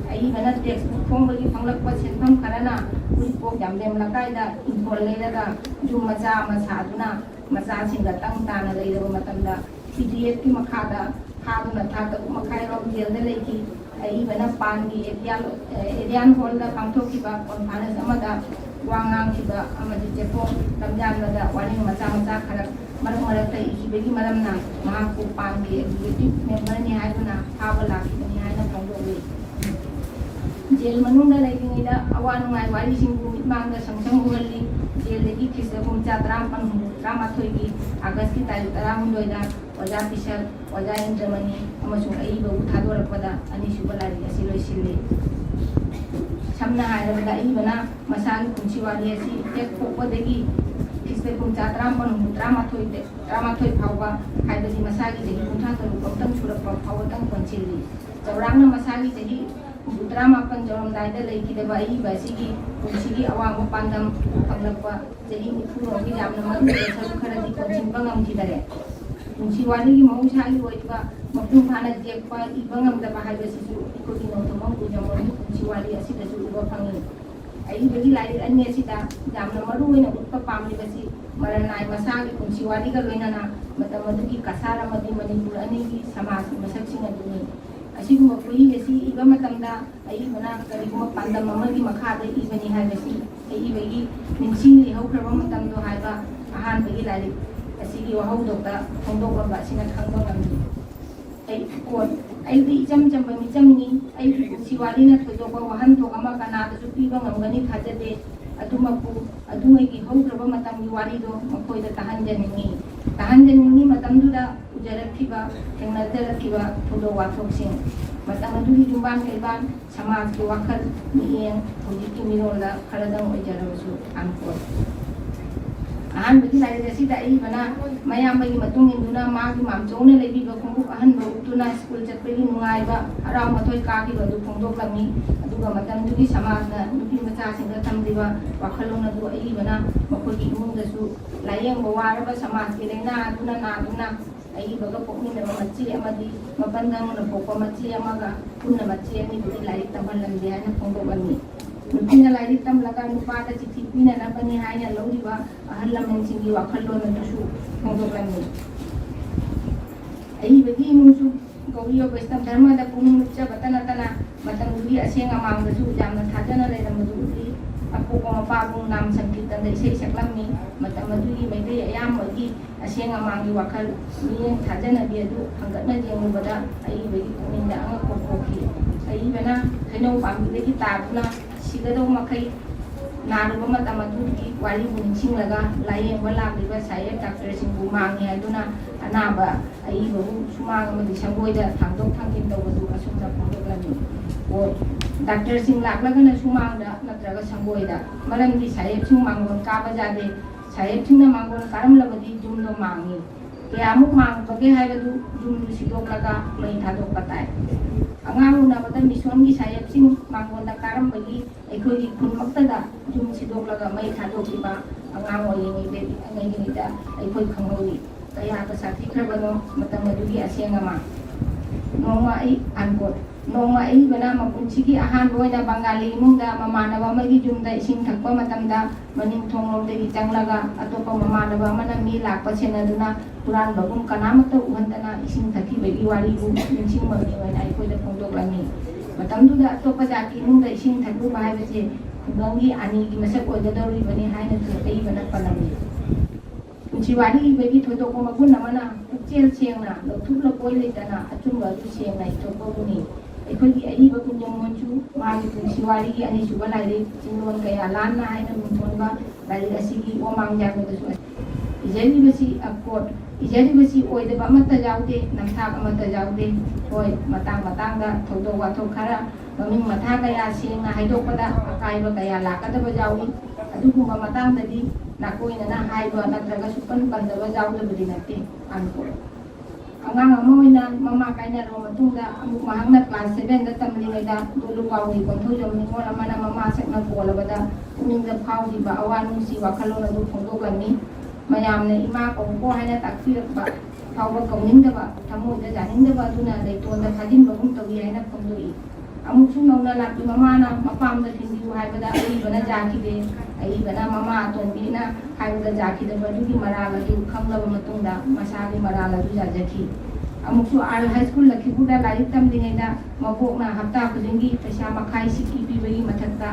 ꯑꯏꯕꯅ text book ꯐꯣꯡꯕꯒꯤ ꯐꯪꯂꯛꯄ ꯁꯦꯟꯐꯝ ꯈꯔꯅ ꯎꯔꯤꯄꯣꯛ ꯌꯥꯝꯕꯦꯝ ꯂꯩꯀꯥꯏꯗ ꯏꯪꯈꯣꯜ ꯂꯩꯔꯒ ꯌꯨꯝ ꯃꯆꯥ ꯑꯃ ꯁꯥꯗꯨꯅ ꯃꯆꯥꯁꯤꯡꯒ ꯇꯪ ꯇꯥꯅ ꯂꯩꯔꯕ ꯃꯇꯝꯗ, CDFꯀꯤ ꯃꯈꯥꯗ ꯐꯥꯗꯨꯅ ꯊꯥ ꯇꯔꯨꯛ ꯃꯈꯥꯏꯔꯣꯝ ꯖꯦꯜꯗ ꯂꯩꯈꯤ꯫ ꯑꯏꯕꯅ ꯄꯥꯟꯒꯤ Aegean, Aegean Hallꯗ ꯄꯥꯡꯊꯣꯛꯈꯤꯕ conference ꯑꯃꯗ ꯋꯥ ꯉꯥꯡꯈꯤꯕ ꯑꯃꯗꯤ ꯆꯦꯐꯣꯡ ꯂꯝꯖꯥꯟꯕꯗ ꯋꯥꯔꯦꯡ ꯃꯆꯥ ꯃꯆꯥ ꯈꯔ ꯃꯔꯛ ꯃꯔꯛꯇ ꯏꯈꯤꯕꯒꯤ ꯃꯔꯝꯅ ꯃꯍꯥꯛꯄꯨ ꯄꯥꯟꯒꯤ executive memberꯅꯤ ꯍꯥꯏꯗꯨꯅ ꯐꯥꯕ ꯂꯥꯛꯈꯤꯕꯅꯤ ꯍꯥꯏꯅ ꯐꯣꯡꯗꯣꯛꯂꯤ꯫ ꯖꯦꯜ ꯃꯅꯨꯡꯗ ꯂꯩꯔꯤꯉꯩꯗ ꯑꯋꯥ ꯅꯨꯡꯉꯥꯏ ꯋꯥꯔꯤꯁꯤꯡꯕꯨ ꯃꯤꯠꯃꯥꯡꯗ ꯁꯪ ꯁꯪ ꯎꯍꯜꯂꯤ꯫ ꯖꯦꯜꯗꯒꯤ ꯈ꯭ꯔꯤꯁꯇ ꯀꯨꯝꯖꯥ ꯇꯔꯥꯃꯥꯄꯟ ꯍꯨꯝꯐꯨ ꯇꯔꯥꯃꯥꯊꯣꯏꯒꯤ ꯑꯥꯒꯁꯀꯤ ꯇꯥꯔꯤꯛ ꯇꯔꯥꯍꯨꯝꯗꯣꯏꯗ ꯑꯣꯖꯥ ꯄꯤꯁꯛ, ꯑꯣꯖꯥ ꯏꯟꯗ꯭ꯔꯃꯅꯤ ꯑꯃꯁꯨꯡ ꯑꯏꯕꯕꯨ ꯊꯥꯗꯣꯔꯛꯄꯗ ꯑꯅꯤꯁꯨꯕ ꯂꯥꯏꯔꯤꯛ ꯑꯁꯤ ꯂꯣꯏꯁꯤꯜꯂꯤ꯫ ꯁꯝꯅ ꯍꯥꯏꯔꯕꯗ, ꯑꯏꯕꯅ ꯃꯁꯥꯒꯤ ꯄꯨꯟꯁꯤ ꯋꯥꯔꯤ ꯑꯁꯤ ꯍꯦꯛ ꯄꯣꯛꯄꯗꯒꯤ ꯈ꯭ꯔꯤꯁꯇ ꯀꯨꯝꯖꯥ ꯇꯔꯥꯃꯥꯄꯟ ꯍꯨꯝꯐꯨ ꯇꯔꯥꯃꯥꯊꯣꯏꯗ, ꯇꯔꯥꯃꯥꯊꯣꯏ ꯐꯥꯎꯕ, ꯍꯥꯏꯕꯗꯤ ꯃꯁꯥꯒꯤ ꯆꯍꯤ ꯀꯨꯟꯊ꯭ꯔꯥ ꯇꯔꯨꯛ ꯐꯥꯎꯕꯇꯪ ꯁꯨꯔꯛꯄ ꯐꯥꯎꯕꯇꯪ ꯀꯣꯟꯁꯤꯜꯂꯤ꯫ ꯆꯥꯎꯔꯥꯛꯅ ꯃꯁꯥꯒꯤ ꯆꯍꯤ ꯍꯨꯝꯐꯨ ꯇꯔꯥꯃꯥꯄꯟ ꯌꯧꯔꯝꯗꯥꯏꯗ ꯂꯩꯈꯤꯗꯕ ꯑꯏꯕ ꯑꯁꯤꯒꯤ ꯄꯨꯟꯁꯤꯒꯤ ꯑꯋꯥꯡꯕ ꯄꯥꯟꯗꯝ ꯐꯪꯂꯛꯄ ꯆꯍꯤ ꯅꯤꯐꯨ ꯔꯣꯝꯒꯤ ꯌꯥꯝꯅ ꯃꯔꯨ ꯑꯣꯏꯕ ꯁꯔꯨꯛ ꯈꯔꯗꯤ ꯀꯣꯟꯁꯤꯟꯕ ꯉꯝꯈꯤꯗꯔꯦ꯫ ꯄꯨꯟꯁꯤ ꯋꯥꯔꯤꯒꯤ ꯃꯍꯧꯁꯥꯒꯤ ꯑꯣꯏꯕ ꯃꯄꯨꯡ ꯐꯥꯅ ꯇꯦꯛꯄ ꯏꯕ ꯉꯝꯗꯕ ꯍꯥꯏꯕꯁꯤꯁꯨ ꯑꯩꯈꯣꯏꯒꯤ ꯅꯣꯡꯊꯣꯝꯕꯝ ꯀꯨꯏꯖꯝꯕꯝꯒꯤ ꯄꯨꯟꯁꯤ ꯋꯥꯔꯤ ꯑꯁꯤꯗꯁꯨ ꯎꯕ ꯐꯪꯏ꯫ ꯑꯏꯕꯒꯤ ꯂꯥꯏꯔꯤꯛ ꯑꯅꯤ ꯑꯁꯤꯗ ꯌꯥꯝꯅ ꯃꯔꯨ ꯑꯣꯏꯅ ꯎꯠꯄ ꯄꯥꯝꯂꯤꯕꯁꯤ ꯃꯔꯅꯥꯏ ꯃꯁꯥꯒꯤ ꯄꯨꯟꯁꯤ ꯋꯥꯔꯤꯒ ꯂꯣꯏꯅꯅ ꯃꯇꯝ ꯑꯗꯨꯒꯤ ꯀꯁꯥꯔ ꯑꯃꯗꯤ ꯃꯅꯤꯄꯨꯔ ꯑꯅꯤꯒꯤ ꯁꯃꯥꯖꯀꯤ ꯃꯁꯛꯁꯤꯡ ꯑꯗꯨꯅꯤ꯫ ꯑꯁꯤꯒꯨꯝꯕ ꯈꯨꯍꯤ ꯑꯁꯤ ꯏꯕ ꯃꯇꯝꯗ ꯑꯏꯕꯅ ꯀꯔꯤꯒꯨꯝꯕ ꯄꯥꯟꯗꯝ ꯑꯃꯒꯤ ꯃꯈꯥꯗ ꯏꯕꯅꯤ ꯍꯥꯏꯕꯁꯤ ꯑꯏꯕꯒꯤ ꯅꯤꯡꯁꯤꯡ ꯂꯩꯍꯧꯈ꯭ꯔꯕ ꯃꯇꯝꯗꯣ ꯍꯥꯏꯕ ꯑꯍꯥꯟꯕꯒꯤ ꯂꯥꯏꯔꯤꯛ ꯑꯁꯤꯒꯤ ꯋꯥꯍꯧꯗꯣꯛꯇ ꯐꯣꯡꯗꯣꯛꯂꯝꯕ ꯑꯁꯤꯅ ꯈꯪꯕ ꯉꯝꯃꯤ꯫ ꯑꯩ, quote, "ꯑꯩꯗꯤ ꯏꯆꯝ ꯆꯝꯕ ꯃꯤꯆꯝꯅꯤ꯫ ꯑꯩꯒꯤ ꯄꯨꯟꯁꯤ ꯋꯥꯔꯤꯅ ꯊꯣꯏꯗꯣꯛꯄ ꯋꯥꯍꯟꯊꯣꯛ ꯑꯃ ꯀꯅꯥꯗꯁꯨ ꯄꯤꯕ ꯉꯝꯒꯅꯤ ꯊꯥꯖꯗꯦ꯫ ꯑꯗꯨꯃꯛꯄꯨ ꯑꯗꯨꯉꯩꯒꯤ ꯍꯧꯈ꯭ꯔꯕ ꯃꯇꯝꯒꯤ ꯋꯥꯔꯤꯗꯣ ꯃꯈꯣꯏꯗ ꯇꯥꯍꯟꯖꯅꯤꯡꯏ꯫ ꯇꯥꯍꯟꯖꯅꯤꯡꯏ ꯃꯇꯝꯗꯨꯗ ꯎꯖꯔꯛꯈꯤꯕ, ꯊꯦꯡꯅꯖꯔꯛꯈꯤꯕ ꯊꯧꯗꯣꯛ ꯋꯥꯊꯣꯛꯁꯤꯡ, ꯃꯇꯝ ꯑꯗꯨꯒꯤ ꯌꯨꯝꯕꯥꯟ ꯀꯩꯕꯥꯟ, ꯁꯃꯥꯖꯀꯤ ꯋꯥꯈꯜ, ꯃꯤꯠꯌꯦꯡ, ꯍꯧꯖꯤꯛꯀꯤ ꯃꯤꯔꯣꯜꯗ ꯈꯔꯗꯪ ꯑꯣꯏꯖꯔꯕꯁꯨ ꯑꯟꯀꯣꯠ꯫ ꯑꯍꯥꯟꯕꯒꯤ ꯂꯥꯏꯔꯤꯛ ꯑꯁꯤꯗ ꯑꯏꯕꯅ ꯃꯌꯥꯝꯕꯒꯤ ꯃꯇꯨꯡ ꯏꯟꯗꯨꯅ ꯃꯥꯒꯤ ꯃꯥꯝꯆꯧꯅ ꯂꯩꯕꯤꯕ ꯈꯣꯡꯎꯞ ꯑꯍꯟꯕ ꯎꯞꯇꯨꯅ ꯁ꯭ꯀꯨꯜ ꯆꯠꯄꯒꯤ ꯅꯨꯡꯉꯥꯏꯕ, ꯍꯔꯥꯎ ꯃꯊꯣꯏ ꯀꯥꯈꯤꯕ ꯑꯗꯨ ꯐꯣꯡꯗꯣꯛꯂꯝꯃꯤ꯫ ꯑꯗꯨꯒ ꯃꯇꯝꯗꯨꯒꯤ ꯁꯃꯥꯖꯅ ꯅꯨꯄꯤ ꯃꯆꯥꯁꯤꯡꯗ ꯊꯝꯂꯤꯕ ꯋꯥꯈꯜꯂꯣꯟ ꯑꯗꯨ ꯑꯏꯕꯅ ꯃꯈꯣꯏꯒꯤ ꯏꯃꯨꯡꯗꯁꯨ ꯂꯥꯏꯌꯦꯡꯕ ꯋꯥꯔꯕ ꯁꯃꯥꯖꯀꯤ ꯂꯥꯏꯅꯥ ꯑꯗꯨꯅ ꯅꯥꯗꯨꯅ ꯑꯏꯕꯒ ꯄꯣꯛꯃꯤꯟꯅꯕ ꯃꯆꯦ ꯑꯃꯗꯤ ꯃꯄꯟꯗꯪꯅ ꯄꯣꯛꯄ ꯃꯆꯦ ꯑꯃꯒ ꯄꯨꯟꯅ ꯃꯆꯦ ꯑꯅꯤꯕꯨꯗꯤ ꯂꯥꯏꯔꯤꯛ ꯇꯝꯍꯜꯂꯝꯗꯦ ꯍꯥꯏꯅ ꯐꯣꯡꯗꯣꯛꯂꯝꯃꯤ꯫ ꯅꯨꯄꯤꯅ ꯂꯥꯏꯔꯤꯛ ꯇꯝꯂꯒ ꯅꯨꯄꯥꯗ ꯆꯤꯊꯤ ꯄꯤꯅꯅꯕꯅꯤ ꯍꯥꯏꯅ ꯂꯧꯔꯤꯕ ꯑꯍꯜ ꯂꯃꯟꯁꯤꯡꯒꯤ ꯋꯥꯈꯜꯂꯣꯟ ꯑꯗꯨꯁꯨ ꯐꯣꯡꯗꯣꯛꯂꯝꯃꯤ꯫ ꯑꯏꯕꯒꯤ ꯏꯃꯨꯡꯁꯨ ꯒꯧꯔꯤ ꯕꯩꯁꯅꯕ ꯙꯔꯃꯗ ꯄꯨꯛꯅꯤꯡ ꯂꯨꯞꯆꯕꯇ ꯅꯠꯇꯅ ꯃꯇꯝꯗꯨꯒꯤ ꯑꯁꯦꯡ ꯑꯃꯥꯡꯗꯁꯨ ꯌꯥꯝꯅ ꯊꯥꯖꯅ ꯂꯩꯔꯝꯕꯗꯨ ꯎꯠꯂꯤ꯫ ꯑꯄꯣꯛꯄ ꯃꯄꯥꯕꯨꯡ ꯅꯥꯝ ꯁꯪꯀꯤꯔꯇꯟꯗ ꯏꯁꯩ ꯁꯛꯂꯝꯃꯤ꯫ ꯃꯇꯝ ꯑꯗꯨꯒꯤ ꯃꯩꯇꯩ ꯑꯌꯥꯝꯕꯒꯤ ꯑꯁꯦꯡ ꯑꯃꯥꯡꯒꯤ ꯋꯥꯈꯜ, ꯃꯤꯠꯌꯦꯡ ꯊꯥꯖꯅꯕꯤ ꯑꯗꯨ ꯍꯪꯒꯠꯅ ꯌꯦꯡꯂꯨꯕꯗ ꯑꯏꯕꯒꯤ ꯄꯨꯛꯅꯤꯡꯗ ꯑꯉꯛꯄ ꯄꯣꯛꯈꯤ꯫ ꯑꯏꯕꯅ ꯍꯩꯅꯧ ꯄꯥꯝꯕꯤꯗꯒꯤ ꯇꯥꯗꯨꯅ ꯁꯤꯒꯗꯧ ꯃꯈꯩ ꯅꯥꯔꯨꯕ ꯃꯇꯝ ꯑꯗꯨꯒꯤ ꯋꯥꯔꯤꯕꯨ ꯅꯤꯡꯁꯤꯡꯂꯒ ꯂꯥꯏꯌꯦꯡꯕ ꯂꯥꯛꯂꯤꯕ ꯁꯥꯍꯦꯕ ꯗꯥꯛꯇꯔꯁꯤꯡꯕꯨ ꯃꯥꯡꯉꯤ ꯍꯥꯏꯗꯨꯅ ꯑꯅꯥꯕ ꯑꯏꯕꯕꯨ ꯁꯨꯃꯥꯡ ꯑꯃꯗꯤ ꯁꯪꯒꯣꯏꯗ ꯊꯥꯡꯗꯣꯛ ꯊꯥꯡꯖꯤꯟ ꯇꯧꯕꯗꯨ ꯑꯁꯨꯝꯅ ꯐꯣꯡꯗꯣꯛꯂꯝꯃꯤ꯫ ꯑꯣ, ꯗꯥꯛꯇꯔꯁꯤꯡ ꯂꯥꯛꯂꯒꯅ ꯁꯨꯃꯥꯡꯗ ꯅꯠꯇ꯭ꯔꯒ ꯁꯪꯒꯣꯏꯗ, ꯃꯔꯝꯗꯤ ꯁꯥꯍꯦꯕꯁꯤꯡ ꯃꯥꯡꯒꯣꯟ ꯀꯥꯕ ꯌꯥꯗꯦ꯫ ꯁꯥꯍꯦꯕꯁꯤꯡꯅ ꯃꯥꯡꯒꯣꯟ ꯀꯥꯔꯝꯂꯕꯗꯤ ꯌꯨꯝꯗꯣ ꯃꯥꯡꯉꯤ꯫ ꯀꯌꯥꯃꯨꯛ ꯃꯥꯡꯕꯒꯦ ꯍꯥꯏꯕꯗꯨ ꯌꯨꯝꯗꯨ ꯁꯤꯗꯣꯛꯂꯒ ꯃꯩ ꯊꯥꯗꯣꯛꯄ ꯇꯥꯏ꯫ ꯑꯉꯥꯡ ꯎꯅꯕꯗ ꯃꯤꯁꯣꯟꯒꯤ ꯁꯥꯍꯦꯕꯁꯤꯡ ꯃꯥꯡꯒꯣꯟꯗ ꯀꯥꯔꯝꯕꯒꯤ ꯑꯩꯈꯣꯏꯒꯤ ꯈꯨꯟꯃꯛꯇꯗ ꯌꯨꯝ ꯁꯤꯗꯣꯛꯂꯒ ꯃꯩ ꯊꯥꯗꯣꯛꯈꯤꯕ ꯑꯉꯥꯡ ꯑꯣꯏꯔꯤꯉꯩꯗꯒꯤ ꯑꯉꯥꯡꯉꯩꯗ ꯑꯩꯈꯣꯏ ꯈꯪꯍꯧꯏ꯫ ꯀꯌꯥꯗ ꯁꯥꯊꯤꯈ꯭ꯔꯕꯅꯣ ꯃꯇꯝ ꯑꯗꯨꯒꯤ ꯑꯁꯦꯡ ꯑꯃ꯫ ꯅꯣꯡꯃ ꯑꯩ ꯑꯟꯀꯣꯠ ꯅꯣꯡꯃ ꯑꯏꯕꯅ ꯃꯄꯨꯟꯁꯤꯒꯤ ꯑꯍꯥꯟꯕ ꯑꯣꯏꯅ ꯕꯪꯒꯥꯂꯤ ꯏꯃꯨꯡꯗ ꯃꯃꯥꯟꯅꯕ ꯑꯃꯒꯤ ꯌꯨꯝꯗ ꯏꯁꯤꯡ ꯊꯛꯄ ꯃꯇꯝꯗ ꯃꯅꯤꯡ ꯊꯣꯡꯂꯣꯝꯗꯒꯤ ꯆꯪꯂꯒ ꯑꯇꯣꯞꯄ ꯃꯃꯥꯟꯅꯕ ꯑꯃꯅ ꯃꯤ ꯂꯥꯛꯄ ꯁꯦꯟꯅꯗꯨꯅ ꯍꯨꯔꯥꯟꯕꯒꯨꯝ ꯀꯅꯥꯃꯠꯇ ꯎꯍꯟꯗꯅ ꯏꯁꯤꯡ ꯊꯛꯈꯤꯕꯒꯤ ꯋꯥꯔꯤꯕꯨ ꯅꯤꯡꯁꯤꯡꯕꯒꯤ ꯑꯣꯏꯅ ꯑꯩꯈꯣꯏꯗ ꯐꯣꯡꯗꯣꯛꯂꯝꯃꯤ꯫ ꯃꯇꯝꯗꯨꯗ ꯑꯇꯣꯞꯄ ꯖꯥꯇꯤ ꯏꯃꯨꯡꯗ ꯏꯁꯤꯡ ꯊꯛꯂꯨꯕ ꯍꯥꯏꯕꯁꯦ ꯈꯨꯡꯒꯪꯒꯤ ꯑꯅꯤꯒꯤ ꯃꯁꯛ ꯑꯣꯏꯒꯗꯧꯔꯤꯕꯅꯤ ꯍꯥꯏꯅꯁꯨ ꯑꯏꯕꯅ ꯄꯜꯂꯝꯃꯤ꯫ ꯄꯨꯟꯁꯤ ꯋꯥꯔꯤ ꯏꯕꯒꯤ ꯊꯣꯏꯗꯣꯛꯄ ꯃꯒꯨꯟ ꯑꯃꯅ ꯄꯨꯛꯆꯦꯜ ꯁꯦꯡꯅ ꯂꯧꯊꯣꯛ ꯂꯧꯄꯣꯏ ꯂꯩꯇꯅ ꯑꯆꯨꯝꯕ ꯑꯗꯨ ꯁꯦꯡꯅ ꯏꯊꯣꯛꯄꯕꯨꯅꯤ꯫ ꯑꯩꯈꯣꯏꯒꯤ ꯑꯏꯕ ꯀꯨꯟꯖꯝ ꯃꯣꯟꯁꯨ ꯃꯥꯒꯤ ꯄꯨꯟꯁꯤ ꯋꯥꯔꯤꯒꯤ ꯑꯅꯤꯁꯨꯕ ꯂꯥꯏꯔꯤꯛ ꯆꯤꯡꯂꯣꯟ ꯀꯌꯥ ꯂꯥꯟꯅ ꯍꯥꯏꯅ ꯃꯤꯡꯊꯣꯟꯕ ꯂꯥꯏꯔꯤꯛ ꯑꯁꯤꯒꯤ ꯋꯥꯃꯥꯡ ꯌꯥꯟꯕꯗꯁꯨ ꯏꯖꯔꯤꯕꯁꯤ ꯑꯀꯣꯠ ꯏꯖꯔꯤꯕꯁꯤ ꯑꯣꯏꯗꯕ ꯑꯃꯠꯇ ꯌꯥꯎꯗꯦ, ꯅꯝꯊꯥꯛ ꯑꯃꯠꯇ ꯌꯥꯎꯗꯦ꯫ ꯍꯣꯏ, ꯃꯇꯥꯡ ꯃꯇꯥꯡꯗ ꯊꯧꯗꯣꯛ ꯋꯥꯊꯣꯛ ꯈꯔ ꯃꯃꯤꯡ ꯃꯊꯥ ꯀꯌꯥ ꯁꯦꯡꯅ ꯍꯥꯏꯗꯣꯛꯄꯗ ꯑꯀꯥꯏꯕ ꯀꯌꯥ ꯂꯥꯛꯀꯗꯕ ꯌꯥꯎꯏ꯫ ꯑꯗꯨꯒꯨꯝꯕ ꯃꯇꯥꯡꯗꯗꯤ ꯅꯥꯀꯣꯏꯅꯅ ꯍꯥꯏꯕ ꯅꯠꯇ꯭ꯔꯒ ꯁꯨꯛꯄꯟ ꯄꯟꯗꯕ ꯌꯥꯎꯗꯕꯗꯤ ꯅꯠꯇꯦ꯫ Unquote꯫ ꯑꯉꯥꯡ ꯑꯃ ꯑꯣꯏꯅ ꯃꯃꯥ ꯀꯥꯏꯅꯔꯕ ꯃꯇꯨꯡꯗ ꯑꯃꯨꯛ ꯃꯍꯥꯛꯅ class sevenꯗ ꯇꯝꯂꯤꯉꯩꯗ ꯗꯣꯂꯨ ꯀꯥꯎꯒꯤ ꯀꯣꯟꯊꯧꯖꯝ ꯅꯤꯉꯣꯜ ꯑꯃꯅ ꯃꯃꯥ ꯁꯛꯅ ꯀꯣꯜꯂꯕꯗ ꯄꯨꯛꯅꯤꯡꯗ ꯐꯥꯎꯈꯤꯕ ꯑꯋꯥ ꯅꯨꯡꯁꯤ ꯋꯥꯈꯜꯂꯣꯟ ꯑꯗꯨ ꯐꯣꯡꯗꯣꯛꯂꯝꯃꯤ꯫ ꯃꯌꯥꯝꯅ "ꯏꯃꯥ ꯀꯧꯀꯣ" ꯍꯥꯏꯅ ꯇꯥꯛꯄꯤꯔꯛꯄ ꯐꯥꯎꯕ ꯀꯧꯅꯤꯡꯗꯕ, ꯊꯃꯣꯏꯗ ꯌꯥꯅꯤꯡꯗꯕ ꯑꯗꯨꯅ ꯂꯩꯇꯣꯟꯗ ꯐꯥꯖꯤꯟꯕꯒꯨꯝ ꯇꯧꯏ ꯍꯥꯏꯅ ꯐꯣꯡꯗꯣꯛꯏ꯫ ꯑꯃꯨꯛꯁꯨ ꯅꯧꯅ ꯂꯥꯛꯄꯤ ꯃꯃꯥꯅ ꯃꯄꯥꯝꯗ ꯊꯤꯟꯕꯤꯌꯨ ꯍꯥꯏꯕꯗ ꯑꯏꯕꯅ ꯌꯥꯈꯤꯗꯦ꯫ ꯑꯏꯕꯅ ꯃꯃꯥ ꯑꯇꯣꯟꯕꯤꯅ ꯍꯥꯏꯕꯗ ꯌꯥꯈꯤꯗꯕ ꯑꯗꯨꯒꯤ ꯃꯔꯥꯜ ꯑꯗꯨ ꯈꯪꯂꯕ ꯃꯇꯨꯡꯗ ꯃꯁꯥꯒꯤ ꯃꯔꯥꯜ ꯑꯗꯨ ꯌꯥꯖꯈꯤ꯫ ꯑꯃꯨꯛꯁꯨ ꯑꯥꯔ ꯍꯥꯏ ꯁ꯭ꯀꯨꯜ ꯂꯈꯤꯄꯨꯔꯗ ꯂꯥꯏꯔꯤꯛ ꯇꯝꯂꯤꯉꯩꯗ ꯃꯕꯣꯛꯅ ꯍꯞꯇꯥ ꯈꯨꯗꯤꯡꯒꯤ ꯄꯩꯁꯥ ꯃꯈꯥꯏ ꯁꯤꯀꯤ ꯄꯤꯕꯒꯤ ꯃꯊꯛꯇ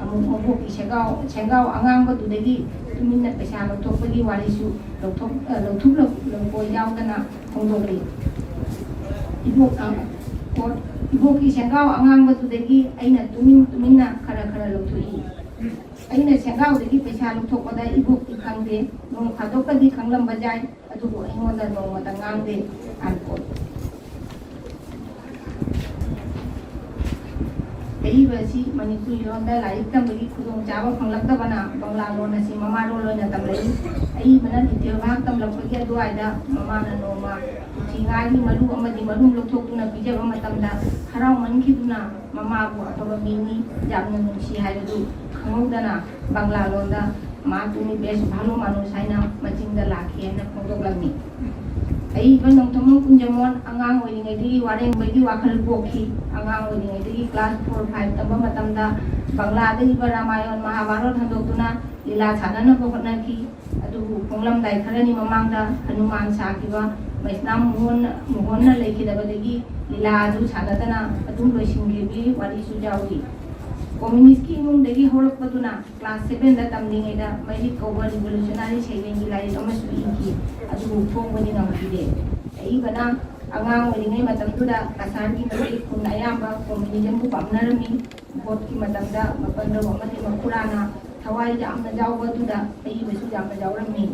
ꯑꯃꯨꯛ ꯃꯕꯣꯛꯀꯤ ꯁꯦꯒꯥꯎ, ꯁꯦꯡꯒꯥꯎ ꯑꯉꯥꯡꯕꯗꯨꯗꯒꯤ ꯇꯨꯃꯤꯟꯅ ꯄꯩꯁꯥ ꯂꯧꯊꯣꯛꯄꯒꯤ ꯋꯥꯔꯤꯁꯨ ꯂꯧꯊꯣꯛ-, ꯑ, ꯂꯧꯊꯣꯛ ꯂꯧ-, ꯂꯧꯄꯣꯏ ꯌꯥꯎꯗꯅ ꯐꯣꯡꯗꯣꯛꯂꯤ꯫ ꯏꯕꯣꯛ, ꯑ, ꯀꯣꯠ, ꯏꯕꯣꯛꯀꯤ ꯁꯦꯡꯒꯥꯎ ꯑꯉꯥꯡꯕꯗꯨꯗꯒꯤ ꯑꯩꯅ ꯇꯨꯃꯤꯟ ꯇꯨꯃꯤꯟꯅ ꯈꯔ ꯈꯔ ꯂꯧꯊꯣꯛꯏ꯫ ꯑꯩꯅ ꯁꯦꯡꯒꯥꯎꯗꯒꯤ ꯄꯩꯁꯥ ꯂꯧꯊꯣꯛꯄꯗ ꯏꯕꯣꯛꯇꯤ ꯈꯪꯗꯦ, ꯅꯣꯡ ꯐꯥꯗꯣꯛꯀꯗꯤ ꯈꯪꯂꯝꯕ ꯌꯥꯏ, ꯑꯗꯨꯕꯨ ꯑꯩꯉꯣꯟꯗ ꯅꯣꯡꯃꯇ ꯉꯥꯡꯗꯦ꯫ Unquote꯫ ꯑꯏꯕ ꯑꯁꯤ ꯃꯅꯤꯄꯨꯔꯤ ꯂꯣꯟꯗ ꯂꯥꯏꯔꯤꯛ ꯇꯝꯕꯒꯤ ꯈꯨꯗꯣꯡꯆꯥꯕ ꯐꯪꯂꯛꯇꯕꯅ ꯕꯪꯂꯥ ꯂꯣꯟ ꯑꯁꯤ ꯃꯃꯥꯂꯣꯟ ꯑꯣꯏꯅ ꯇꯝꯂꯛꯏ꯫ ꯑꯏꯕꯅ ꯗꯤꯇꯦꯜ ꯃꯍꯥꯛ ꯇꯝꯂꯛꯄꯒꯤ ꯑꯗꯨꯋꯥꯏꯗ ꯃꯃꯥꯅ ꯅꯣꯡꯃ ꯎꯆꯤ ꯉꯥꯒꯤ ꯃꯔꯨ ꯑꯃꯗꯤ ꯃꯔꯨꯝ ꯂꯧꯊꯣꯛꯇꯨꯅ ꯄꯤꯖꯕ ꯃꯇꯝꯗ ꯍꯔꯥꯎꯃꯟꯈꯤꯗꯨꯅ ꯃꯃꯥꯕꯨ ꯑꯐꯕ ꯃꯤꯅꯤ, ꯌꯥꯝꯅ ꯅꯨꯡꯁꯤ ꯍꯥꯏꯕꯗꯨ ꯈꯪꯍꯧꯗꯅ ꯕꯪꯒ꯭ꯂꯥ ꯂꯣꯟꯗ "ꯃꯥ ꯇꯨꯃꯤ ꯕꯦꯁ ꯚꯥꯂꯣ ꯃꯥꯅꯨꯁ" ꯍꯥꯏꯅ ꯃꯆꯤꯟꯗ ꯂꯥꯛꯈꯤ ꯍꯥꯏꯅ ꯐꯣꯡꯗꯣꯛꯂꯝꯃꯤ꯫ ꯑꯏꯕ ꯅꯣꯡꯊꯣꯝꯕꯝ ꯀꯨꯟꯖꯃꯣꯟ ꯑꯉꯥꯡ ꯑꯣꯏꯔꯤꯉꯩꯗꯒꯤ ꯋꯥꯔꯦꯡꯕꯒꯤ ꯋꯥꯈꯜ ꯄꯣꯛꯈꯤ꯫ ꯑꯉꯥꯡ ꯑꯣꯏꯔꯤꯉꯩꯗꯒꯤ ꯀ꯭ꯂꯥꯁ ꯐꯣꯔ ꯐꯥꯏꯚ ꯇꯝꯕ ꯃꯇꯝꯗ ꯕꯪꯒ꯭ꯂꯥꯗ ꯏꯕ ꯔꯥꯃꯥꯌꯟ ꯃꯍꯥꯚꯥꯔꯠ ꯍꯟꯗꯣꯛꯇꯨꯅ ꯂꯤꯂꯥ ꯁꯥꯟꯅꯅꯕ ꯍꯣꯠꯅꯈꯤ꯫ ꯑꯗꯨꯕꯨ ꯈꯣꯡꯂꯝꯗꯥꯏ ꯈꯔꯅꯤ ꯃꯃꯥꯡꯗ ꯍꯅꯨꯃꯥꯟ ꯁꯥꯈꯤꯕ ꯃꯩꯁꯅꯥꯝ ꯃꯣꯍꯟ, ꯃꯣꯍꯟꯅ ꯂꯩꯈꯤꯗꯕꯗꯒꯤ ꯂꯤꯂꯥ ꯑꯗꯨ ꯁꯥꯟꯅꯗꯅ ꯑꯗꯨꯝ ꯂꯣꯏꯁꯤꯟꯈꯤꯕꯒꯤ ꯋꯥꯔꯤꯁꯨ ꯌꯥꯎꯔꯤ꯫ ꯀꯣꯃ꯭ꯌꯨꯅꯤꯁ꯭ꯠꯀꯤ ꯏꯃꯨꯡꯗꯒꯤ ꯍꯧꯔꯛꯄꯗꯨꯅ ꯀ꯭ꯂꯥꯁ ꯁꯚꯦꯟꯗ ꯇꯝꯂꯤꯉꯩꯗ ꯃꯍꯤꯛ ꯀꯧꯕ ꯔꯤꯚꯣꯂꯨꯁꯅꯔꯤ ꯁꯩꯔꯦꯡꯒꯤ ꯂꯥꯏꯔꯤꯛ ꯑꯃꯁꯨ ꯏꯈꯤ꯫ ꯑꯗꯨꯕꯨ ꯐꯣꯡꯕꯗꯤ ꯉꯝꯈꯤꯗꯦ꯫ ꯑꯏꯕꯅ ꯑꯉꯥꯡ ꯑꯣꯏꯔꯤꯉꯩ ꯃꯇꯝꯗꯨꯗ ꯀꯁꯥꯔꯒꯤ ꯃꯩꯇꯩ ꯈꯨꯟ ꯑꯌꯥꯝꯕ ꯀꯣꯃ꯭ꯌꯨꯅꯤꯖꯝꯕꯨ ꯄꯥꯝꯅꯔꯝꯃꯤ꯫ ꯚꯣꯠꯀꯤ ꯃꯇꯝꯗ ꯃꯄꯟꯗ꯭ꯔꯧ ꯑꯃꯗꯤ ꯃꯈꯨꯔꯥꯅ ꯊꯋꯥꯏ ꯌꯥꯝꯅ ꯌꯥꯎꯕꯗꯨꯗ ꯑꯏꯕꯁꯨ ꯌꯥꯝꯅ ꯌꯥꯎꯔꯝꯃꯤ꯫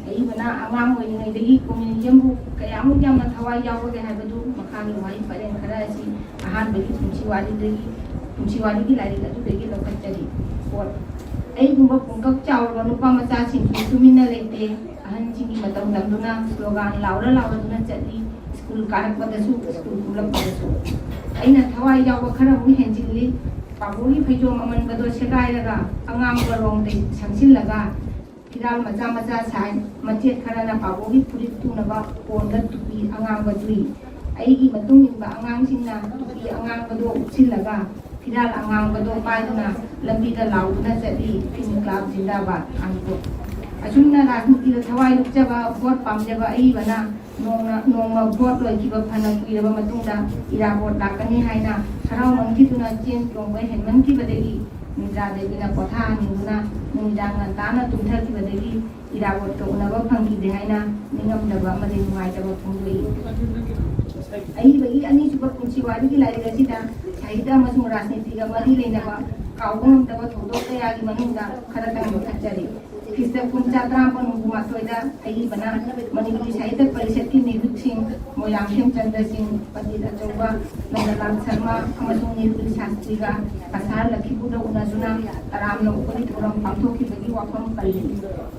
ꯑꯏꯕꯅ ꯑꯉꯥꯡ ꯑꯣꯏꯔꯤꯉꯩꯗꯒꯤ ꯀꯣꯃ꯭ꯌꯨꯅꯤꯖꯝꯕꯨ ꯀꯌꯥꯃꯨꯛ ꯌꯥꯝꯅ ꯊꯋꯥꯏ ꯌꯥꯎꯕꯒꯦ ꯍꯥꯏꯕꯗꯨ ꯃꯈꯥꯒꯤ ꯋꯥꯍꯩ ꯄꯔꯦꯡ ꯈꯔ ꯑꯁꯤ ꯑꯍꯥꯟꯕꯒꯤ ꯄꯨꯟꯁꯤ ꯋꯥꯔꯤꯗꯒꯤ, ꯄꯨꯟꯁꯤ ꯋꯥꯔꯤꯒꯤ ꯂꯥꯏꯔꯤꯛ ꯑꯗꯨꯗꯒꯤ ꯂꯧꯈꯠꯆꯔꯤ꯫ ꯀꯣꯠ, "ꯑꯩꯒꯨꯝꯕ ꯄꯨꯡꯀꯛ ꯆꯥꯎꯔꯕ ꯅꯨꯄꯥ ꯃꯆꯥꯁꯤꯡꯁꯨ ꯇꯨꯃꯤꯟꯅ ꯂꯩꯇꯦ꯫ ꯑꯍꯟꯁꯤꯡꯒꯤ ꯃꯇꯧ ꯇꯝꯗꯨꯅ ꯁ꯭ꯂꯣꯒꯥꯟ ꯂꯥꯎꯔ ꯂꯥꯎꯔꯗꯨꯅ ꯆꯠꯂꯤ꯫ ꯁ꯭ꯀꯨꯜ ꯀꯥꯔꯛꯄꯗꯁꯨ, ꯁ꯭ꯀꯨꯜ ꯀꯨꯝꯂꯛꯄꯗꯁꯨ꯫ ꯑꯩꯅ ꯊꯋꯥꯏ ꯌꯥꯎꯕ ꯈꯔ ꯑꯃꯨꯛ ꯍꯦꯟꯖꯤꯜꯂꯤ꯫ ꯄꯥꯕꯨꯡꯒꯤ ꯐꯩꯖꯣꯝ ꯑꯃꯟꯕꯗꯣ ꯁꯦꯒꯥꯏꯔꯒ ꯑꯉꯥꯡꯕ ꯔꯣꯡꯗꯩ ꯁꯪꯁꯤꯜꯂꯒ ꯐꯤꯔꯥꯜ ꯃꯆꯥ ꯃꯆꯥ ꯁꯥꯏ꯫ ꯃꯆꯦꯠ ꯈꯔꯅ ꯄꯥꯕꯨꯡꯒꯤ ꯐꯨꯔꯤꯠ ꯇꯨꯅꯕ ꯀꯣꯟꯗ ꯇꯨꯄꯤ ꯑꯉꯥꯡꯕ ꯇꯨꯏ꯫ ꯑꯩꯒꯤ ꯃꯇꯨꯡ ꯏꯟꯕ ꯑꯉꯥꯡꯁꯤꯡꯅ ꯇꯨꯄꯤ ꯑꯉꯥꯡꯕꯗꯣ ꯎꯞꯁꯤꯜꯂꯒ ꯐꯤꯔꯥꯜ ꯑꯉꯥꯡꯕꯗꯣ ꯄꯥꯏꯗꯨꯅ ꯂꯝꯕꯤꯗ ꯂꯥꯎꯗꯨꯅ ꯆꯠꯂꯤ, "ꯏꯟꯀ꯭ꯂꯥꯕ ꯖꯤꯟꯗꯥꯕꯥꯗ!" ꯑꯁꯨꯝꯅ ꯔꯥꯖꯅꯤꯇꯤꯗ ꯊꯋꯥꯏ ꯂꯨꯞꯆꯕ, ꯚꯣꯠ ꯄꯥꯝꯖꯕ ꯑꯏꯕꯅ ꯅꯣꯡꯃ, ꯅꯣꯡꯃ ꯚꯣꯠ ꯂꯣꯏꯈꯤꯕ ꯐꯅ ꯀꯨꯏꯔꯕ ꯃꯇꯨꯡꯗ ꯏꯔꯥꯕꯣꯠ ꯂꯥꯛꯀꯅꯤ ꯍꯥꯏꯅ ꯍꯔꯥꯎꯃꯟꯈꯤꯗꯨꯅ ꯆꯦꯟ ꯆꯣꯡꯕ ꯍꯦꯟꯃꯟꯈꯤꯕꯗꯒꯤ ꯅꯤꯟꯗ꯭ꯔꯥ ꯗꯦꯕꯤꯅ ꯄꯣꯊꯥꯍꯟꯅꯤꯡꯗꯨꯅ ꯅꯨꯃꯤꯗꯥꯡ ꯉꯟꯇꯥꯅ ꯇꯨꯝꯊꯈꯤꯕꯗꯒꯤ ꯏꯔꯥꯕꯣꯠꯀ ꯎꯅꯕ ꯐꯪꯈꯤꯗꯦ ꯍꯥꯏꯅ ꯅꯤꯡꯉꯝꯗꯕ ꯑꯃꯗꯤ ꯅꯨꯡꯉꯥꯏꯇꯕ ꯐꯣꯡꯗꯣꯛꯏ꯫ ꯑꯏꯕꯒꯤ ꯑꯅꯤꯁꯨꯕ ꯄꯨꯟꯁꯤ ꯋꯥꯔꯤꯒꯤ ꯂꯥꯏꯔꯤꯛ ꯑꯁꯤꯗ ꯁꯥꯍꯤꯇ꯭ꯌ ꯑꯃꯁꯨꯡ ꯔꯥꯖꯅꯤꯇꯤꯒ ꯃꯔꯤ ꯂꯩꯅꯕ ꯀꯥꯎꯕ ꯉꯝꯗꯕ ꯊꯧꯗꯣꯛ ꯀꯌꯥꯒꯤ ꯃꯅꯨꯡꯗ ꯈꯔꯇꯪ ꯂꯧꯈꯠꯆꯔꯤ꯫ ꯈ꯭ꯔꯤꯁꯇ ꯀꯨꯝꯖꯥ ꯇꯔꯥꯃꯥꯄꯟ ꯍꯨꯝꯐꯨ ꯃꯥꯊꯣꯏꯗ ꯑꯩꯒꯤ ꯃꯅꯥ ꯃꯅꯤꯄꯨꯔꯤ ꯁꯥꯍꯤꯇ꯭ꯌ ꯄꯔꯤꯁꯠꯀꯤ ꯃꯤꯍꯨꯠꯁꯤꯡ ꯃꯣꯏꯔꯥꯡꯊꯦꯝ ꯆꯟꯗ꯭ꯔ ꯁꯤꯡ, ꯄꯟꯗꯤꯠ ꯑꯆꯧꯕ ꯅꯟꯗꯂꯥꯜ ꯁꯔꯃ ꯑꯃꯁꯨꯡ ꯅꯤꯔꯨꯄꯃ ꯁꯥꯁꯇ꯭ꯔꯤꯒ ꯀꯁꯥꯔ ꯂꯛꯈꯤꯄꯨꯔꯗ ꯎꯅꯗꯨꯅ ꯇꯔꯥꯝꯅ ꯑꯣꯛꯄꯒꯤ ꯊꯧꯔꯝ ꯄꯥꯡꯊꯣꯛꯈꯤꯕꯒꯤ ꯋꯥꯐꯝ ꯄꯜꯂꯤ꯫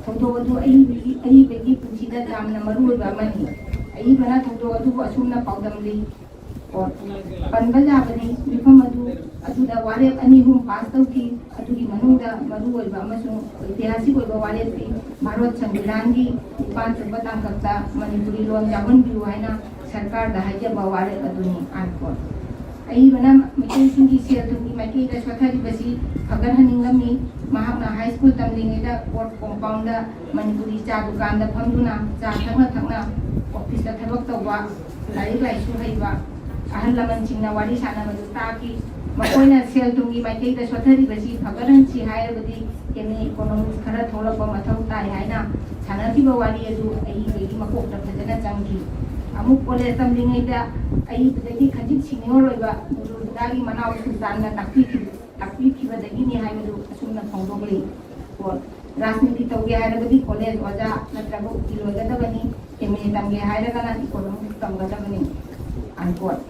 ꯊꯧꯗꯣꯛ ꯑꯗꯨ ꯑꯏꯕꯒꯤ, ꯑꯏꯕꯒꯤ ꯄꯨꯟꯁꯤꯗ ꯌꯥꯝꯅ ꯃꯔꯨꯑꯣꯏꯕ ꯑꯃꯅꯤ꯫ ꯑꯏꯕꯅ ꯊꯧꯗꯣꯛ ꯑꯗꯨꯕꯨ ꯑꯁꯨꯝꯅ ꯄꯥꯎꯗꯝꯂꯤ꯫ ꯄꯟꯕ ꯌꯥꯕꯅꯤ꯫ ꯃꯤꯐꯝ ꯑꯗꯨ, ꯑꯗꯨꯗ ꯋꯥꯔꯦꯞ ꯑꯅꯤ ꯑꯍꯨꯝ ꯄꯥꯁ ꯇꯧꯈꯤ꯫ ꯑꯗꯨꯒꯤ ꯃꯅꯨꯡꯗ ꯃꯔꯨꯑꯣꯏꯕ ꯑꯃꯁꯨꯡ ꯏꯇꯤꯍꯥꯁꯤꯛ ꯑꯣꯏꯕ ꯋꯥꯔꯦꯞꯇꯤ ꯚꯥꯔꯠ ꯁꯪꯕꯤꯙꯥꯟꯒꯤ ꯅꯤꯄꯥꯟ ꯁꯨꯕ ꯇꯥꯡꯀꯛꯇ ꯃꯅꯤꯄꯨꯔꯤ ꯂꯣꯟ ꯌꯥꯎꯍꯟꯕꯤꯌꯨ ꯍꯥꯏꯅ ꯁꯔꯀꯥꯔꯗ ꯍꯥꯏꯖꯕ ꯋꯥꯔꯦꯞ ꯑꯗꯨꯅꯤ꯫ Unquote꯫ ꯑꯏꯕꯅ ꯃꯩꯇꯩꯁꯤꯡꯒꯤ ꯁꯦꯜ ꯊꯨꯝꯒꯤ ꯃꯥꯏꯀꯩꯗ ꯁꯣꯠꯊꯔꯤꯕꯁꯤ ꯐꯒꯠꯍꯟꯅꯤꯡꯂꯝꯃꯤ꯫ ꯃꯍꯥꯛꯅ ꯍꯥꯏ ꯁ꯭ꯀꯨꯜ ꯇꯝꯂꯤꯉꯩꯗ ꯀꯣꯔꯠ ꯀꯣꯝꯄꯥꯎꯟꯗ ꯃꯅꯤꯄꯨꯔꯤ ꯆꯥ ꯗꯨꯀꯥꯟꯗ ꯐꯝꯗꯨꯅ ꯆꯥ ꯊꯛꯅ ꯊꯛꯅ ꯑꯣꯐꯤꯁꯇ ꯊꯕꯛ ꯇꯧꯕ, ꯂꯥꯏꯔꯤꯛ ꯂꯥꯏꯁꯨ ꯍꯩꯕ ꯑꯍꯜ ꯂꯃꯟꯁꯤꯡꯅ ꯋꯥꯔꯤ ꯁꯥꯟꯅꯕꯗꯨ ꯇꯥꯈꯤ꯫ ꯃꯈꯣꯏꯅ ꯁꯦꯜ ꯊꯨꯝꯒꯤ ꯃꯥꯏꯀꯩꯗ ꯁꯣꯠꯊꯔꯤꯕꯁꯤ ꯐꯒꯠꯍꯟꯁꯤ ꯍꯥꯏꯔꯕꯗꯤ ꯑꯦꯝ ꯑꯦ ꯏꯀꯣꯅꯣꯃꯤꯛꯁ ꯈꯔ ꯊꯣꯛꯂꯛꯄ ꯃꯊꯧ ꯇꯥꯏ ꯍꯥꯏꯅ ꯁꯥꯟꯅꯈꯤꯕ ꯋꯥꯔꯤ ꯑꯗꯨ ꯑꯏꯕꯒꯤ ꯃꯀꯣꯛꯇ ꯐꯖꯅ ꯆꯪꯈꯤ꯫ ꯑꯃꯨꯛ ꯀꯣꯂꯦꯖ ꯇꯝꯂꯤꯉꯩꯗ ꯑꯏꯕꯗꯒꯤ ꯈꯖꯤꯛ ꯁꯤꯅꯤꯌꯣꯔ ꯑꯣꯏꯕ ꯅꯨꯔꯨꯜꯍꯨꯗꯥꯒꯤ ꯃꯅꯥꯎ ꯁꯨꯜꯇꯥꯟꯅ ꯇꯥꯛꯄꯤꯈꯤ-, ꯇꯥꯛꯄꯤꯈꯤꯕꯗꯒꯤꯅꯤ ꯍꯥꯏꯕꯗꯨ ꯑꯁꯨꯝꯅ ꯐꯣꯡꯗꯣꯛꯂꯤ꯫ ꯀꯣꯠ, ꯔꯥꯖꯅꯤꯇꯤ ꯇꯧꯒꯦ ꯍꯥꯏꯔꯒꯗꯤ ꯀꯣꯂꯦꯖ ꯑꯣꯖꯥ ꯅꯠꯇ꯭ꯔꯒ ꯎꯀꯤꯜ ꯑꯣꯏꯒꯗꯕꯅꯤ, ꯑꯦꯝ ꯑꯦ ꯇꯝꯒꯦ ꯍꯥꯏꯔꯒꯅ ꯏꯀꯣꯅꯣꯃꯤꯛꯁ ꯇꯝꯒꯗꯕꯅꯤ꯫ Unquote꯫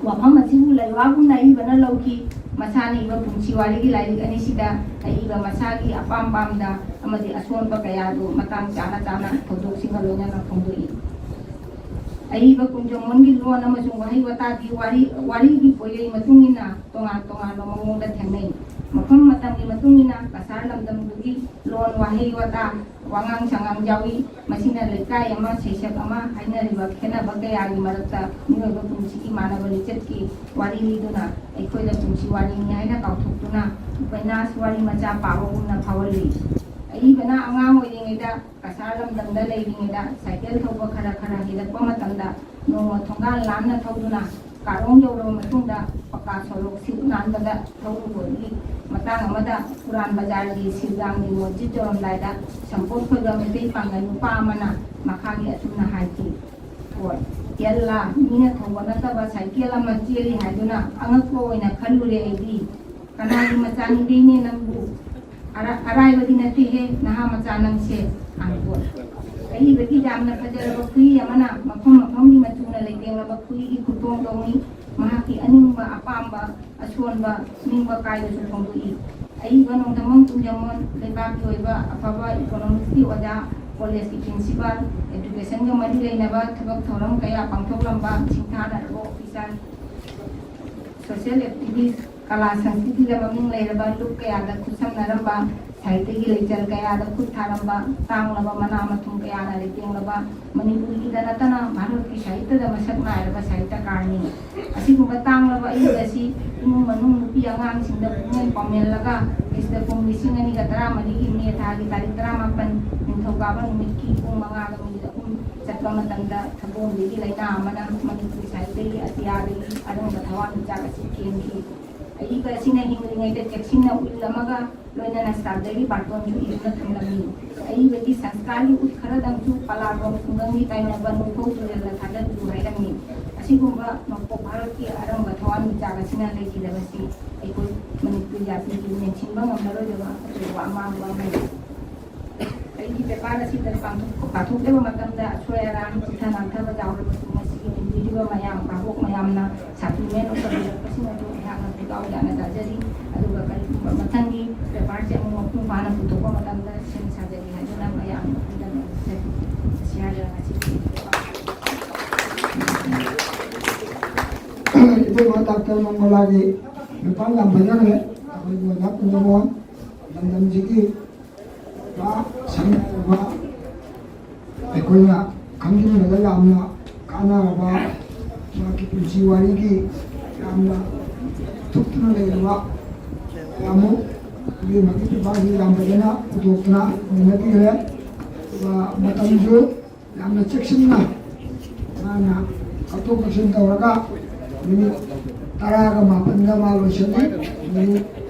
ꯋꯥꯐꯝ ꯑꯁꯤꯕꯨ ꯂꯩꯋꯥꯒꯨꯝꯅ ꯑꯏꯕꯅ ꯂꯧꯈꯤ꯫ ꯃꯁꯥꯅ ꯏꯕ ꯄꯨꯟꯁꯤ ꯋꯥꯔꯤꯒꯤ ꯂꯥꯏꯔꯤꯛ ꯑꯅꯤꯁꯤꯗ ꯑꯏꯕ ꯃꯁꯥꯒꯤ ꯑꯄꯥꯝ ꯄꯥꯝꯗ ꯑꯃꯗꯤ ꯑꯁꯣꯟꯕ ꯀꯌꯥꯗꯨ ꯃꯇꯥꯡ ꯆꯥꯅ ꯆꯥꯅ ꯊꯧꯗꯣꯛꯁꯤꯡꯒ ꯂꯣꯏꯅꯅ ꯐꯣꯡꯗꯣꯛꯏ꯫ ꯑꯏꯕ ꯀꯨꯟꯖꯃꯣꯟꯒꯤ ꯂꯣꯟ ꯑꯃꯁꯨꯡ ꯋꯥꯍꯩ ꯋꯥꯇꯥꯗꯤ ꯋꯥꯔꯤ, ꯋꯥꯔꯤꯒꯤ ꯄꯣꯏꯔꯩ ꯃꯇꯨꯡ ꯏꯟꯅ ꯇꯣꯉꯥꯟ ꯇꯣꯉꯥꯟꯕ ꯃꯑꯣꯡꯗ ꯊꯦꯡꯅꯩ꯫ ꯃꯐꯝ ꯃꯇꯝꯒꯤ ꯃꯇꯨꯡ ꯏꯟꯅ ꯀꯁꯥꯔ ꯂꯝꯗꯝꯗꯨꯒꯤ ꯂꯣꯟ, ꯋꯥꯍꯩ ꯋꯥꯇꯥ, ꯋꯥꯉꯥꯡ ꯁꯉꯥꯡ ꯌꯥꯎꯏ꯫ ꯃꯁꯤꯅ ꯂꯩꯀꯥꯏ ꯑꯃ, ꯁꯩꯁꯛ ꯑꯃ, ꯍꯥꯏꯅꯔꯤꯕ ꯈꯦꯠꯅꯕ ꯀꯌꯥꯒꯤ ꯃꯔꯛꯇ ꯃꯤꯑꯣꯏꯕ ꯄꯨꯟꯁꯤꯒꯤ ꯃꯥꯟꯅꯕ ꯂꯤꯆꯠꯀꯤ ꯋꯥꯔꯤ ꯂꯤꯗꯨꯅ ꯑꯩꯈꯣꯏꯗ ꯄꯨꯟꯁꯤ ꯋꯥꯔꯤꯅꯤ ꯍꯥꯏꯅ ꯀꯥꯎꯊꯣꯛꯇꯨꯅ ꯎꯄꯟꯌꯥꯁ ꯋꯥꯔꯤ ꯃꯆꯥ ꯄꯥꯕꯒꯨꯝꯅ ꯐꯥꯎꯍꯜꯂꯤ꯫ ꯑꯏꯕꯅ ꯑꯉꯥꯡ ꯑꯣꯏꯔꯤꯉꯩꯗ ꯀꯁꯥꯔ ꯂꯝꯗꯝꯗ ꯂꯩꯔꯤꯉꯩꯗ ꯁꯥꯏꯀꯦꯜ ꯊꯧꯕ ꯈꯔ ꯈꯔ ꯍꯩꯔꯛꯄ ꯃꯇꯝꯗ ꯅꯣꯡꯃ ꯊꯣꯡꯒꯥꯜ ꯂꯥꯟꯅ ꯊꯧꯗꯨꯅ ꯀꯥꯔꯣꯡ ꯌꯧꯔꯕ ꯃꯇꯨꯡꯗ ꯄꯀꯥ ꯁꯣꯔꯣꯛ ꯁꯤꯠ ꯅꯥꯟꯕꯗ ꯊꯧꯔꯨꯕꯒꯤ ꯃꯇꯥꯡ ꯑꯃꯗ ꯄꯨꯔꯥꯟ ꯕꯖꯥꯔꯒꯤ ꯁꯤꯔꯒꯥꯡꯒꯤ ꯃꯣꯁꯖꯤꯠ ꯌꯧꯔꯝꯗꯥꯏꯗ ꯁꯝꯄꯣꯠ ꯈꯣꯏꯕ ꯃꯩꯇꯩ ꯄꯥꯡꯒꯜ ꯅꯨꯄꯥ ꯑꯃꯅ ꯃꯈꯥꯒꯤ ꯑꯁꯨꯝꯅ ꯍꯥꯏꯈꯤ꯫ ꯍꯣꯏ, ꯌꯦꯜꯂꯥ, ꯃꯤꯅ ꯊꯧꯕ ꯅꯠꯇꯕ ꯁꯥꯏꯀꯦꯜ ꯑꯃ ꯆꯦꯜꯂꯤ ꯍꯥꯏꯗꯨꯅ ꯑꯉꯛꯄ ꯑꯣꯏꯅ ꯈꯜꯂꯨꯔꯦ ꯑꯩꯗꯤ꯫ ꯀꯅꯥꯒꯤ ꯃꯆꯥꯅꯤꯒꯦꯅꯦ ꯅꯪꯕꯨ? ꯑꯔꯥꯏꯕꯗꯤ ꯅꯠꯇꯦꯍꯦ ꯅꯍꯥ ꯃꯆꯥ ꯅꯪꯁꯦ꯫ ꯑꯏꯕꯒꯤ ꯌꯥꯝꯅ ꯐꯖꯔꯕ ꯈꯨꯏ ꯑꯃꯅ ꯃꯐꯝ ꯃꯐꯝꯒꯤ ꯃꯆꯨꯅ ꯂꯩꯇꯦꯡꯂꯕ ꯈꯨꯏꯒꯤ ꯈꯨꯗꯣꯡꯗꯧꯅꯤ꯫ ꯃꯍꯥꯛꯀꯤ ꯑꯅꯤꯡꯕ ꯑꯄꯥꯝꯕ ꯑꯁꯣꯟꯕ ꯅꯤꯡꯕ ꯀꯥꯏꯕꯁꯨ ꯐꯣꯡꯗꯣꯛꯏ꯫ ꯑꯏꯕ ꯅꯣꯡꯗꯝꯕꯝ ꯀꯨꯟꯖꯃꯣꯟ ꯂꯩꯕꯥꯛꯀꯤ ꯑꯣꯏꯕ ꯑꯐꯕ ꯏꯀꯣꯅꯣꯃꯤꯛꯁꯀꯤ ꯑꯣꯖꯥ, ꯀꯣꯂꯦꯖꯀꯤ ꯄ꯭ꯔꯤꯟꯁꯤꯄꯥꯜ, ꯑꯦꯗꯨꯀꯦꯁꯟꯒ ꯃꯔꯤ ꯂꯩꯅꯕ ꯊꯕꯛ ꯊꯧꯔꯝ ꯀꯌꯥ ꯄꯥꯡꯊꯣꯛꯂꯝꯕ ꯁꯤꯡꯊꯥꯅꯔꯕ ꯑꯣꯐꯤꯁꯥꯔ, ꯁꯣꯁꯤꯌꯦꯜ ꯑꯦꯛꯇꯤꯚꯤꯁ, ꯀꯂꯥ ꯁꯪꯁꯀ꯭ꯔꯤꯇꯤꯗ ꯃꯃꯤꯡ ꯂꯩꯔꯕ ꯂꯨꯞ ꯀꯌꯥꯗ ꯈꯨꯠꯁꯝꯅꯔꯝꯕ, ꯁꯥꯍꯤꯇ꯭ꯌꯒꯤ ꯂꯩꯆꯜ ꯀꯌꯥꯗ ꯈꯨꯠ ꯊꯥꯔꯝꯕ, ꯇꯥꯡꯂꯕ ꯃꯅꯥ ꯃꯊꯨꯝ ꯀꯌꯥꯅ ꯂꯩꯇꯦꯡꯂꯕ, ꯃꯅꯤꯄꯨꯔꯒꯤꯗ ꯅꯠꯇꯅ ꯚꯥꯔꯠꯀꯤ ꯁꯥꯍꯤꯇ꯭ꯌꯗ ꯃꯁꯛ ꯅꯥꯏꯔꯕ ꯁꯥꯍꯤꯇ꯭ꯌꯀꯥꯔꯅꯤ꯫ ꯑꯁꯤꯒꯨꯝꯕ ꯇꯥꯡꯂꯕ ꯑꯏꯕ ꯑꯁꯤ ꯏꯃꯨꯡ ꯃꯅꯨꯡ ꯅꯨꯄꯤ ꯑꯉꯥꯡꯁꯤꯡꯗ ꯄꯨꯛꯃꯦꯟ ꯄꯥꯎꯃꯦꯜꯂꯒ ꯈ꯭ꯔꯤꯁꯇ ꯀꯨꯝ ꯂꯤꯁꯤꯡ ꯑꯅꯤꯒ ꯇꯔꯥꯃꯔꯤꯒꯤ ꯃꯦ ꯊꯥꯒꯤ ꯇꯥꯔꯤꯛ ꯇꯔꯥꯃꯥꯄꯟ ꯅꯤꯡꯊꯧꯀꯥꯕ ꯅꯨꯃꯤꯠꯀꯤ ꯄꯨꯡ ꯃꯉꯥꯒ ꯃꯤꯅꯤꯠ ꯑꯍꯨꯝ ꯆꯠꯄ ꯃꯇꯝꯗ ꯊꯒꯣꯝꯗꯒꯤ ꯂꯥꯏꯅꯥ ꯑꯃꯅ ꯃꯅꯤꯄꯨꯔꯤ ꯁꯥꯍꯤꯇ꯭ꯌꯒꯤ ꯑꯇꯤꯌꯥꯗꯒꯤ ꯑꯔꯪꯕ ꯊꯋꯥꯟꯃꯤꯆꯥꯛ ꯑꯁꯤ ꯀꯦꯟꯈꯤ꯫ ꯑꯏꯕ ꯑꯁꯤꯅ ꯍꯤꯡꯂꯤꯉꯩꯗ ꯆꯦꯛꯁꯤꯟꯅ ꯎꯏꯜ ꯑꯃꯒ ꯂꯣꯏꯅꯅ ꯁ꯭ꯇꯥꯞꯗꯥꯏꯔꯤ ꯕꯥꯔꯇꯣꯟꯁꯨ ꯏꯗꯨꯅ ꯊꯝꯂꯝꯃꯤ꯫ ꯑꯏꯕꯒꯤ ꯁꯪꯁꯀꯥꯔꯒꯤ ꯎꯠ ꯈꯔꯗꯪꯁꯨ ꯄꯂꯥꯔꯣꯝ ꯈꯨꯡꯒꯪꯒꯤ ꯇꯥꯏꯅꯕ ꯅꯣꯡꯄꯣꯛ ꯇꯨꯔꯦꯜꯗ ꯊꯥꯗꯕꯤꯌꯨ ꯍꯥꯏꯔꯝꯃꯤ꯫ ꯑꯁꯤꯒꯨꯝꯕ ꯅꯣꯡꯄꯣꯛ ꯚꯥꯔꯠꯀꯤ ꯑꯔꯪꯕ ꯊꯋꯥꯟꯃꯤꯆꯥꯛ ꯑꯁꯤꯅ ꯂꯩꯈꯤꯗꯕꯁꯤ ꯑꯩꯈꯣꯏ ꯃꯅꯤꯄꯨꯔ ꯖꯥꯇꯤꯒꯤ ꯃꯦꯟꯁꯤꯟꯕ ꯉꯝꯂꯔꯣꯏꯗꯕ ꯑꯆꯧꯕ ꯑꯃꯥꯡꯕ ꯑꯃꯅꯤ꯫ ꯑꯩꯒꯤ ꯄꯦꯄꯔ ꯑꯁꯤꯗ ꯄꯥꯡꯊꯣꯛ-, ꯄꯥꯊꯣꯛꯂꯤꯕ ꯃꯇꯝꯗ ꯑꯁꯣꯏ ꯑꯔꯥꯟ, ꯆꯤꯠꯊ ꯅꯥꯟꯊꯕ ꯌꯥꯎꯔꯕꯁꯨ ꯃꯁꯤꯒꯤ ꯎꯕꯤꯔꯤꯕ ꯃꯌꯥꯝ, ꯚꯥꯕꯣꯛ ꯃꯌꯥꯝꯅ ꯁꯥꯇꯤ ꯃꯦꯟ ꯑꯣꯏꯕꯤꯔꯛꯄꯁꯤꯡ ꯑꯗꯨ ꯑꯩꯍꯥꯛꯅ ꯊꯣꯏꯗꯥꯎ ꯌꯥꯅ ꯇꯥꯖꯔꯤ꯫ ꯑꯗꯨꯒ ꯀꯔꯤꯒꯨꯝꯕ ꯃꯊꯪꯒꯤ ꯄꯦꯄꯔꯁꯦ ꯑꯃꯨꯛ ꯃꯄꯨꯡ ꯐꯥꯅ ꯄꯨꯊꯣꯛꯄ ꯃꯇꯝꯗ ꯁꯦꯝ ꯁꯥꯖꯒꯦ ꯍꯥꯏꯗꯨꯅ ꯃꯌꯥꯝꯅ ꯈꯪꯖꯅꯕ ꯍꯥꯏꯖꯔꯤ꯫ ꯃꯁꯤ ꯍꯥꯏꯔꯒ ꯉꯁꯤꯒꯤ ꯏꯕꯦꯝꯃ ꯗꯥꯛꯇꯔ ꯃꯪꯒꯣꯂꯥꯒꯤ ꯅꯨꯄꯥ ꯌꯥꯝ ꯐꯖꯈ꯭ꯔꯦ꯫ ꯑꯩꯈꯣꯏꯒꯤ ꯑꯣꯖꯥ ꯀꯨꯟꯖꯃꯣꯍꯟ ꯂꯝꯗꯝꯁꯤꯒꯤ ꯁꯝꯅ ꯍꯥꯏꯔꯕ ꯑꯩꯈꯣꯏꯅ ꯈꯪꯖꯤꯟꯕꯗ ꯌꯥꯝꯅ ꯀꯥꯟꯅꯔꯕ, ꯃꯍꯥꯛꯀꯤ ꯄꯨꯟꯁꯤ ꯋꯥꯔꯤꯒꯤ ꯌꯥꯝꯅ ꯊꯨꯞꯇꯨꯅ ꯂꯩꯔꯕ ꯀꯌꯥꯃꯨꯛ ꯑꯩꯈꯣꯏꯒꯤ ꯃꯇꯤꯛ ꯃꯄꯥꯡꯁꯤ ꯌꯥꯝ ꯐꯖꯅ ꯄꯨꯊꯣꯛꯇꯨꯅ ꯅꯩꯅꯕꯤꯈ꯭ꯔꯦ꯫ ꯑꯗꯨꯒ ꯃꯇꯝꯁꯨ ꯌꯥꯝꯅ ꯆꯦꯛꯁꯤꯟꯅ ꯃꯥꯅ ꯀꯛꯊꯣꯛ ꯀꯛꯁꯤꯟ ꯇꯧꯔꯒ ꯃꯤꯅꯤꯠ ꯇꯔꯥꯒ ꯃꯥꯄꯟꯗ ꯃꯥ ꯂꯣꯏꯁꯤꯜꯂꯤ꯫ ꯃꯤꯅꯤꯠ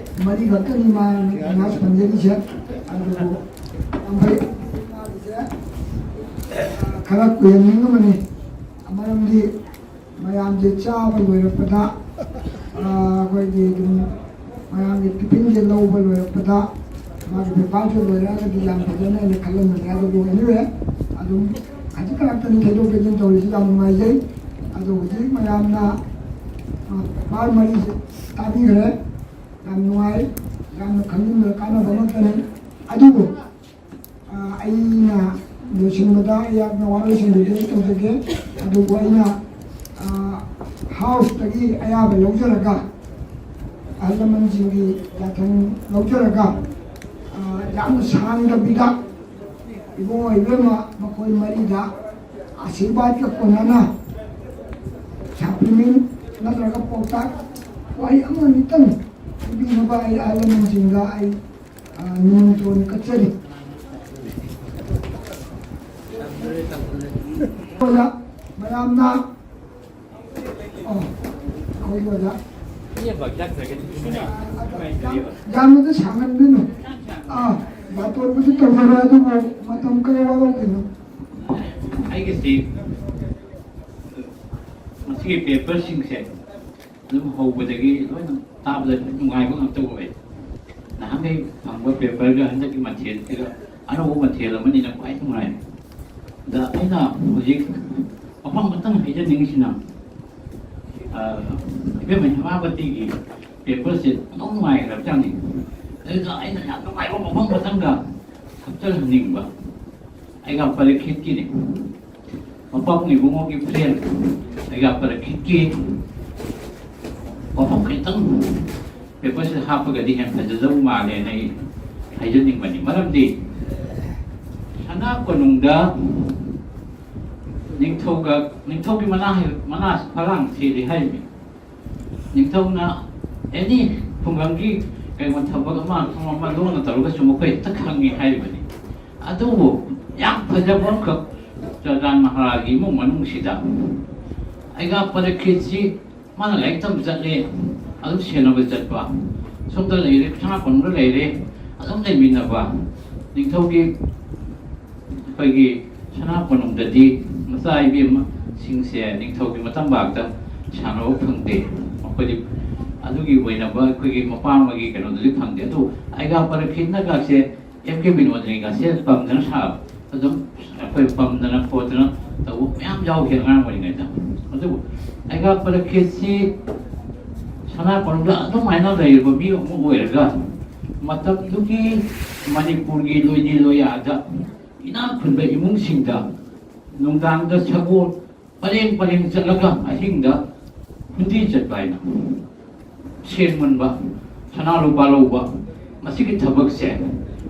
ꯃꯔꯤ ꯈꯛꯇꯅꯤ ꯃꯥ ꯉꯥꯏꯍꯥꯛ ꯁꯟꯖꯔꯤꯁꯦ꯫ ꯑꯗꯨꯕꯨ ꯌꯥꯝ ꯐꯩ꯫ ꯃꯥꯒꯤꯁꯦ ꯈꯔ ꯀꯨꯏꯍꯟꯅꯤꯡꯉꯕꯅꯤ꯫ ꯃꯔꯝꯗꯤ ꯃꯌꯥꯝꯁꯦ ꯆꯥꯕ ꯂꯣꯏꯔꯛꯄꯗ, ꯑꯩꯈꯣꯏꯒꯤ ꯑꯗꯨꯝ ꯃꯌꯥꯝꯒꯤ ꯇꯤꯐꯤꯟꯁꯦ ꯂꯧꯕ ꯂꯣꯏꯔꯛꯄꯗ ꯃꯥꯒꯤ ꯄꯦꯄꯔꯁꯨ ꯂꯣꯏꯔꯛꯑꯒꯗꯤ ꯌꯥꯝ ꯐꯖꯅ ꯑꯩꯅ ꯈꯜꯂꯝꯕꯅꯦ꯫ ꯑꯗꯨꯕꯨ anyway, ꯑꯗꯨꯝ ꯈꯖꯤꯛ ꯈꯔꯥꯛꯇꯅꯤ ꯊꯩꯗꯣꯛ ꯊꯩꯖꯤꯟ ꯇꯧꯔꯤꯁꯤ, ꯌꯥꯝ ꯅꯨꯡꯉꯥꯏꯖꯩ꯫ ꯑꯗꯣ ꯍꯧꯖꯤꯛ ꯃꯌꯥꯝꯅ, ꯑ, ꯄꯦꯄꯔ ꯃꯔꯤꯁꯦ ꯇꯥꯕꯤꯈ꯭ꯔꯦ꯫ ꯌꯥꯝ ꯅꯨꯡꯉꯥꯏ, ꯌꯥꯝꯅ ꯈꯪꯖꯤꯟꯕꯗ ꯀꯥꯟꯅꯕ ꯉꯥꯛꯇꯅꯤ꯫ ꯑꯗꯨꯕꯨ, ꯑ, ꯑꯩꯅ ꯂꯣꯏꯁꯤꯟꯕꯗ, ꯑꯩꯍꯥꯛꯅ ꯋꯥꯔꯣꯏꯁꯤꯟꯕꯗꯤ ꯑꯩ ꯇꯧꯖꯒꯦ꯫ ꯑꯗꯨꯕꯨ ꯑꯩꯅ, ꯑ, ꯍꯥꯎꯁꯇꯒꯤ ꯑꯌꯥꯕ ꯂꯧꯖꯔꯒ, ꯑꯍꯜ ꯂꯃꯟꯁꯤꯡꯒꯤ ꯌꯥꯊꯪ ꯂꯧꯖꯔꯒ, ꯑ, ꯌꯥꯝꯅ ꯁꯥꯡꯗꯕꯤꯗ ꯏꯕꯨꯡꯉꯣ ꯏꯕꯦꯝꯃ ꯃꯈꯣꯏ ꯃꯔꯤꯗ ꯑꯁꯤꯔꯕꯥꯗꯀ ꯀꯣꯟꯅꯅ ꯁꯥꯄ꯭ꯔꯤꯃꯦꯟ ꯅꯠꯇ꯭ꯔꯒ ꯄꯥꯎꯇꯥꯛ ꯋꯥꯍꯩ ꯑꯃ ꯑꯅꯤꯇꯪ ꯄꯤꯕꯤꯅꯕ ꯑꯩ ꯑꯍꯜ ꯂꯃꯟꯁꯤꯡꯗ ꯑꯩ, ꯑ, ꯅꯤꯡꯊꯧ ꯀꯠꯆꯔꯤ꯫ ꯑꯣꯖꯥ, ꯃꯌꯥꯝꯅ, ꯑꯣ, ꯑꯩꯈꯣꯏꯒꯤ ꯑꯣꯖꯥ, ꯌꯥꯝꯅꯗꯤ ꯁꯥꯡꯍꯟꯕꯤꯅꯨ꯫ ꯑꯥ, ꯕꯥꯇꯣꯟꯕꯨꯗꯤ ꯇꯧꯖꯔꯣꯏ, ꯑꯗꯨꯕꯨ ꯃꯇꯝ ꯈꯔ ꯋꯥꯠꯍꯧꯈꯤꯅꯨ꯫ ꯑꯩꯒꯤꯁꯤ ꯃꯁꯤꯒꯤ ꯄꯦꯄꯔꯁꯤꯡꯁꯦ ꯑꯗꯨꯝ ꯍꯧꯕꯗꯒꯤ ꯂꯣꯏꯅ ꯇꯥꯕꯗ ꯂꯣꯏ ꯅꯨꯡꯉꯥꯏꯕ ꯉꯥꯛꯇ ꯑꯣꯏ꯫ ꯅꯍꯥꯟꯈꯩ ꯐꯪꯕ ꯄꯦꯄꯔꯒ ꯍꯟꯗꯛꯀꯤ ꯃꯊꯦꯜꯁꯤꯒ ꯑꯅꯧꯕ ꯃꯊꯦꯜ ꯑꯃꯅꯤꯅ ꯈ꯭ꯋꯥꯏ ꯅꯨꯡꯉꯥꯏ꯫ ꯑꯗ ꯑꯩꯅ ꯍꯧꯖꯤꯛ ꯋꯥꯐꯝ ꯑꯃꯇꯪ ꯍꯥꯏꯖꯅꯤꯡꯉꯤꯁꯤꯅ, ꯑ, ꯏꯕꯦꯝꯃ ꯍꯦꯃꯥꯕꯇꯤꯒꯤ ꯄꯦꯄꯔꯁꯦ ꯑꯗꯨꯝ ꯅꯨꯡꯉꯥꯏꯈ꯭ꯔꯕꯖꯥꯠꯅꯤ꯫ ꯑꯗꯨꯗ ꯑꯩꯅ ꯌꯥꯝ ꯅꯨꯡꯉꯥꯏꯕ ꯋꯥꯐꯝ ꯑꯃꯇꯪꯒ ꯍꯥꯞꯆꯤꯜꯍꯟꯅꯤꯡꯕ꯫ ꯑꯩꯒ ꯄꯔꯤꯈꯤꯠꯀꯤꯅꯤ꯫ ꯃꯄꯥꯕꯨꯡ ꯏꯕꯨꯡꯉꯣꯒꯤ ꯐ꯭ꯔꯦꯟ ꯑꯩꯒ ꯄꯔꯤꯈꯤꯠꯀꯤ ꯋꯥꯐꯝ ꯈꯤꯇꯪ ꯄꯦꯄꯔꯁꯤꯗ ꯍꯥꯞꯄꯒꯗꯤ ꯍꯦꯟꯅ ꯐꯖꯗꯧ ꯃꯥꯜꯂꯦꯅ ꯑꯩ ꯍꯥꯏꯖꯅꯤꯡꯕꯅꯤ꯫ ꯃꯔꯝꯗꯤ ꯁꯅꯥ ꯀꯣꯅꯨꯡꯗ ꯅꯤꯡꯊꯧꯒ, ꯅꯤꯡꯊꯧꯒꯤ ꯃꯅꯥ, ꯃꯅꯥꯁꯤ ꯐꯂꯥꯡ ꯁꯤꯔꯤ ꯍꯥꯏꯔꯤꯕꯅꯤ꯫ ꯅꯤꯡꯊꯧꯅ ꯑꯦꯅꯤ ꯈꯨꯡꯒꯪꯒꯤ ꯀꯩꯒꯨꯝꯕ ꯊꯕꯛ ꯑꯃ, ꯑꯃ, ꯑꯃ ꯂꯣꯟꯅ ꯇꯧꯔꯒꯁꯨ ꯃꯈꯣꯏ ꯍꯦꯛꯇ ꯈꯪꯉꯤ ꯍꯥꯏꯔꯤꯕꯅꯤ꯫ ꯑꯗꯨꯕꯨ ꯌꯥꯝ ꯐꯖꯕ ꯑꯃꯈꯛ, ꯆꯨꯔꯥꯆꯥꯟ ꯃꯍꯥꯔꯥꯖꯒꯤ ꯏꯃꯨꯡ ꯃꯅꯨꯡꯁꯤꯗ ꯑꯩꯒ ꯄꯔꯤꯈꯤꯠꯁꯤ ꯃꯥꯅ ꯂꯥꯏꯔꯤꯛ ꯇꯝꯕ ꯆꯠꯂꯦ, ꯑꯗꯨꯝ ꯁꯦꯟꯅꯕ ꯆꯠꯄ, ꯁꯣꯝꯗ ꯂꯩꯔꯦ, ꯁꯅꯥ ꯀꯣꯅꯨꯡꯗ ꯂꯩꯔꯦ, ꯑꯗꯨꯝ ꯂꯩꯃꯤꯟꯅꯕ꯫ ꯅꯤꯡꯊꯧꯒꯤ, ꯑꯩꯈꯣꯏꯒꯤ ꯁꯅꯥ ꯀꯣꯅꯨꯡꯗꯗꯤ ꯃꯆꯥ ꯏꯕꯦꯝꯃꯁꯤꯡꯁꯦ ꯅꯤꯡꯊꯧꯒꯤ ꯃꯇꯝꯕꯥꯛꯇ ꯁꯥꯟꯅꯕ ꯐꯪꯗꯦ꯫ ꯃꯈꯣꯏꯗꯤ ꯑꯗꯨꯒꯤ ꯑꯣꯏꯅꯕ ꯑꯩꯈꯣꯏꯒꯤ ꯃꯄꯥ ꯑꯃꯒꯤ ꯀꯩꯅꯣꯗꯨꯗꯤ ꯐꯪꯗꯦ꯫ ꯑꯗꯨ ꯑꯩꯒꯥ ꯄꯔꯈꯤꯠꯅꯒꯁꯦ ꯑꯦꯝ ꯀꯦ ꯕꯤꯅꯣꯗꯅꯤꯒꯁꯦ ꯄꯝꯗꯅ ꯁꯥꯕ, ꯑꯗꯨꯝ ꯑꯩꯈꯣꯏ ꯄꯝꯗꯅ ꯈꯣꯠꯇꯅ ꯇꯧꯕ ꯃꯌꯥꯝ ꯌꯥꯎꯈꯤ ꯑꯉꯥꯡ ꯑꯣꯏꯔꯤꯉꯩꯗ꯫ ꯑꯗꯨꯕꯨ ꯑꯩꯒꯥ ꯄꯔꯈꯤꯠꯁꯤ ꯁꯅꯥ ꯀꯣꯅꯨꯡꯗ ꯑꯗꯨꯃꯥꯏꯅ ꯂꯩꯔꯕ ꯃꯤ ꯑꯃ ꯑꯣꯏꯔꯒ, ꯃꯇꯝꯗꯨꯒꯤ ꯃꯅꯤꯄꯨꯔꯒꯤ ꯂꯣꯏꯗꯤ ꯂꯣꯌꯥꯗ ꯏꯅꯥꯛ ꯈꯨꯟꯕ ꯏꯃꯨꯡꯁꯤꯡꯗ ꯅꯨꯡꯗꯥꯡꯗ ꯁꯒꯣꯜ ꯄꯔꯦꯡ ꯄꯔꯦꯡ ꯆꯠꯂꯒ ꯑꯍꯤꯡꯗ ꯍꯨꯟꯗꯤ ꯆꯠꯄ ꯍꯥꯏꯅ ꯁꯦꯟ ꯃꯨꯟꯕ, ꯁꯅꯥ ꯂꯨꯄꯥ ꯂꯧꯕ, ꯃꯁꯤꯒꯤ ꯊꯕꯛꯁꯦ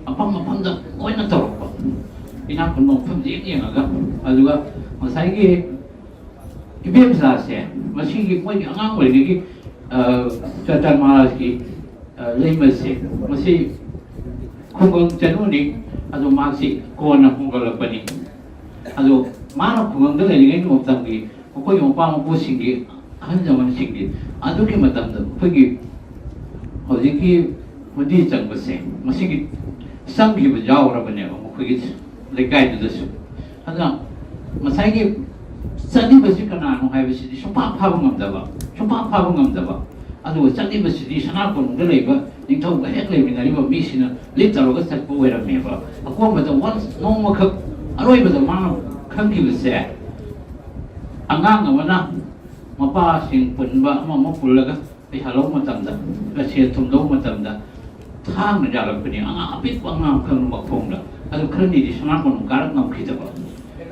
ꯃꯐꯝ ꯃꯐꯝꯗ ꯂꯣꯏꯅ ꯇꯧꯔꯛꯄ, ꯏꯅꯥꯛ ꯈꯨꯟꯕ ꯃꯐꯝꯁꯦ ꯌꯦꯡ ꯌꯦꯡꯉꯒ꯫ ꯑꯗꯨꯒ ꯉꯁꯥꯏꯒꯤ ꯏꯕꯦꯝꯆꯥꯁꯦ, ꯃꯁꯤꯒꯤ ꯃꯣꯏꯒꯤ ꯑꯉꯥꯡ ꯑꯣꯏꯔꯤꯉꯩꯒꯤ, ꯑ, ꯆꯇꯟ ꯃꯍꯥꯔꯥꯖꯀꯤ, ꯑ, ꯂꯩꯃꯁꯦ, ꯃꯁꯤ ꯈꯨꯡꯒꯪ ꯆꯅꯨꯅꯤ꯫ ꯑꯗꯣ ꯃꯍꯥꯛꯁꯤ ꯀꯣꯟꯅ ꯍꯣꯡꯒꯠꯂꯛꯄꯅꯤ꯫ ꯑꯗꯣ ꯃꯥꯅ ꯈꯨꯡꯒꯪꯗ ꯂꯩꯔꯤꯉꯩꯒꯤ ꯃꯇꯝꯒꯤ ꯃꯈꯣꯏꯒꯤ ꯃꯄꯥ ꯃꯄꯨꯁꯤꯡꯒꯤ, ꯑꯍꯜ ꯂꯃꯟꯁꯤꯡꯒꯤ, ꯑꯗꯨꯒꯤ ꯃꯇꯝꯗ ꯑꯩꯈꯣꯏꯒꯤ ꯍꯧꯖꯤꯛꯀꯤ ꯍꯨꯟꯗꯤ ꯆꯪꯕꯁꯦ, ꯃꯁꯤꯒꯤ ꯆꯪꯈꯤꯕ ꯌꯥꯎꯔꯕꯅꯦꯕ ꯃꯈꯣꯏꯒꯤ ꯂꯩꯀꯥꯏꯗꯨꯗꯁꯨ꯫ ꯑꯗꯨꯅ ꯉꯁꯥꯏꯒꯤ ꯆꯠꯂꯤꯕꯁꯤ ꯀꯅꯥꯅꯣ ꯍꯥꯏꯕꯁꯤꯗꯤ ꯁꯨꯡꯐꯥ ꯐꯥꯕ ꯉꯝꯗꯕ, ꯁꯨꯡꯐꯥ ꯐꯥꯕ ꯉꯝꯗꯕ꯫ ꯑꯗꯨꯒ ꯆꯠꯂꯤꯕꯁꯤꯗꯤ ꯁꯅꯥ ꯀꯣꯅꯨꯡꯗ ꯂꯩꯕ ꯅꯤꯡꯊꯧꯒ ꯍꯦꯛ ꯂꯩꯃꯤꯟꯅꯔꯤꯕ ꯃꯤꯁꯤꯅ ꯂꯤꯠ ꯇꯧꯔꯒ ꯆꯠꯄ ꯑꯣꯏꯔꯝꯃꯦꯕ꯫ ꯑꯀꯣꯟꯕꯗ ꯋꯥꯟꯁ ꯅꯣꯡꯃꯈꯛ ꯑꯔꯣꯏꯕꯗ ꯃꯥꯅ ꯈꯪꯈꯤꯕꯁꯦ, ꯑꯉꯥꯡ ꯑꯃꯅ ꯃꯄꯥꯁꯤꯡ ꯄꯨꯟꯕ ꯑꯃ ꯑꯃ ꯄꯨꯜꯂꯒ ꯄꯩꯁꯥ ꯂꯧꯕ ꯃꯇꯝꯗ, ꯁꯦꯜ ꯊꯨꯝ ꯂꯧꯕ ꯃꯇꯝꯗ ꯊꯥꯡꯅ ꯌꯥꯜꯂꯛꯄꯅꯤ, ꯑꯉꯥꯡ ꯑꯄꯤꯛꯄ ꯑꯉꯥꯡ ꯑꯃꯈꯛ ꯃꯈꯣꯡꯗ꯫ ꯑꯗꯨ ꯈꯔꯅꯤꯗꯤ ꯁꯅꯥ ꯀꯣꯅꯨꯡ ꯀꯥꯔꯛ ꯉꯝꯈꯤꯗꯕ꯫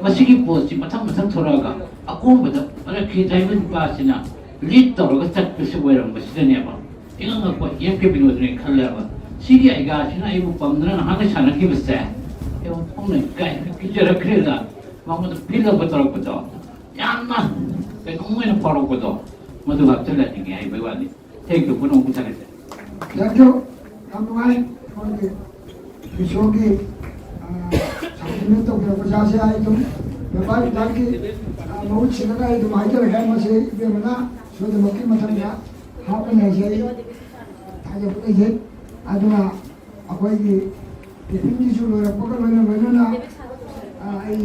ꯃꯁꯤꯒꯤ ꯄꯣꯠꯁꯤ ꯃꯊꯪ ꯃꯊꯪ ꯊꯣꯔꯛꯑꯒ ꯑꯀꯣꯟꯕꯗ ꯄꯔꯈꯤꯠ ꯍꯥꯏꯕ ꯅꯨꯄꯥꯁꯤꯅ ꯂꯤꯠ ꯇꯧꯔꯒ ꯆꯠꯄꯁꯤ ꯑꯣꯏꯔꯝꯕꯁꯤꯗꯅꯦꯕ ꯏꯉꯛ ꯉꯛꯄ ꯑꯦꯝ ꯀꯦ ꯕꯤꯅꯣꯗꯅꯤ ꯈꯜꯂꯦꯕ꯫ ꯁꯤꯒꯤ ꯑꯥꯏꯗꯤꯌꯥꯁꯤꯅ ꯑꯩꯕꯨ ꯄꯝꯗꯅ ꯉꯥꯏꯍꯥꯛ ꯁꯥꯟꯅꯈꯤꯕꯁꯦ ꯑꯩꯕꯨ ꯐꯥꯎꯅ ꯏꯀꯥꯏ ꯀꯤꯖꯔꯛꯈ꯭ꯔꯦꯗ꯫ ꯃꯉꯣꯟꯗ ꯐꯤꯜ ꯑꯞ ꯇꯧꯔꯛꯄꯗꯣ ꯌꯥꯝꯅ ꯀꯩꯅꯣꯝ ꯑꯣꯏꯅ ꯐꯥꯎꯔꯛꯄꯗꯣ, ꯃꯗꯨ ꯍꯥꯞꯆꯤꯜꯂꯛꯅꯤꯡꯉꯦ ꯍꯥꯏꯕꯒꯤ ꯋꯥꯅꯤ꯫ ꯊꯦꯡ ꯌꯨ꯫ ꯄꯨꯝꯅꯃꯛꯄꯨ ꯊꯥꯒꯠꯆꯔꯤ꯫ ꯊꯦꯡ ꯌꯨ꯫ ꯌꯥꯝ ꯅꯨꯡꯉꯥꯏ꯫ ꯑꯩꯈꯣꯏꯒꯤ ꯏꯁꯣꯔꯒꯤ, ꯑ, ꯁꯥꯀ꯭ꯔꯥꯃꯦꯟ ꯇꯧꯕꯤꯔꯛꯄ ꯖꯥꯠꯁꯦ ꯑꯩ ꯑꯗꯨꯝ ꯕꯦꯕꯥꯔ ꯕꯤꯗꯥꯒꯤ, ꯑ, ꯃꯍꯨꯠ ꯁꯤꯜꯂꯒ ꯑꯩ ꯑꯗꯨꯝ ꯍꯥꯏꯖꯔꯒꯦ꯫ ꯃꯁꯤ ꯏꯕꯦꯝꯃꯅ ꯁꯣꯏꯗꯅꯃꯛꯀꯤ ꯃꯊꯪꯗ ꯍꯥꯞꯀꯅꯤ ꯍꯥꯏꯁꯦ ꯑꯩ ꯊꯥꯖꯕ ꯂꯩꯖꯩ꯫ ꯑꯗꯨꯅ ꯑꯩꯈꯣꯏꯒꯤ ꯇꯤꯐꯤꯟꯒꯤꯁꯨ ꯂꯣꯏꯔꯛꯄꯒ ꯂꯣꯏꯅ ꯂꯣꯏꯅꯅ, ꯑ, ꯑꯩ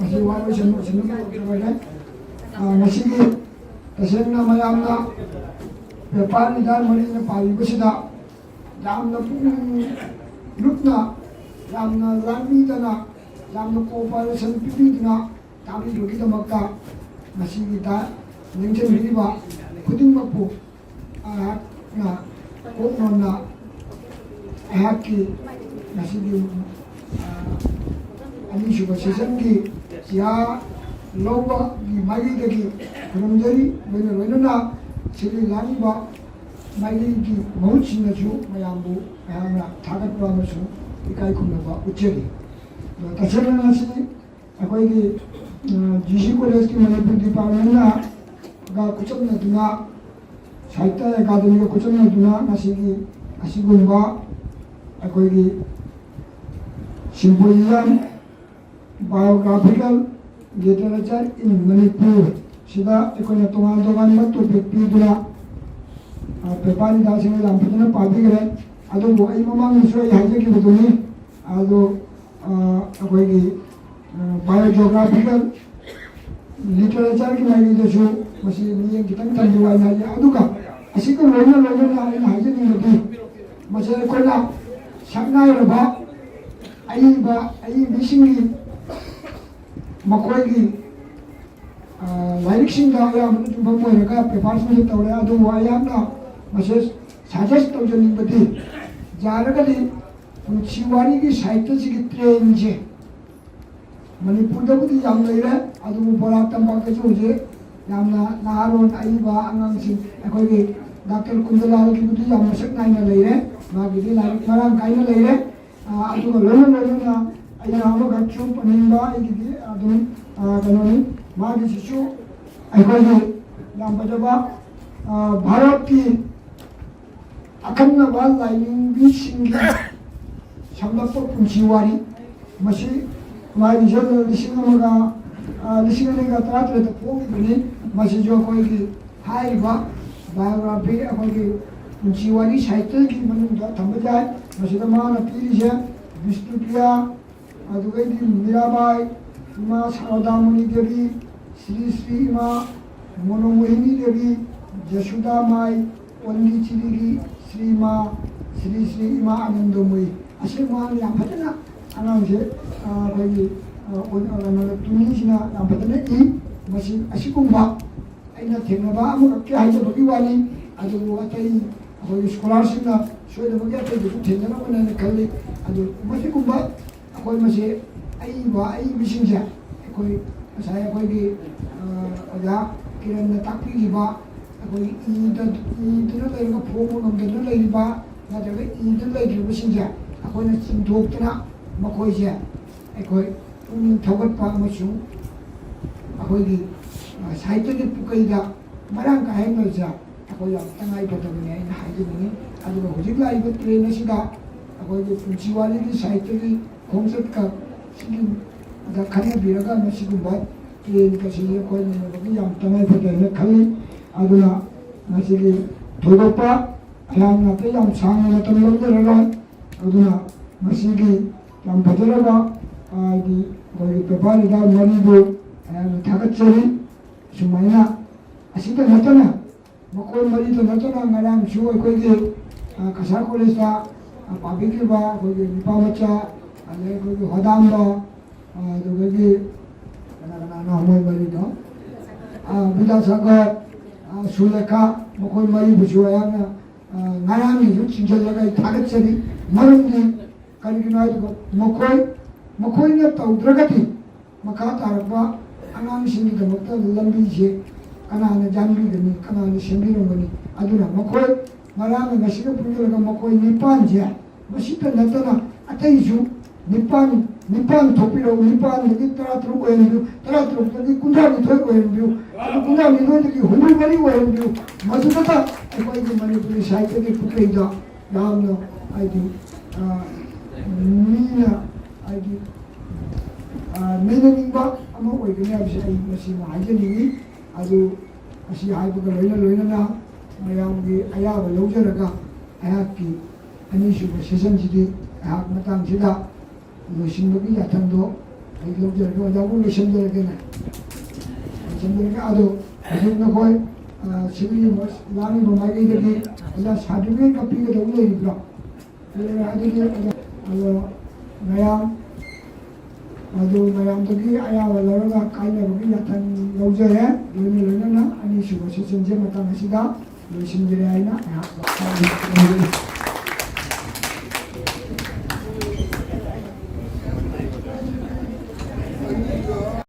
ꯃꯁꯤ ꯋꯥ ꯂꯣꯏꯁꯟ-, ꯂꯣꯏꯁꯟꯅꯕ ꯇꯧꯖꯔꯒꯦ꯫ ꯑ, ꯉꯁꯤꯒꯤ ꯇꯁꯦꯡꯅ ꯃꯌꯥꯝꯅ ꯄꯦꯄꯔ ꯂꯤꯗꯔ ꯃꯔꯤꯅ ꯄꯥꯕꯤꯕꯁꯤꯗ ꯌꯥꯝꯅ ꯄꯨꯛꯅꯤꯡ ꯂꯨꯞꯅ, ꯌꯥꯝꯅ ꯂꯥꯡꯕꯤꯗꯅ, ꯌꯥꯝꯅ ꯀꯣꯑꯣꯄꯔꯦꯁꯟ ꯄꯤꯕꯤꯗꯨꯅ ꯇꯥꯕꯤꯕꯒꯤꯗꯃꯛꯇ ꯉꯁꯤꯒꯤꯗ ꯂꯦꯡꯁꯤꯟꯕꯤꯔꯤꯕ ꯈꯨꯗꯤꯡꯃꯛꯄꯨ ꯑꯩꯍꯥꯛꯅ ꯀꯣꯛ ꯅꯣꯟꯅ ꯑꯩꯍꯥꯛꯀꯤ ꯉꯁꯤꯒꯤ, ꯑ, ꯑꯅꯤꯁꯨꯕ ꯁꯦꯁꯟꯒꯤ ꯆꯤꯌꯥ ꯂꯧꯕꯒꯤ ꯃꯥꯏꯀꯩꯗꯒꯤ ꯈꯨꯔꯨꯝꯖꯔꯤ꯫ ꯂꯣꯏꯅ ꯂꯣꯏꯅꯅ ꯁꯤꯜꯂꯤ ꯂꯥꯡꯂꯤꯕ ꯃꯥꯏꯀꯩꯒꯤ ꯃꯍꯨꯠꯁꯤꯡꯅꯁꯨ ꯃꯌꯥꯝꯕꯨ ꯑꯩꯍꯥꯛꯅ ꯊꯥꯒꯠꯄ ꯑꯃꯁꯨꯡ ꯏꯀꯥꯏ ꯈꯨꯝꯅꯕ ꯎꯠꯆꯔꯤ꯫ ꯑꯗꯣ ꯇꯁꯦꯡꯅ ꯉꯁꯤ ꯑꯩꯈꯣꯏꯒꯤ, ꯑ, ꯖꯤ ꯁꯤ ꯀꯣꯂꯦꯖꯀꯤ ꯃꯅꯤꯄꯨꯔ ꯗꯤꯄꯥꯔꯠꯃꯦꯟꯅꯒ ꯈꯨꯠꯁꯝꯅꯗꯨꯅ, ꯁꯥꯍꯤꯇ꯭ꯌ ꯑꯦꯀꯥꯗꯃꯤꯒ ꯈꯨꯠꯁꯝꯅꯗꯨꯅ ꯉꯁꯤꯒꯤ ꯑꯁꯤꯒꯨꯝꯕ ꯑꯩꯈꯣꯏꯒꯤ symposium, biographical literature in Manipur ꯁꯤꯗ ꯑꯩꯈꯣꯏꯅ ꯇꯣꯉꯥꯟ ꯇꯣꯉꯥꯟꯕ ꯇꯣꯄꯤꯛ ꯄꯤꯗꯨꯅ, ꯑ, ꯄꯦꯄꯔ ꯂꯤꯗꯔꯁꯤꯡꯅ ꯌꯥꯝ ꯐꯖꯅ ꯄꯥꯕꯤꯈ꯭ꯔꯦ꯫ ꯑꯗꯨꯕꯨ ꯑꯩ ꯃꯃꯥꯡꯗꯁꯨ ꯑꯩ ꯍꯥꯏꯖꯈꯤꯕꯗꯨꯅꯤ, ꯑꯗꯨ, ꯑ, ꯑꯩꯈꯣꯏꯒꯤ, ꯑ, ꯕꯥꯏꯑꯣꯖꯤꯑꯣꯒ꯭ꯔꯥꯐꯤꯀꯦꯜ ꯂꯤꯇꯔꯦꯆꯔꯒꯤ ꯃꯥꯏꯀꯩꯗꯁꯨ ꯃꯁꯤ ꯃꯤꯠꯌꯦꯡ ꯈꯤꯇꯪ ꯊꯝꯕꯤꯌꯨ ꯍꯥꯏꯅ ꯍꯥꯏꯖꯩ꯫ ꯑꯗꯨꯒ ꯑꯁꯤꯒ ꯂꯣꯏꯅ ꯂꯣꯏꯅꯅ ꯑꯩꯅ ꯍꯥꯏꯖꯅꯤꯡꯕꯗꯤ, ꯃꯁꯤ ꯑꯩꯈꯣꯏꯅ ꯁꯛꯅꯥꯏꯔꯕ ꯑꯏꯕ ꯑꯏꯕꯤꯁꯤꯡꯒꯤ ꯃꯈꯣꯏꯒꯤ, ꯑ, ꯂꯥꯏꯔꯤꯛꯁꯤꯡꯗ ꯑꯌꯥꯝꯕꯅ ꯌꯨꯝꯐꯝ ꯑꯣꯏꯔꯒ ꯄꯦꯄꯔꯁꯤꯡꯁꯦ ꯇꯧꯔꯦ꯫ ꯑꯗꯨꯕꯨ ꯑꯩꯍꯥꯛꯅ ꯃꯁꯤ ꯁꯖꯦꯁ ꯇꯧꯖꯅꯤꯡꯕꯗꯤ, ꯌꯥꯔꯒꯗꯤ ꯄꯨꯟꯁꯤ ꯋꯥꯔꯤꯒꯤ ꯁꯥꯍꯤꯇ꯭ꯌꯁꯤꯒꯤ ꯇ꯭ꯔꯦꯟꯁꯦ ꯃꯅꯤꯄꯨꯔꯗꯕꯨꯗꯤ ꯌꯥꯝ ꯂꯩꯔꯦ, ꯑꯗꯨꯕꯨ ꯕꯣꯔꯥꯛ ꯇꯝꯄꯥꯛꯇꯁꯨ ꯍꯧꯖꯤꯛ ꯌꯥꯝꯅ ꯅꯍꯥꯔꯣꯜ ꯑꯏꯕ ꯑꯉꯥꯡꯁꯤꯡ, ꯑꯩꯈꯣꯏꯒꯤ ꯗꯥꯛꯇꯔ ꯀꯨꯟꯗꯂꯥꯜꯒꯤꯕꯨꯗꯤ ꯌꯥꯝ ꯃꯁꯛ ꯅꯥꯏꯅ ꯂꯩꯔꯦ, ꯃꯥꯒꯤꯗꯤ ꯂꯥꯏꯔꯤꯛ ꯃꯔꯥꯡ ꯀꯥꯏꯅ ꯂꯩꯔꯦ꯫ ꯑ, ꯑꯗꯨꯒ ꯂꯣꯏꯅ ꯂꯣꯏꯅꯅ ꯑꯩꯅ ꯑꯃꯈꯛꯁꯨ ꯄꯟꯅꯤꯡꯕ ꯑꯩꯒꯤꯗꯤ ꯑꯗꯨꯝ, ꯑ, ꯀꯩꯅꯣꯅꯤ, ꯃꯥꯒꯤꯁꯤꯁꯨ ꯑꯩꯈꯣꯏꯒꯤ ꯌꯥꯝ ꯐꯖꯕ, ꯑ, ꯚꯥꯔꯠꯀꯤ ꯑꯈꯟꯅꯕ ꯂꯥꯏꯅꯤꯡꯕꯤꯁꯤꯡꯒꯤ ꯁꯝꯂꯞꯄ ꯄꯨꯟꯁꯤ ꯋꯥꯔꯤ꯫ ꯃꯁꯤ ꯃꯥꯒꯤꯁꯨ ꯂꯤꯁꯤꯡ ꯑꯃꯒ, ꯑ, ꯂꯤꯁꯤꯡ ꯑꯅꯤꯒ ꯇꯔꯥꯇꯔꯦꯠꯇ ꯐꯣꯡꯈꯤꯕꯅꯤ꯫ ꯃꯁꯤꯁꯨ ꯑꯩꯈꯣꯏꯒꯤ ꯍꯥꯏꯔꯤꯕ ꯕꯥꯏꯑꯣꯒ꯭ꯔꯥꯐꯤ, ꯑꯩꯈꯣꯏꯒꯤ ꯄꯨꯟꯁꯤ ꯋꯥꯔꯤ ꯁꯥꯍꯤꯇ꯭ꯌꯒꯤ ꯃꯅꯨꯡꯗ ꯊꯝꯕ ꯌꯥꯏ꯫ ꯃꯁꯤꯗ ꯃꯥꯅ ꯄꯤꯔꯤꯁꯦ ꯕꯤꯁꯅꯨꯄ꯭ꯔꯤꯌꯥ, ꯑꯗꯨꯗꯩꯗꯤ ꯃꯤꯔꯥꯕꯥꯏ, ꯏꯃꯥ ꯁꯥꯔꯗꯥꯃꯅꯤ ꯗꯦꯕꯤ, ꯁ꯭ꯔꯤ ꯁ꯭ꯔꯤ ꯏꯃꯥ ꯃꯣꯅꯣꯃꯣꯍꯤꯅꯤ ꯗꯦꯕꯤ, ꯖꯁꯨꯗꯥ ꯃꯥꯏ, ꯄꯣꯟꯗꯤꯆꯦꯔꯤꯒꯤ ꯁ꯭ꯔꯤ ꯃꯥ, ꯁ꯭ꯔꯤ ꯁ꯭ꯔꯤ ꯏꯃꯥ ꯑꯅꯟꯗꯃꯌꯤ, ꯑꯁꯤ ꯃꯥꯅ ꯌꯥꯝ ꯐꯖꯅ ꯑꯉꯥꯡꯁꯦ, ꯑ, ꯑꯩꯈꯣꯏꯒꯤ, ꯑ, ꯑꯣ-, ꯑ, ꯀꯩꯅꯣꯗ, ꯇꯨꯃꯤꯁꯤꯅ ꯌꯥꯝ ꯐꯖꯅ ꯏ꯫ ꯃꯁꯤ, ꯑꯁꯤꯒꯨꯝꯕ ꯑꯩꯅ ꯊꯦꯡꯅꯕ ꯑꯃꯈꯛꯀꯤ ꯍꯥꯏꯖꯕꯒꯤ ꯋꯥꯅꯤ꯫ ꯑꯗꯨꯕꯨ ꯑꯇꯩ ꯑꯩꯈꯣꯏꯒꯤ ꯁ꯭ꯀꯣꯂꯥꯔꯁꯤꯡꯅ ꯁꯣꯏꯗꯅꯃꯛꯀꯤ ꯑꯇꯩꯗꯁꯨ ꯊꯦꯡꯅꯔꯝꯒꯅꯤ ꯍꯥꯏꯅ ꯈꯜꯂꯤ꯫ ꯑꯗꯨ ꯃꯁꯤꯒꯨꯝꯕ ꯑꯩꯈꯣꯏ ꯃꯁꯦ ꯑꯏꯕ, ꯑꯏꯕꯁꯤꯡꯁꯦ ꯑꯩꯈꯣꯏ ꯉꯁꯥꯏ ꯑꯩꯈꯣꯏꯒꯤ, ꯑ, ꯑꯣꯖꯥ ꯀꯤꯔꯟꯅ ꯇꯥꯛꯄꯤꯈꯤꯕ, ꯑꯩꯈꯣꯏꯒꯤ ꯏꯗ-, ꯏꯗꯨꯅ ꯂꯩꯔꯒ ꯐꯣꯡꯕ ꯉꯝꯗꯅ ꯂꯩꯔꯤꯕ ꯅꯠꯇ꯭ꯔꯒ ꯏꯗꯨꯅ ꯂꯩꯇ꯭ꯔꯤꯕꯁꯤꯡꯁꯦ ꯑꯩꯈꯣꯏꯅ ꯆꯤꯡꯊꯣꯛꯇꯅ ꯃꯈꯣꯏꯁꯦ ꯑꯩꯈꯣꯏ ꯄꯨꯛꯅꯤꯡ ꯊꯧꯒꯠꯄ ꯑꯃꯁꯨꯡ ꯑꯩꯈꯣꯏꯒꯤ, ꯑ, ꯁꯥꯍꯤꯇ꯭ꯌꯒꯤ ꯄꯨꯀꯩꯗ ꯃꯔꯥꯡ ꯀꯥꯏꯍꯟꯕꯁꯦ ꯑꯩꯈꯣꯏ ꯌꯥꯝ ꯇꯉꯥꯏ ꯐꯗꯕꯅꯤ ꯍꯥꯏꯅ ꯍꯥꯏꯖꯅꯤꯡꯉꯤ꯫ ꯑꯗꯨꯒ ꯍꯧꯖꯤꯛ ꯂꯥꯛꯏꯕ ꯇ꯭ꯔꯦꯟ ꯑꯁꯤꯗ ꯑꯩꯈꯣꯏꯒꯤ ꯄꯨꯟꯁꯤ ꯋꯥꯔꯤꯒꯤ ꯁꯥꯍꯤꯇ꯭ꯌꯒꯤ ꯈꯣꯡꯆꯠꯀ ꯁꯤꯒꯤ ꯑꯗ ꯈꯟꯅꯕꯤꯔꯒ ꯃꯁꯤꯒꯨꯝꯕ ꯇ꯭ꯔꯦꯟ ꯑꯁꯤ ꯑꯩꯈꯣꯏ ꯅꯩꯅꯕꯒꯤ ꯌꯥꯝ ꯇꯉꯥꯏ ꯐꯗꯦ ꯍꯥꯏꯅ ꯈꯜꯂꯤ꯫ ꯑꯗꯨꯅ ꯉꯁꯤꯒꯤ ꯊꯣꯏꯗꯣꯛꯄ ꯑꯩꯍꯥꯛꯅ ꯑꯇꯩ ꯌꯥꯝ ꯁꯥꯡꯅ ꯃꯇꯝ ꯂꯧꯖꯔꯔꯣꯏ꯫ ꯑꯗꯨꯅ ꯉꯁꯤꯒꯤ ꯌꯥꯝ ꯐꯖꯔꯕ, ꯍꯥꯏꯗꯤ ꯑꯩꯈꯣꯏꯒꯤ ꯄꯦꯄꯔ ꯂꯤꯗꯔ ꯃꯔꯤꯗꯨ ꯑꯩꯍꯥꯛꯅ ꯊꯥꯒꯠꯆꯔꯤ꯫ ꯁꯨꯃꯥꯏꯅ ꯑꯁꯤꯗ ꯅꯠꯇꯅ ꯃꯈꯣꯏ ꯃꯔꯤꯗ ꯅꯠꯇꯅ ꯉꯔꯥꯡꯁꯨ ꯑꯩꯈꯣꯏꯒꯤ, ꯑ, ꯀꯁꯥꯔ ꯀꯣꯂꯦꯖꯇ, ꯑ, ꯄꯥꯕꯤꯈꯤꯕ ꯑꯩꯈꯣꯏꯒꯤ ꯅꯨꯄꯥ ꯃꯆꯥ, ꯑꯗꯩ ꯑꯩꯈꯣꯏꯒꯤ ꯍꯣꯗꯥꯝꯕ, ꯑ, ꯑꯗꯨꯗꯒꯤ ꯀꯅꯥ ꯀꯅꯥꯅꯣ ꯃꯣꯏ ꯃꯔꯤꯗꯣ? ꯑ, ꯕꯤꯗ꯭ꯌꯥꯁꯥꯒꯔ, ꯑ, ꯁꯨꯂꯦꯈꯥ, ꯃꯈꯣꯏ ꯃꯔꯤꯕꯨꯁꯨ ꯑꯩꯍꯥꯛꯅ, ꯑ, ꯉꯔꯥꯡꯒꯤꯁꯨ ꯆꯤꯡꯁꯤꯜꯂꯒ ꯑꯩ ꯊꯥꯒꯠꯆꯔꯤ꯫ ꯃꯔꯝꯗꯤ ꯀꯔꯤꯒꯤꯅꯣ ꯍꯥꯏꯔꯒ ꯃꯈꯣꯏ, ꯃꯈꯣꯏꯅ ꯇꯧꯗ꯭ꯔꯒꯗꯤ ꯃꯈꯥ ꯇꯥꯔꯛꯄ ꯑꯉꯥꯡꯁꯤꯡꯒꯤꯗꯃꯛꯇ ꯂꯝꯕꯤꯁꯦ ꯀꯅꯥꯅ ꯌꯥꯟꯕꯤꯒꯅꯤ, ꯀꯅꯥꯅ ꯁꯦꯝꯕꯤꯔꯝꯒꯅꯤ? ꯑꯗꯨꯅ ꯃꯈꯣꯏ ꯉꯔꯥꯡꯒ ꯉꯁꯤꯒ ꯄꯨꯟꯁꯤꯜꯂꯒ ꯃꯈꯣꯏ ꯅꯤꯄꯥꯟꯁꯦ, ꯃꯁꯤꯇ ꯅꯠꯇꯅ ꯑꯇꯩꯁꯨ ꯅꯤꯄꯥꯟ, ꯅꯤꯄꯥꯟ ꯊꯣꯛꯄꯤꯔꯛꯎ, ꯅꯤꯄꯥꯟꯗꯒꯤ ꯇꯔꯥꯇꯔꯨꯛ ꯑꯣꯏꯍꯟꯕꯤꯌꯨ, ꯇꯔꯥꯇꯔꯨꯛꯇꯒꯤ ꯀꯨꯟꯊ꯭ꯔꯥꯅꯤꯊꯣꯏ ꯑꯣꯏꯍꯟꯕꯤꯌꯨ, ꯑꯗꯨ ꯀꯨꯟꯊ꯭ꯔꯥꯅꯤꯊꯣꯏꯗꯒꯤ ꯍꯨꯝꯐꯨ ꯃꯔꯤ ꯑꯣꯏꯍꯟꯕꯤꯌꯨ꯫ ꯃꯗꯨꯗꯇ ꯑꯩꯈꯣꯏꯒꯤ ꯃꯅꯤꯄꯨꯔꯤ ꯁꯥꯍꯤꯇ꯭ꯌꯒꯤ ꯄꯨꯀꯩꯗ ꯌꯥꯝꯅ, ꯍꯥꯏꯗꯤ, ꯑ, ꯃꯤꯅ, ꯍꯥꯏꯗꯤ, ꯑ, ꯅꯩꯅꯅꯤꯡꯕ ꯑꯃ ꯑꯣꯏꯒꯅꯤ ꯍꯥꯏꯕꯁꯤ ꯑꯩ ꯃꯁꯤꯃ ꯍꯥꯏꯖꯅꯤꯡꯏ꯫ ꯑꯗꯨ ꯃꯁꯤ ꯍꯥꯏꯕꯒ ꯂꯣꯏꯅ ꯂꯣꯏꯅꯅ ꯃꯌꯥꯝꯒꯤ ꯑꯌꯥꯕ ꯂꯧꯖꯔꯒ ꯑꯩꯍꯥꯛꯀꯤ ꯑꯅꯤꯁꯨꯕ ꯁꯦꯁꯟꯁꯤꯗꯤ ꯑꯩꯍꯥꯛ ꯃꯇꯥꯡꯁꯤꯗ ꯂꯣꯏꯁꯤꯟꯕꯒꯤ ꯌꯥꯊꯪꯗꯣ ꯑꯩ ꯂꯧꯖꯔꯒꯦ꯫ ꯑꯣꯖꯥꯕꯨ ꯂꯣꯏꯁꯤꯟꯖꯔꯒꯦꯅꯦ꯫ ꯂꯣꯏꯁꯤꯟꯖꯔꯒꯦ꯫ ꯑꯗꯣ ꯍꯧꯖꯤꯛ ꯅꯈꯣꯏ, ꯁꯤꯒꯤ ꯂꯥꯡꯉꯤꯕ ꯃꯥꯏꯀꯩꯗꯒꯤ ꯑꯣꯖꯥ ꯁꯥꯔꯇꯤꯐꯤꯀꯦꯠꯀ ꯄꯤꯒꯗꯧꯕ ꯂꯩꯔꯤꯕ꯭ꯔꯣ? ꯑꯗꯨꯗꯤ ꯑꯣꯖꯥ, ꯑꯗꯣ ꯃꯌꯥꯝ ꯑꯗꯨ ꯃꯌꯥꯝꯗꯒꯤ ꯑꯌꯥꯕ ꯂꯧꯔꯒ ꯀꯥꯏꯅꯕꯒꯤ ꯌꯥꯊꯪ ꯂꯧꯖꯔꯦ꯫ ꯂꯣꯏꯅ ꯂꯣꯏꯅꯅ ꯑꯅꯤꯁꯨꯕ ꯁꯦꯁꯟꯁꯦ ꯃꯇꯝ ꯑꯁꯤꯗ ꯂꯣꯏꯁꯤꯟꯖꯔꯦ ꯍꯥꯏꯅ ꯑꯩꯍꯥꯛ ꯋꯥꯐꯝ ꯊꯝꯖꯔꯤ꯫